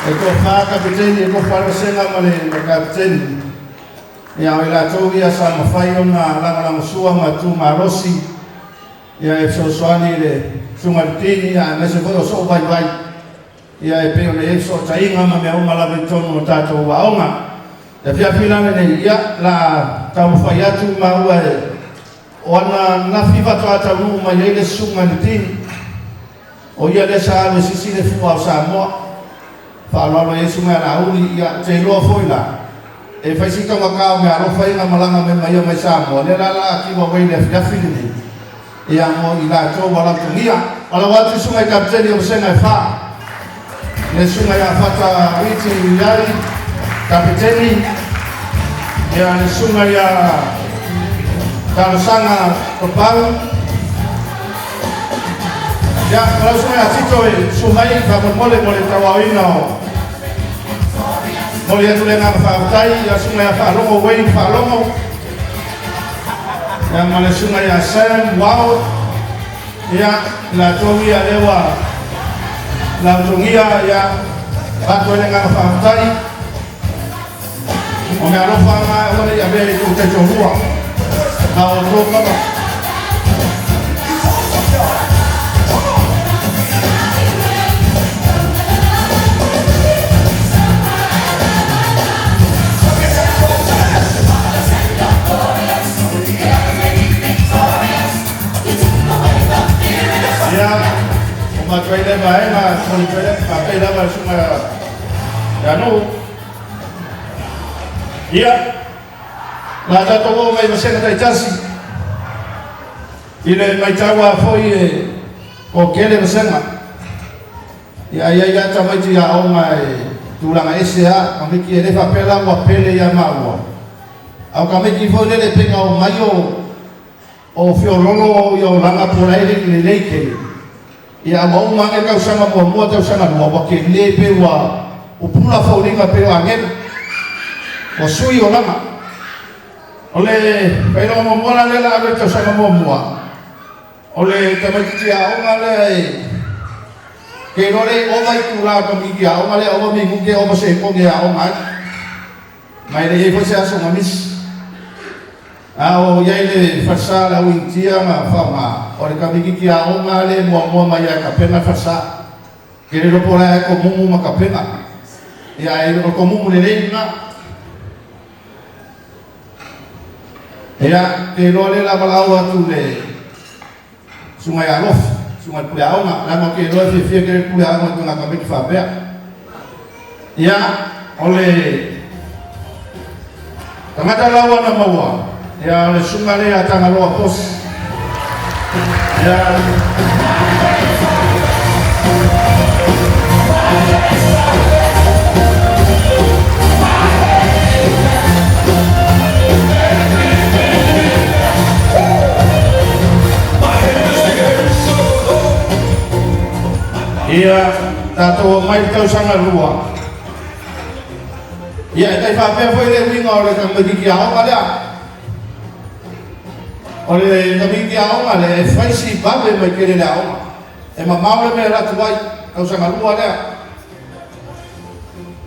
E toafa Kapeteni, e toafa le vasega ma le Kapeteni. Ia, o i latou ia sa mafai ona lagolagosua ma tu malosi ia e fesoasoani i le susuga i le Dean, ia aemaise foi o sou vaivai ia e pei ona i ai fesootaiga ma mea uma lava i totonu o tatou aoga. E afiafi la lenei, ia la taumafai atu maua e o ana nafi faatoa taunuu mai ai le susuga i le Dean. O ia lea sa alu e sisi le fua o Samoa. Faaaloalo ai susuga ia Laauli, ia, te iloa foi la, e fai si taugata o meaalofa ia na malaga mai ma ia mai Samoa, lea la la a give away i le afiafi lenei, ia, mo i latou ua lautogia. Valaau atu i susuga i Kapeteni o Vasega e fa, le susuga ia Fata Witi Iari, Kapeteni, ia, le susuga ia Talosaga Papau, Ia, o lau susuga ia Tito e susu mai faamolemole mo le tauaoina o momoli atu le agaga faafetai ia susuga ia Faalogo Wayne Faalogo ia ma le susuga ia Sam Wao ia latou ia lea ua lautogia ia avatu ai le agaga faafetai O mea alofa na e aua ne i avea i tou taitoalua, a o outou lava. Ia, o matou ai lea vaega, momoli atu ai le faafetai lava i le susuga ia Nuu. Ia, la tatou oo mai vasega taitasi i le maitau a foi e toatele vasega. Ia, ai ai a tamaiti aoga e tulaga ese a, tamaiti e le faapea la ua pele ia maua. A o tamaiti foi lele pei na omai o o feololo ia olaga po o la e le i lelei tele. Ia, a ua uma ane le tausaga muamua, tausaga lua, ua tele pe ua pupula foliga pei o agelu, ua sui olaga. O le faailoga muamua la lea la ave i le tausaga muamua, o le tamaitiiti aoga lea e ke iloa le ova itula o tamaitiiti aoga lea, ova minute, ova sekone e aoga ai. Ma e le i ai foi se aso na misi. A o i ai le falesa a le au Initia na faaaoga, o le tamaitiiti aoga lea e muamua mai ia e tapena le falesa. Ke le iloa po o le a e tomumu ma tapena. Ia, ae o le tomumu lelei lena. Ia, te iloa lea o le a valaau atu i le Susuga ia Alofi. Susuga i le pule aoga, leaga ou te iloa e fiafia tele le pule aoga i tulaga tamaiti faapea. Ia, o le tagata la ua na maua, ia o le susuga lea ia Tagaloa Kosi. Ia, Ia, tatou omai i le tausaga lua. Ia, e tai faapea foi le uiga o le tamaitiiti aoga lea. O le tamaitiiti aoga lea, e fai si vave mai tele i le aoga. E mamao le mea e alu atu ai, tausaga lua lea.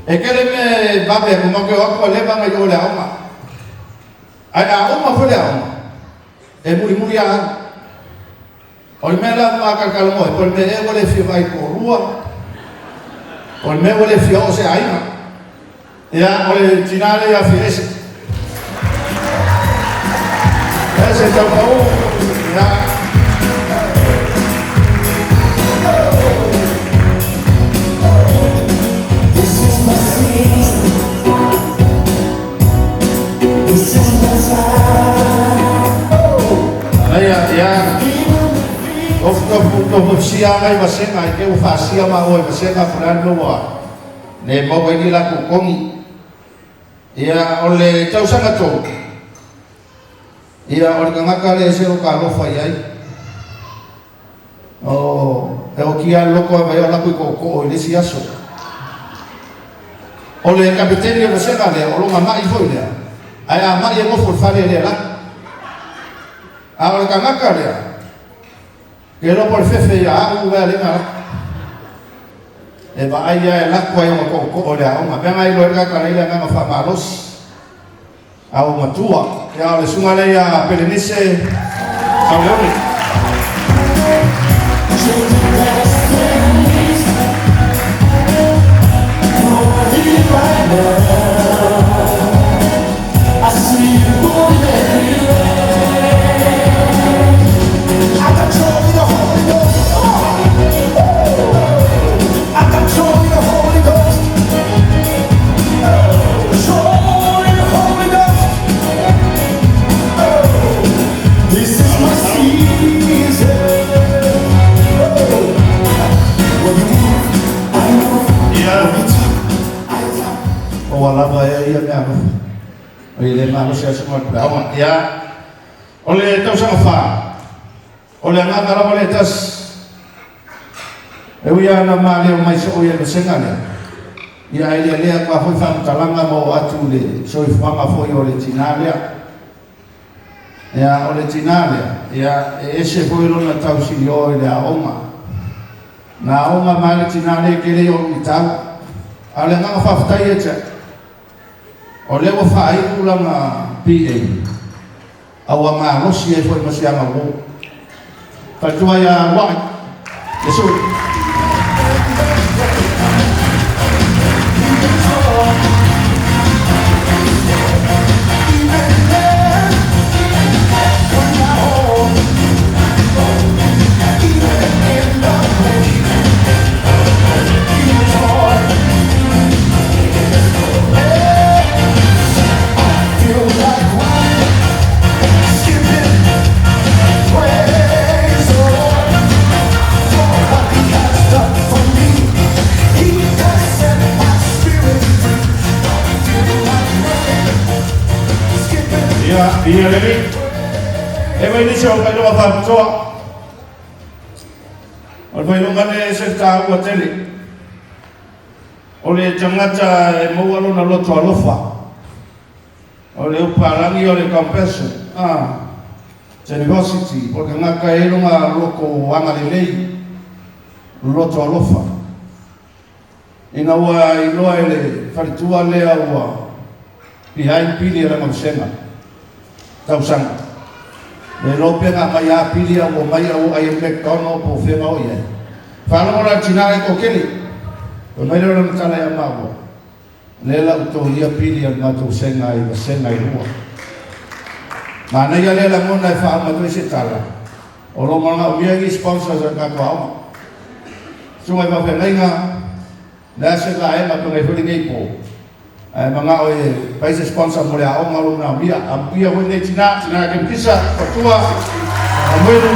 E tele mea e vave atu, matou te o atu ua leva ona i o i le aoga. Ae a uma foi le aoga, e mulimuli lava au. O le mea la ua talatalanoa ai, po o le mea ea ua le fia vaai i le toalua, po o le mea ua le fia oo se aiga. Ia, o le tina lea ia Fiaese. Ese taupau, ia. This is my season. This is my time. Anaia, ia. Tofu tofu fisia ngai vasega i te ua faasia maua i vasega po o le a le mea ua le maua ai ni latou togi. Ia, o le tausaga tolu, ia, o le tagata lea e ese lota alofa i ai. O, e okia le loto e vai o latou i tootoo i le isi aso. O le kapeteni o le vasega lea, o lona ma'i foi lea, ae a ma'i e nofo i le fale e le alu atu. A o le tagata lea, ke iloa po o le fefe ia a'u ea lea na lako. E vaai lava e lako ai ona tootoo i le aoga. Mea na iloa ai le tagata lea i le agaga faamalosi. A ua matua. Ia o le susuga lea ia Pelenise Sauleone. I see you moving everywhere. I got joy in the Holy Ghost. I got joy in the Holy Ghost. Joy in the Holy Ghost. This is my season. When you move, I move. Ia. When you talk, I talk. O ua lava ea ia mea alofa. O i le malosi a susuga i le pule aoga. Ia, o le tausaga fa, o le agaga lava lea e tasi. E ui lava ina maleo mai soo ia le vasega lea, ia ae lealea atu lava foi faamatalaga ma oo atu i le soifuaga foi o le tinā lea. Ia, o le tinā lea, ia, e ese foi lona tausilio i le aoga. Na aoga mai le tinā lea i tele i ou itau. A o le agaga faafetai ia te au, o lea ua faaiu lana BA, a ua malosi ai foi ma si ana uō. Faletua ia Luai, le sui. Feel like running, skipping, praise the Lord for what He has done for me. He has set my spirit free. I feel like running, skipping. Ia, ia lelei. E mai nisi o faailoga faapitoa. O le faailoga lea e ese le taua tele. O le tagata e maua lona loto alofa. O le upalagi o le compassion, ah, generosity, po o le tagata e i ai lona loto agalelei, loto alofa. Ina ua iloa e le faletua lea ua behind pili e lana vasega tausaga. Le iloa pe na aumai a pili a ua omai a ua ai e le McDonald po o fea na oo i ai. Faalogo la le tina e toatele. Fai mai lea o lana tala ia maua, lea la ua toia pili a le matou vasega i vasega e lua. Manaia lea lagona e faauma atu ai se tala. O lo malagaomia igi sponsors a le tatou aoga. Susuga i faafeagaiga, le a se vaega pe foi lenei po, ae magao e fai se sponsor mo le aoga o lo manaomia. Amuia foi lenei tinā, tinā kemikisa, fatua, amuelu.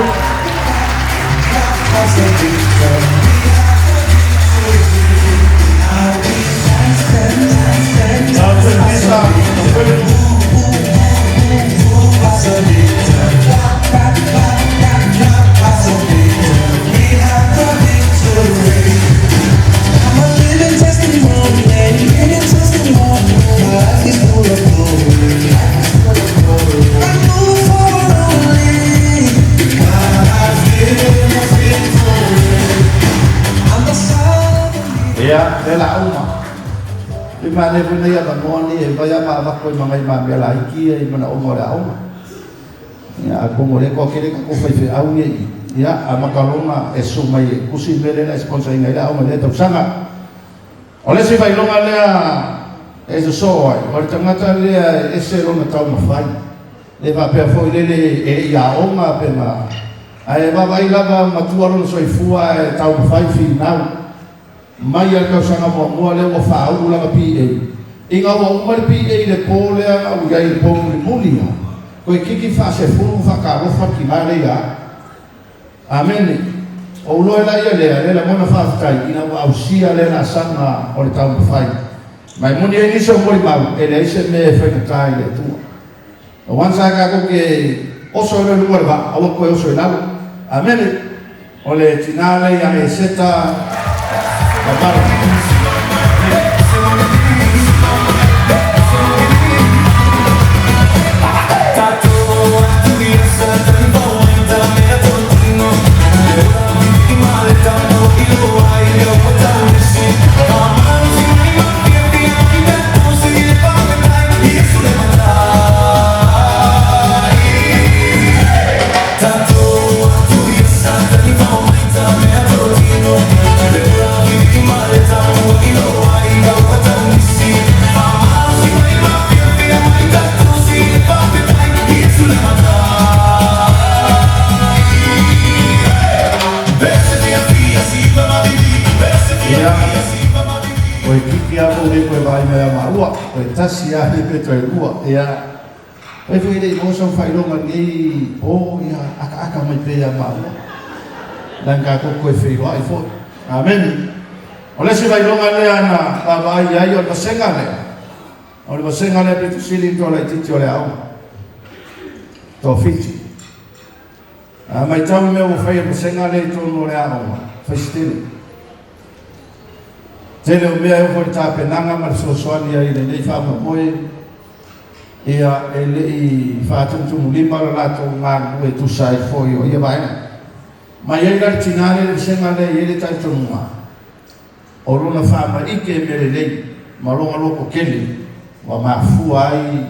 Kemikisa, amuelu. Ia, le la uma. I ma le funa ia vanoa ni e vai ama avako i mangai ma mea laiki ia i mana onga o le aoga. Ia, a komo le koa kele ka ko whai whe au ia i. Ia, a makalonga e su mai e kusi mele na e sponsor inga i le aoga le tausaga. O le se failonga lea e sosoo ai, o le tagata lea e ese lona taumafai. Le faapea foi lele e i aoga pe ma ae vaavaai lava matua lona soifua e taumafai finau. Mai a le tausaga muamua lea ua faaulu lana PA. Ina ua uma le PA i le po lea na ua i ai i le po mulimuli ia, toe kiki faasefulu faatalofa le tina lea ia au. Amene. O ou loe laia lea, le lagona faafetai ina ua ausia lea laasaga o le taumafai. Ma e moni ai nisi o molimau, e leai se mea e faigata i le Atua. Once lava tatou te oso ai loa i luga o le vaa, aua toe oso i lalo. Amene. O le tinā lea ia Eseta Lamalo. Ia, koe kiki a pou le koe vaai mai a maua, koe tasi a le pe toe lua. Ia, koe foi le i maua sau faailoga lenei po, ia akaaka mai pea ia maua. Leaga tatou toe feiloai foi. Amene. O le isi faailoga lea na vaavaai i ai o le vasega lea, o le vasega lea pito sili ona toa laitiiti o le aoga. Toafiti. A matau i mea ua fai e le vasega lea i totonu o le aoga, fai se tele. Tele o mea e oo foi i le tapenaga ma le fesoasoani ai i lenei faamoemoe, ia e le i faatumutumulima le latou galulue e tusa ai foi o ia vaega. Ma i ai la le tina lea i le vasega lea e i ai le talitonuga o lona faamaite i mea lelei ma lona loto tele ua mafua ai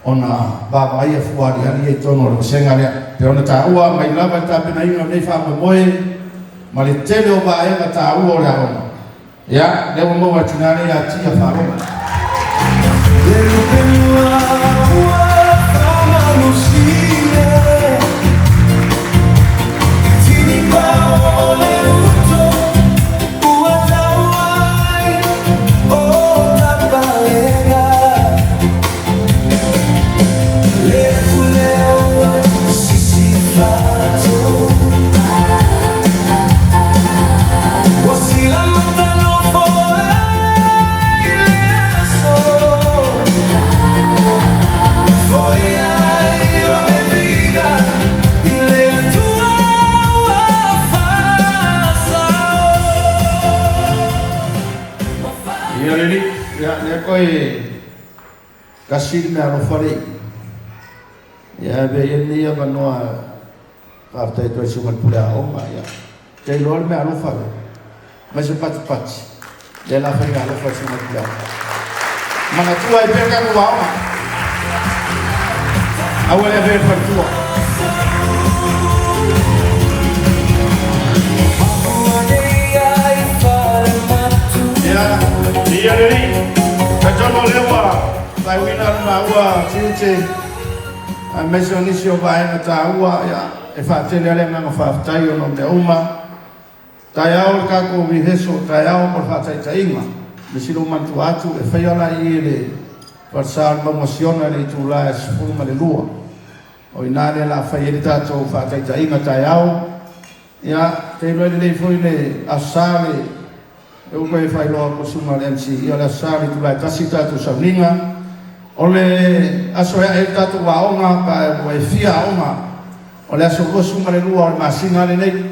ona vaavaaia fua aliali ia i totonu o le vasega lea. Pei ona taua mai lava i le tapenaina o lenei faamoemoe ma le tele o vaega taua o le aoga, ia, lea ua maua e tina lea ia Tia Faalogo. Ia le alii, ia lea koe tasi le mea alofa le i. Ia avea ia lenei avanoa faafetai atu ai i susuga i le pule aoga ia. Te iloa le mea alofa lea. Mai se patipati. Lea la fai mea alofa i le susuga i le pule aoga. Manatua ai pea tatou aoga. Aua le avea i le faletua. Ia, ia le alii. Talitonu o lea ua faaiuina le maua tiute aemaise o nisi o vaega taua, ia. e faatele lava le agaga faafetai ona o mea uma. Taeao le tatou rehearsal taeao mo le faataitaiga. Le sili ou manatua atu e faia la i i le falesa o le Mauga Siona i le itula e 12. O i ina lea la fai ai le tatou faataitaiga taeao. Ia, te iloa lelei foi le Aso Sa le e ua toe faailoa atu e le susuga i le MC, ia o le Aso Sa i le itula e 1 le tatou sauniga. O le aso e ae ai le tatou aoga pe a ua e fia aoga, o le aso 22 o le masina lenei.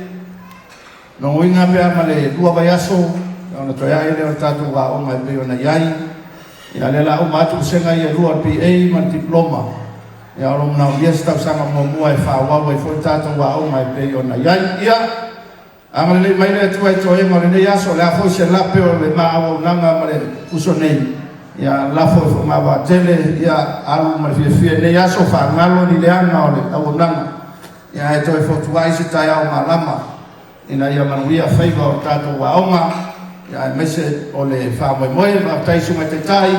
Logoina pe a ma le 2 vaiaso ona toe ae lea o le tatou aoga e pei ona i ai. Ia lea la uma atu vasega ia e 2 o le BA ma le Diploma. Ia o lo o manaomia se tausaga muamua e faaauau ai foi le tatou aoga e pei ona i ai. Ia, agalelei mai le Atua i toega o lenei aso, o le a foi se lape o le ma auaunaga ma le uso nei. Ia lafo i fogavaa-tele, ia alu ma le fiafia i lenei aso, faagalo ni leaga o le auaunaga. Ia ae toe fotuai se taeao malama ina ia manuia faiva o le tatou aoga, ia aemaise o le faamoemoe. Faafetai i Susuga i Taitai,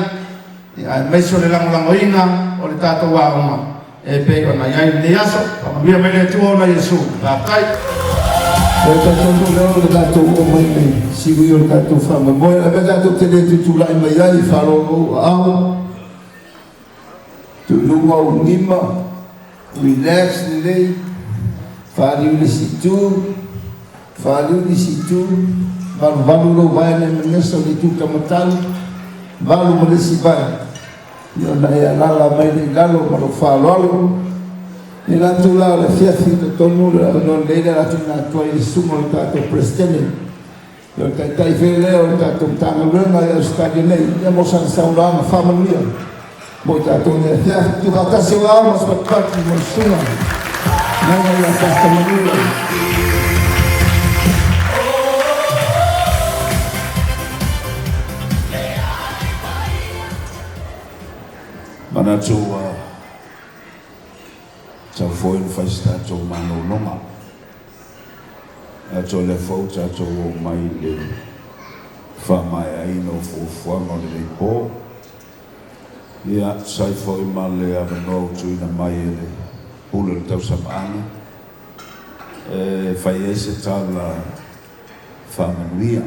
ia aemaise o le lagolagoina o le tatou aoga e pei ona i ai lenei aso. Faamanuia mai le Atua ona Iesu. Faafetai. Ua talitonu lea o le tatou oo mai i le siui o le tatou faamoemoe. O le mea tatou te le tutulai mai ai, faalolo ou aao, tuuiluga ou lima, relax lelei, faliu le isi itu, faliu le isi itu, valuvalu lou vae le manesa o le itu taumatau, valu ma le isi vae, ia ona e alaala mai lea i lalo ma lou faaaloalo. I latou la o le afiafi talitonu le avanoa lelei lea o le a tuuina atu ai i le susuga o le tatou Peresetene. Ia o le Taitai foi lea o le tatou Matagaluega i Ausetalia nei, ia mo sana saunoaga faamanuia mo i tatou nei afiafi. Tuufaatasi o ao ma se patupatu mo le susuga Nana ia Pastor Manuia. Manatu ua tatau foi ona fai se tatou malologa. Atoa lea foi ua tatou oo mai i le faamaeaina o fuafuaga o lenei po. Ia, tusa ai foi ma le avanoa ua tuuina mai e le Pule o le Tausamaaga e fai ai se tala faamanuia.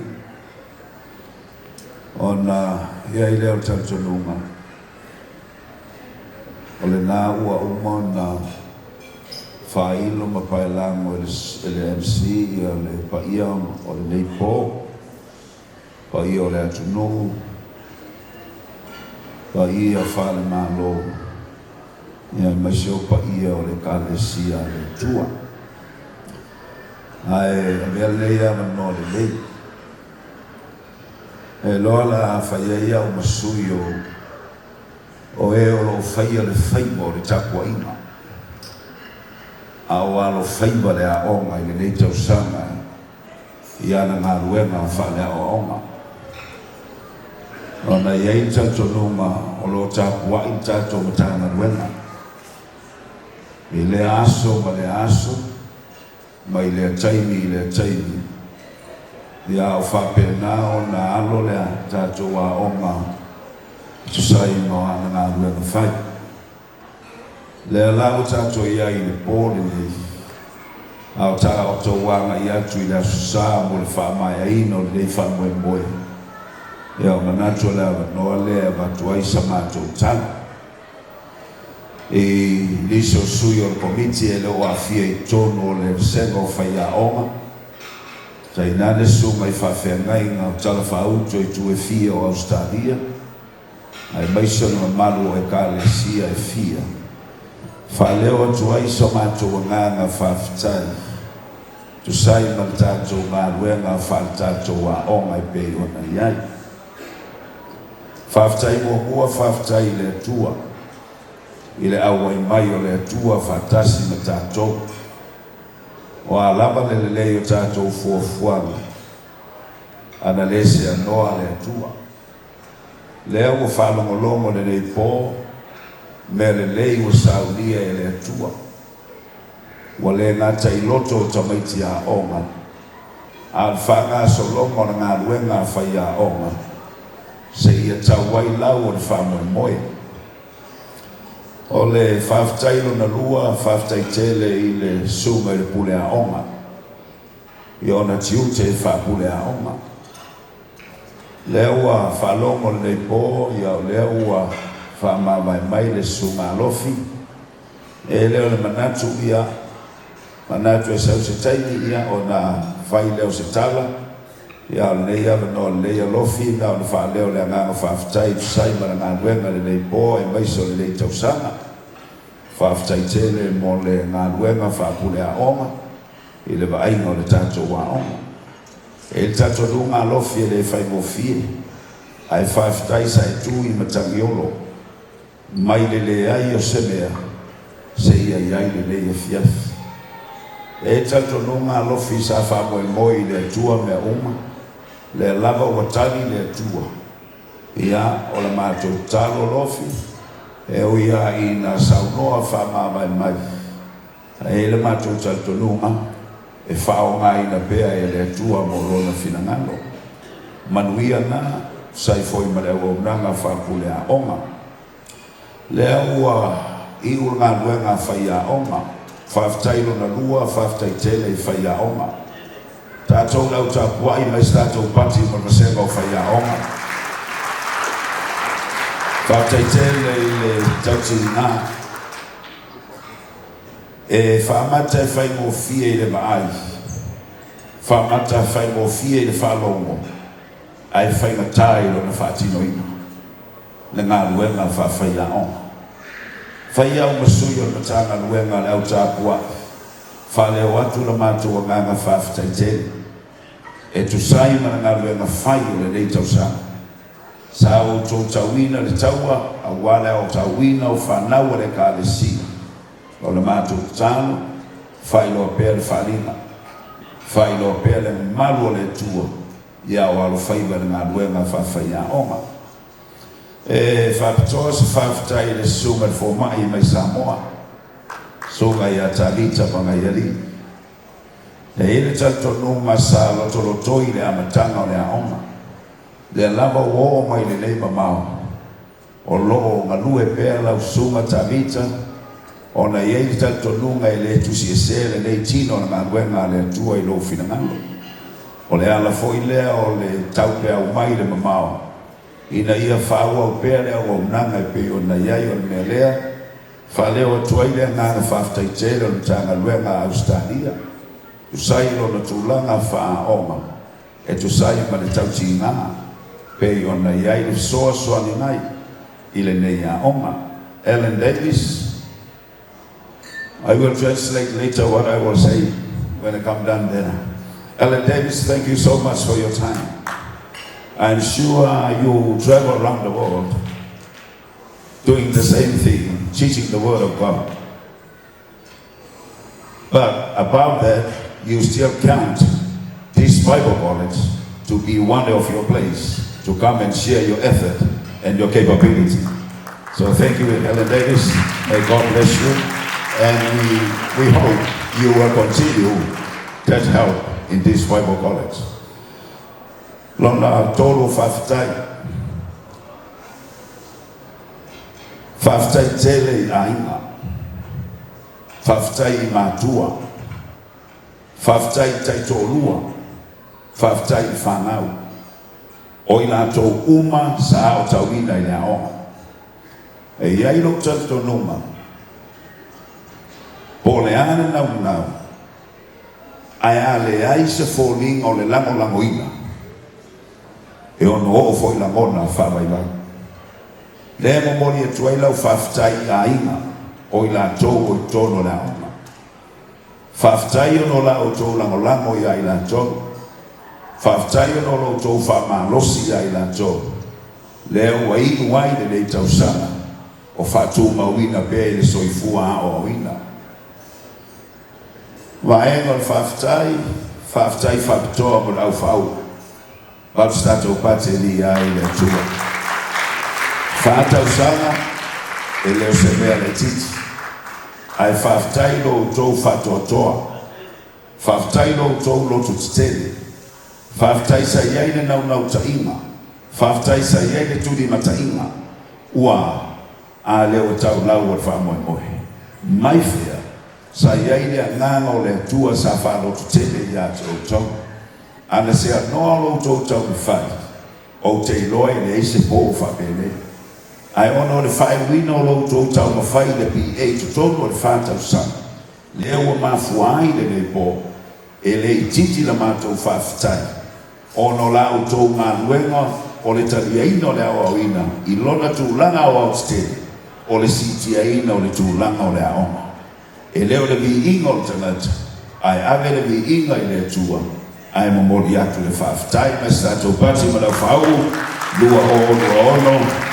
Ona i ai lea o le talitonuga, O lena ua uma ona faailo ma paelago e le MC ia le paia o lenei po, paia o le atunuu, paia faale-Malo, ia aemaise o paia o le Ekalesia a le Atua. Ae avea lenei avanoa lelei e loa la a fai ai au ma sui o O e o lo o faia le faiva o le tapuaiga, a o alofaiva le aoga i lenei tausaga i ana galuega faaleaoaoga. Ona e i ai le talitonuga o lo o tapuai le tatou Matagaluega i lea aso ma lea aso, mai lea taimi i lea taimi, ia a o faapena ona alo le tatou aoga e tusa ai ma ana galuega fai. Lea la ua tatou i ai i le po lenei, a o tatou agai atu i le Aso Sa mo le faamaeaina o lenei faamoemoe, ia o manatu o le avanoa lea e avatu ai sa matou tala. I nisi o sui o le Komiti e le o aafia i totonu o le Vasega o Faiaoga, tainane susuga i faafeagaiga o Tala Faauto i itu e fia o Ausetalia, aemaise o le mamalu o Ekalesia e fia, faaleo atu ai so matou agaga faafetai tusa ai ma le tatou galuega faale-tatou aoga e pei ona i ai. Faafetai muamua, faafetai i le Atua i le auai mai o le Atua faatasi ma tatou. O a lava le lelei o tatou fuafuaga, ana le seanoa le Atua. Lea ua faalogologo lenei po, mea lelei ua saunia e le Atua. Ua le gata i loto o tamaiti aoga, a o le faagasologa o le galuega a faiaoga seia tau ai lau o le faamoemoe. O le faafetai lona lua, faafetai tele i le susuga i le pule aoga i ona tiute faapule aoga. Lea ua faalogo lenei po, ia o lea ua faamavae mai le susuga Alofi. E le o le manatu ia, manatu e sau se taimi ia ona fai lea o se tala. Ia o lenei avanoa lelei Alofi na ona faaleo le agaga faafetai e tusa ai ma le galuega i lenei po aemaise o lenei tausaga. Faafetai tele mo le galuega faapule aoga i le vaaiga o le tatou aoga. E i ai le talitonuga Alofi e le faigofie, ae faafetai sa e tu i Matagiolo mai le leai o se mea seia i ai lenei afiafi. E i ai le talitonuga Alofi sa faamoemoe i le Atua mea uma, lea lava ua tali le Atua. Ia, o le matou tatalo Alofi, e ui lava ina saunoa faamavae mai, Ae i ai le matou talitonuga, e faaaogaina pea e le Atua mo Lona finagalo. Manuia na, tusa ai foi ma le auaunaga faapule aoga. Lea ua iu le galuega a faiaoga. Faafetai lona lua, faafetai tele i faiaoga. Tatou le au tapuai mai se tatou pati ma le vasega o faiaoga. Faafetai tele i le tautiga. E faamata e faigofie i le vaai, faamata faigofie i le faalogo, ae faigata i lona faatinoina, le galuega faafaiaoga. Fai au ma sui o le Matagaluega a le Au Tapuai, faaleo atu la matou agaga faafetai tele e tusa ai ma le galuega fai o lenei tausaga. Sa outou tauina le taua aua le aotauina o fanau a le Ekalesia. O le matou tatalo, faailoa pea le faaaliga, faailoa pea le mamalu o le Atua ia o alofaiva i le galuega faafaiaoga. E faapitoa se faafetai i le Susuga i le Fomai mai Samoa, Susuga ia Tavita Pagaialii. E i ai le talitonuga sa lotolotoi i le amataga o le aoga. Lea lava ua oo mai lenei mamao, o lo o galue pea lau Susuga Tavita, ona e i ai le talitonuga e le tusiesea lenei tino o le galuega a le Atua i lou finagalo. O le ala foi lea o le taupeau mai i le mamao, ina ia faaauau pea le auaunaga e pei ona i ai. O le mea lea, faaleo atu ai le agaga faafetai tele o le Matagaluega a Ausetalia, tusa ai lona tulaga faaaoga e tusa ai ma le tautiga pei ona i ai le fesoasoani mai i lenei aoga. Ellen Davis, I will translate later what I will say when I come down there. Ellen Davis, thank you so much for your time. I'm sure you travel around the world doing the same thing, teaching the Word of God. But above that, you still count this Bible college to be one of your place to come and share your effort and your capability. So thank you, Helen Davis. May God bless you. And we, we hope you will continue that help in this Bible college. Lona tolu faafetai. Faafetai tele i aiga. Faafetai i matua. Faafetai i taitoalua. Faafetai i fanau. O i latou uma sa aotauina i le aoga. E i ai lou talitonuga, po o le a le naunau, ae a leai se foliga o le lagolagoina, e ono oo foi lagona faavaivai. Lea e momoli atu ai lau faafetai i aiga o i latou o i totonu o le aoga. Faafetai ona o la outou lagolago ia i latou. Faafetai ona o lo outou faamalosi ia i latou. Lea ua iu ai lenei tausaga o faatumauina pea i le soifua aoaoina. Vaega o le faafetai, faafetai faapitoa mo le aufaau. Vave se tatou pati e viia ai le Atua. Faatausaga e le o se mea laitiiti, ae faafetai lo outou faatoatoa, faafetai lo outou loto tetele, faafetai sa i ai le naunautaiga, faafetai sa i ai le tulimataiga, ua. A lea ua tau lau o le faamoemoe. Mai fea? Sa i ai le Agaga o le Atua sa faalototele ia te outou. A na seanoa lo outou taumafai, ou te iloa e leai se po faapenei. Ae ona o le faaiuina o lo outou taumafai i le PA i totonu o le fa tausaga, lea ua mafua ai lenei po, e le itiiti la matou faafetai, ona o la outou galuega o le taliaina o le aoaoina i lona tulaga aoaotetele, o le siitiaina o le tulaga o le aoga. E le o le viiga o le tagata, ae ave le viiga i le Atua, ae momoli atu le faafetai mai se tatou pati ma le aufaauu 2026.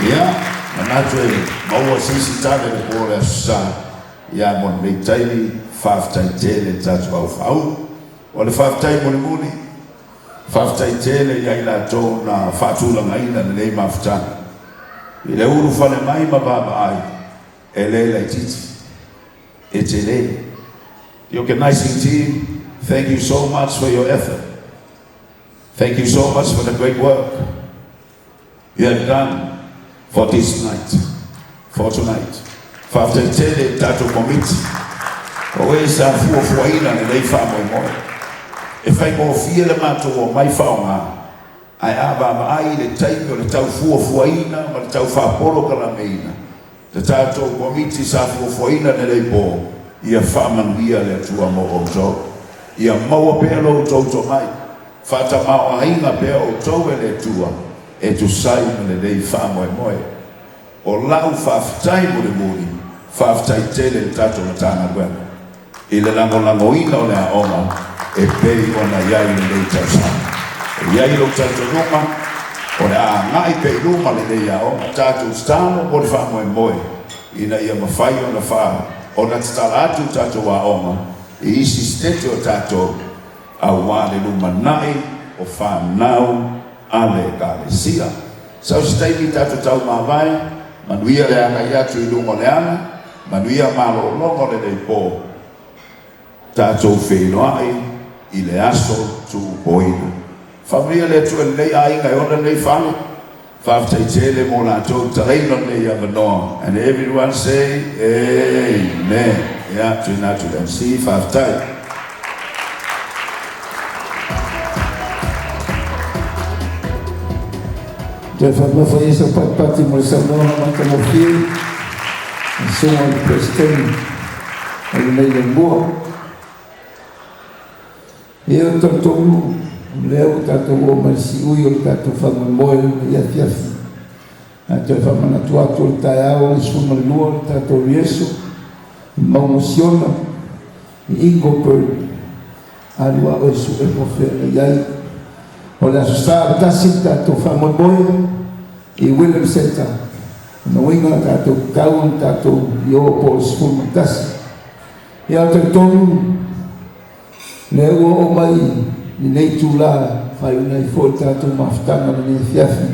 Ia, manatu e maua se isi tala i le po o le Aso Sa, ia mo lenei taimi, faafetai tele le tatou aufaauu. O le faafetai mulimuli, faafetai tele ia i latou na faatulagaina lenei mafutaga i le ulufale mai ma vaavaai, e le laitiiti, e tele. The organizing team, thank you so much for your effort. Thank you so much for the great work you have done for this night, for tonight. Faafetai tele i le tatou komiti o e sa fuafuaina lenei faamoemoe. E faigofie le matou omai faaaoga, ae a vaavaai i le taimi o le tau fuafuaina ma le tau faapolokalameina, le tatou komiti sa fuafuaina lenei po, ia faamanuia le Atua mo outou. Ia maua pea lo outou tomai, faatamaoaiga pea outou e le Atua e tusa ai ma lenei faamoemoe. O lau faafetai mulimuli, faafetai tele i le tatou Matagaluega i le lagolagoina o le aoga e pei ona i ai lenei tausaga. E i ai lou talitonuga, o le a agai pea i luma lenei aoga. Tatou tatalo mo le faamoemoe ina ia mafai ona faa ona tatala atu tatou aoga i isi setete o tatou aua le lumanai o fanau a le Ekalesia. Sau se taimi tatou taumavae, manuia le agai atu i luga o le ala, manuia malologa o lenei po, tatou feiloai i le aso tuupoina. Faamanuia le Atua i lenei aiga e ona lenei fale. Faafetai tele mo latou talaina o lenei avanoa. And everyone say amen. Ia, tuuina atu i le MC, faafetai. Toe faamamafa ia sau patipati mo le saunoaga matagofie a le Susuga i le Peresetene o lenei Laumua. Ia, ou te talitonu o lea ua tatou oo mai i le siui o le tatou faamoemoe i lenei afiafi. Ae toe faamanatu atu o le taeao i le 12 le tatou rehearsal i Mauga Siona i Ingleburn. Alu a oe sue po o fea e i ai. O le Aso Sa le tasi le tatou faamoemoe i William Centre. O lona uiga tatou tatau ona tatou i o po o le 11. Ia, ou te talitonu lea ua oo mai lenei itula e faaiuina ai foi le tatou mafutaga i lenei afiafi.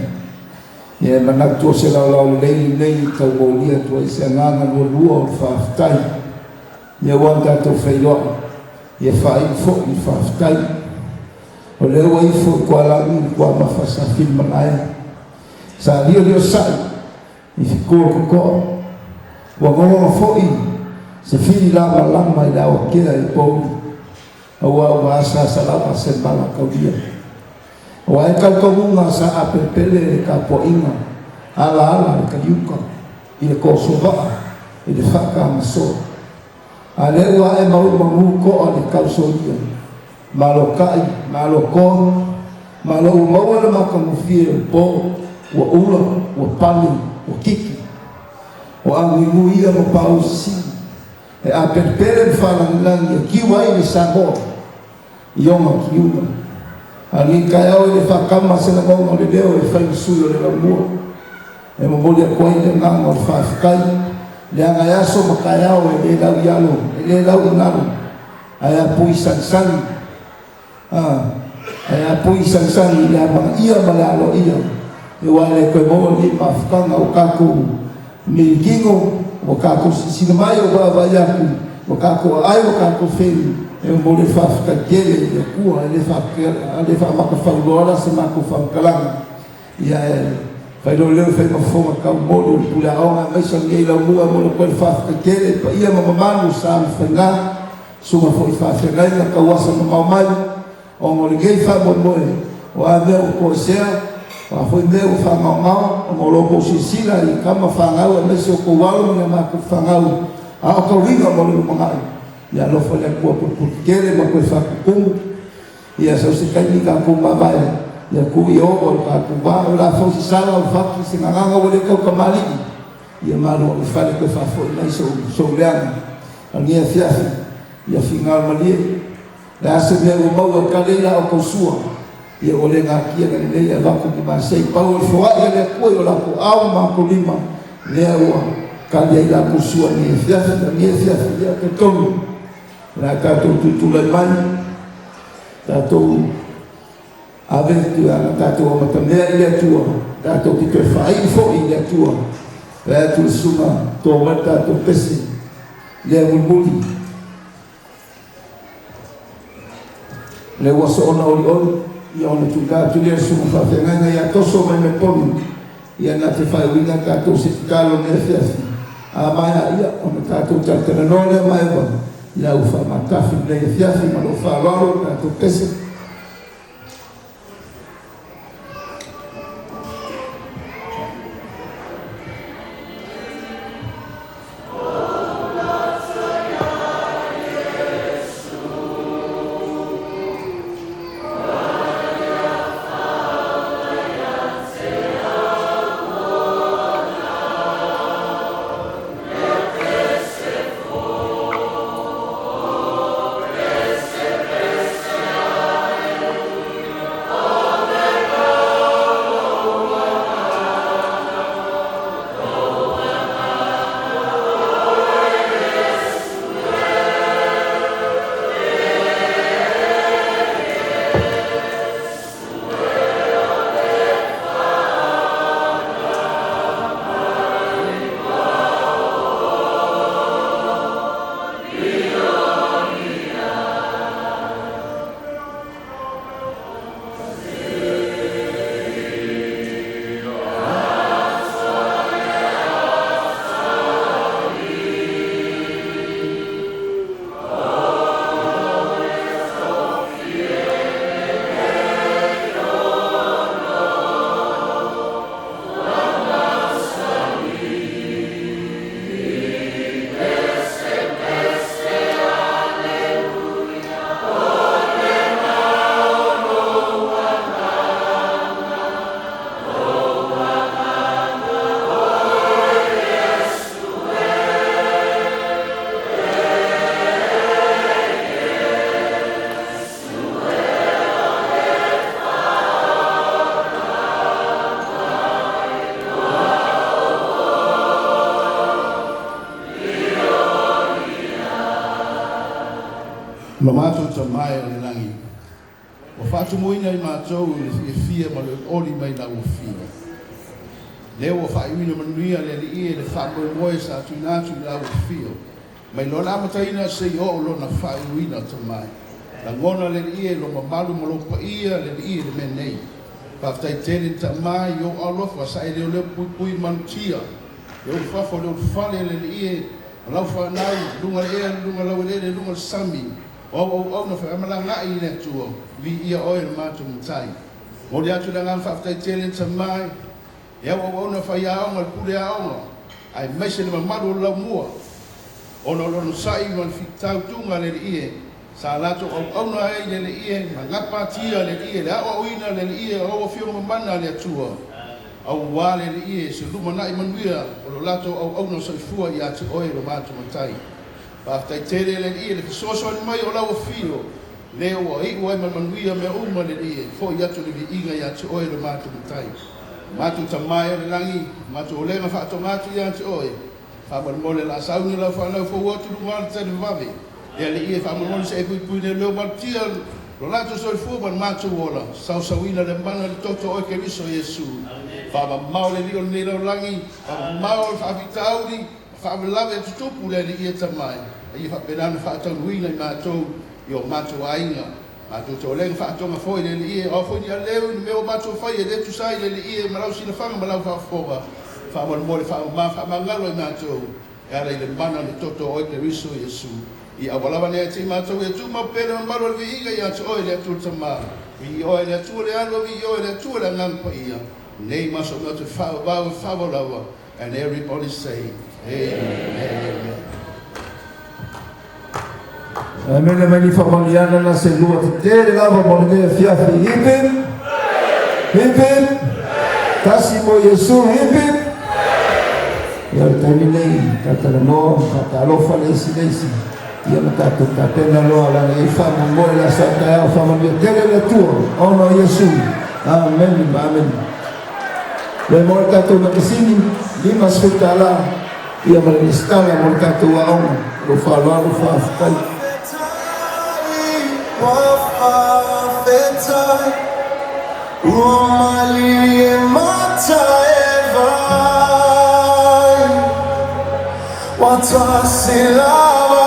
Ia e manatu o se laolao lelei lenei e tau molia atu ai se agaga lualua o le faafetai. Ia ua tatou feiloai, ia faaiu foi le faafetai. O lea ua ifo i Kualagi le kuamafa sa filimalae, sa lioliosai i fikoa kokoa. Ua gogogo foi se fili lamalama i le aoakea i pouli, aua ua asaasa lava se mala kaulia. Ua e tautauga sa apelepele le tapuaiga alaala le kaliuka i le kosovaa i le faatamasoa. A lea ua ae mau magu toa le tausolia, malo kai, malo toa, malo ua maua le matagofie o le po, ua ula, ua pale, ua kiki. O aguigui ia ma pausisili, e apelepele ma faalagilagi e tiu ai le Samoa i ona tiuga. A o lenei taeao e le faatama se lagona o le leo e fai ma sui o le laumua. E momoli atu ai le agaga o le faafetai, leaga e aso ma taeao e le lau i alo, e le lau i galo, ae apui sagisagi, a, ae apui sagisagi i le amanaia ma le aloaia, aua e le toe maua lenei mafutaga o tatou milikino, ua tatou silasila mai, ua vaavaai atu, ua tatou aai, ua tatou feli, e momoli le faafetai tele i le Atua. E le faamata fauloa la se matou faamatalaga, ia e Failoleo i faiga fofoga taumoli o le pule aoga aemaise o lenei laumua e momoli atu ai le faafetai tele i paia ma mamalu o sa ma faiga, susuga foi i faafeagaiga tauasa mamao mai ona o lenei faamoemoe o a mea ua toesea, o a foi mea ua faagaogao ona o lo outou silasila i tama fanau aemaise o outou alo ma ni a matou fanau a o tauliga mo le lumanai. Ia alofa le Atua pulepuletetele ma toe faatutumu. Ia sau se taimi tatou mavae ia tu Ieova o le tatou va. O le a foi se sala o fati se gagana ua le tautamalii, ia malu a'u i fale toe faafoi mai sou leaga. A o lenei afiafi, ia finagalo malie, le a se mea ua maua e tali ai la outou sua, ia ua le natia na lelei e avatu ni masei. Pau o le foai a le Atua i o latou ao ma matou lima, lea ua tali ai la outou sua i lenei afiafi. A o lenei afiafi, ia talitonu, o le a tatou tutulai mai, tatou ave tulaga tatou amatamea i le Atua, tatou te toe faaii foi i le Atua. Vae atu le susuga to mai le tatou pese lea mulimuli. Lea ua soona olioli, ia ona tuuina atu lea le susuga faafeagaiga ia Toso mai Meponi, ia na te faaiuina tatou se tatalo i lenei afiafi. A maea ia ona tatou talatalanoa lea ma Eva ina ua faamatafi lenei afiafi ma lou faaaloalo tatou pese. Lo matou Tama e o le lagi, ua faatumuina i matou i le fiafia ma le olioli mai lau Afio. Lea ua faaiuina manuia le Alii e le faamoemoe sa tuuina atu i lau Afio, mai lona amataina seia oo lona faaiuina Tama e. Lagona le Alii e lo mamalu ma lo paia le Alii i le mea nei. Faafetai tele le Tama i ou alofa sa e leoleo puipui malutia, le ulufafo le ulufale le Alii e O lau fanau, luga le ea, luga laueleele, luga le sami, o au auauna feamalaga'i i le Atua, viia oe le matou Matai. Momoli atu le agaga faafetai tele Tama e au auauna faiaoga le pule aoga, aemaise le mamalu o le laumua, ona o le onosai ma le fitautuga a le Alii e sa latou auauna ai le Alii e ma gapatia le Alii e le aoaoina le Alii e o au Afioga mamana a le Atua, auā le Alii e se lumanai manuia o lo latou auauna soifua ia te oe lo matou Matai. Faafetai tele le Alii e le fesoasoani mai o lau Afio, lea ua iu ai ma le manuia mea uma le Alii e fo'i atu le viiga ia te oe lo matou Matai. Matou Tama e o le lagi, matou olega faatoga atu ia te oe, faamolemole la sauni lau fanau fou atu luga o le televave. E Alii e faamolemole se e puipui leoleo malutia lo latou soifua ma le matou ola, sausauina le mana le toto o oe Keriso Iesu. Faamamao le Alii o lenei lalolagi, faamamao le faafitauli, ma faalavelave e tutupu le Alii e Tama e, a ia faapena ona faataunuuina i matou i o matou aiga. Matou te olega faatoga foi le Alii e, o a foi ni aleu i ni mea ua matou faia e le tusa ai le Alii e ma lau silafaga ma lau faafofoga, faamolemole faamama faamagalo i matou e ala i le mana o le toto o oe Keriso Iesu. Ia aua lava ne i ia te i matou ia tumau pea le mamalu o le viiga ia te oe le Atua le Tama, viia oe le Atua le Alo, viia oe le Atua le Agaga Paia, nei ma so o te faavavau e faavavau lava. And everybody say, Amen. Amen. Amene mai ni whamaniana na se lua te tere lava mo le mea fiafi. Hip hip! Hip hip! Tasi mo Iesu, hip hip! Ia le taimi nei, tatala noa, whakatalofa le isi le isi. Ia ma tātou tapena loa lana i whamomoe la sa taeao whamanuia tele le Atua, ona o Iesu. Amen, amen. Le mo le tātou makasini, $50, ia ma le lesitala mo le tātou aoga. Lo whaloalo whaafetai. Wafafetai Ua malie mata e vai Watasi lava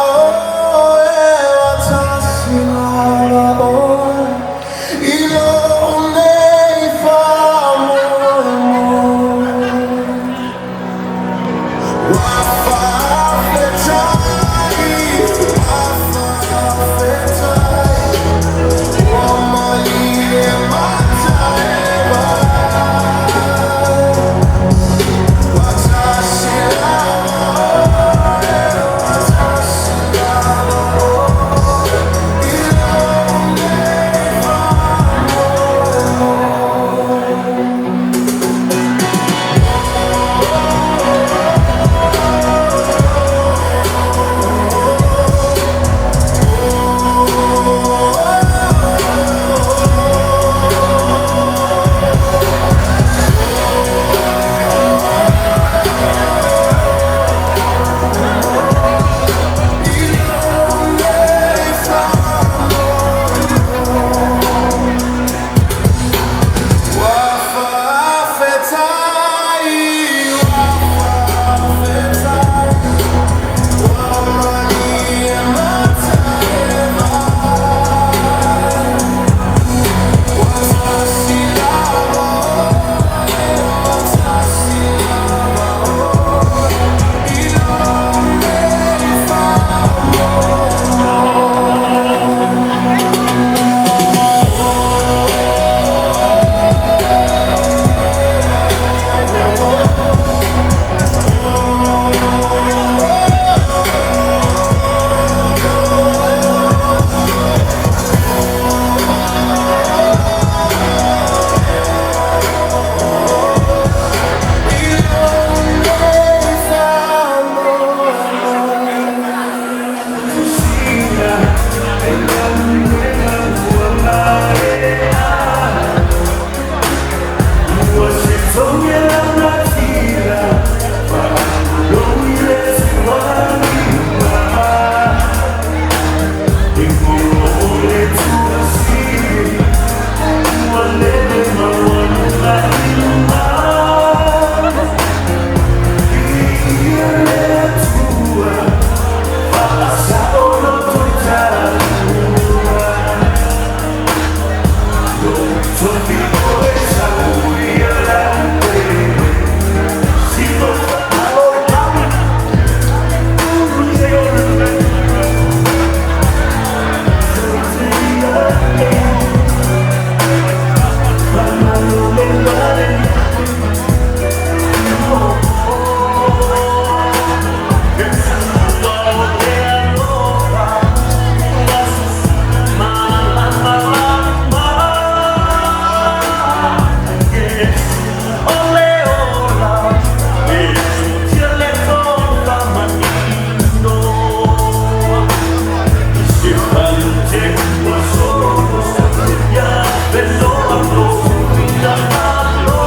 oe, watasi lava oe I lou nei faamoemoe Wafafetai, wafafetai Ua malie mata e vai Watasi lava oe, watasi lava oe I lou nei faamoemoe. Wafafetai, wafafetai Ua malie mata e vai Watasi lava oe, watasi lava oe I lou nei faamoemoe.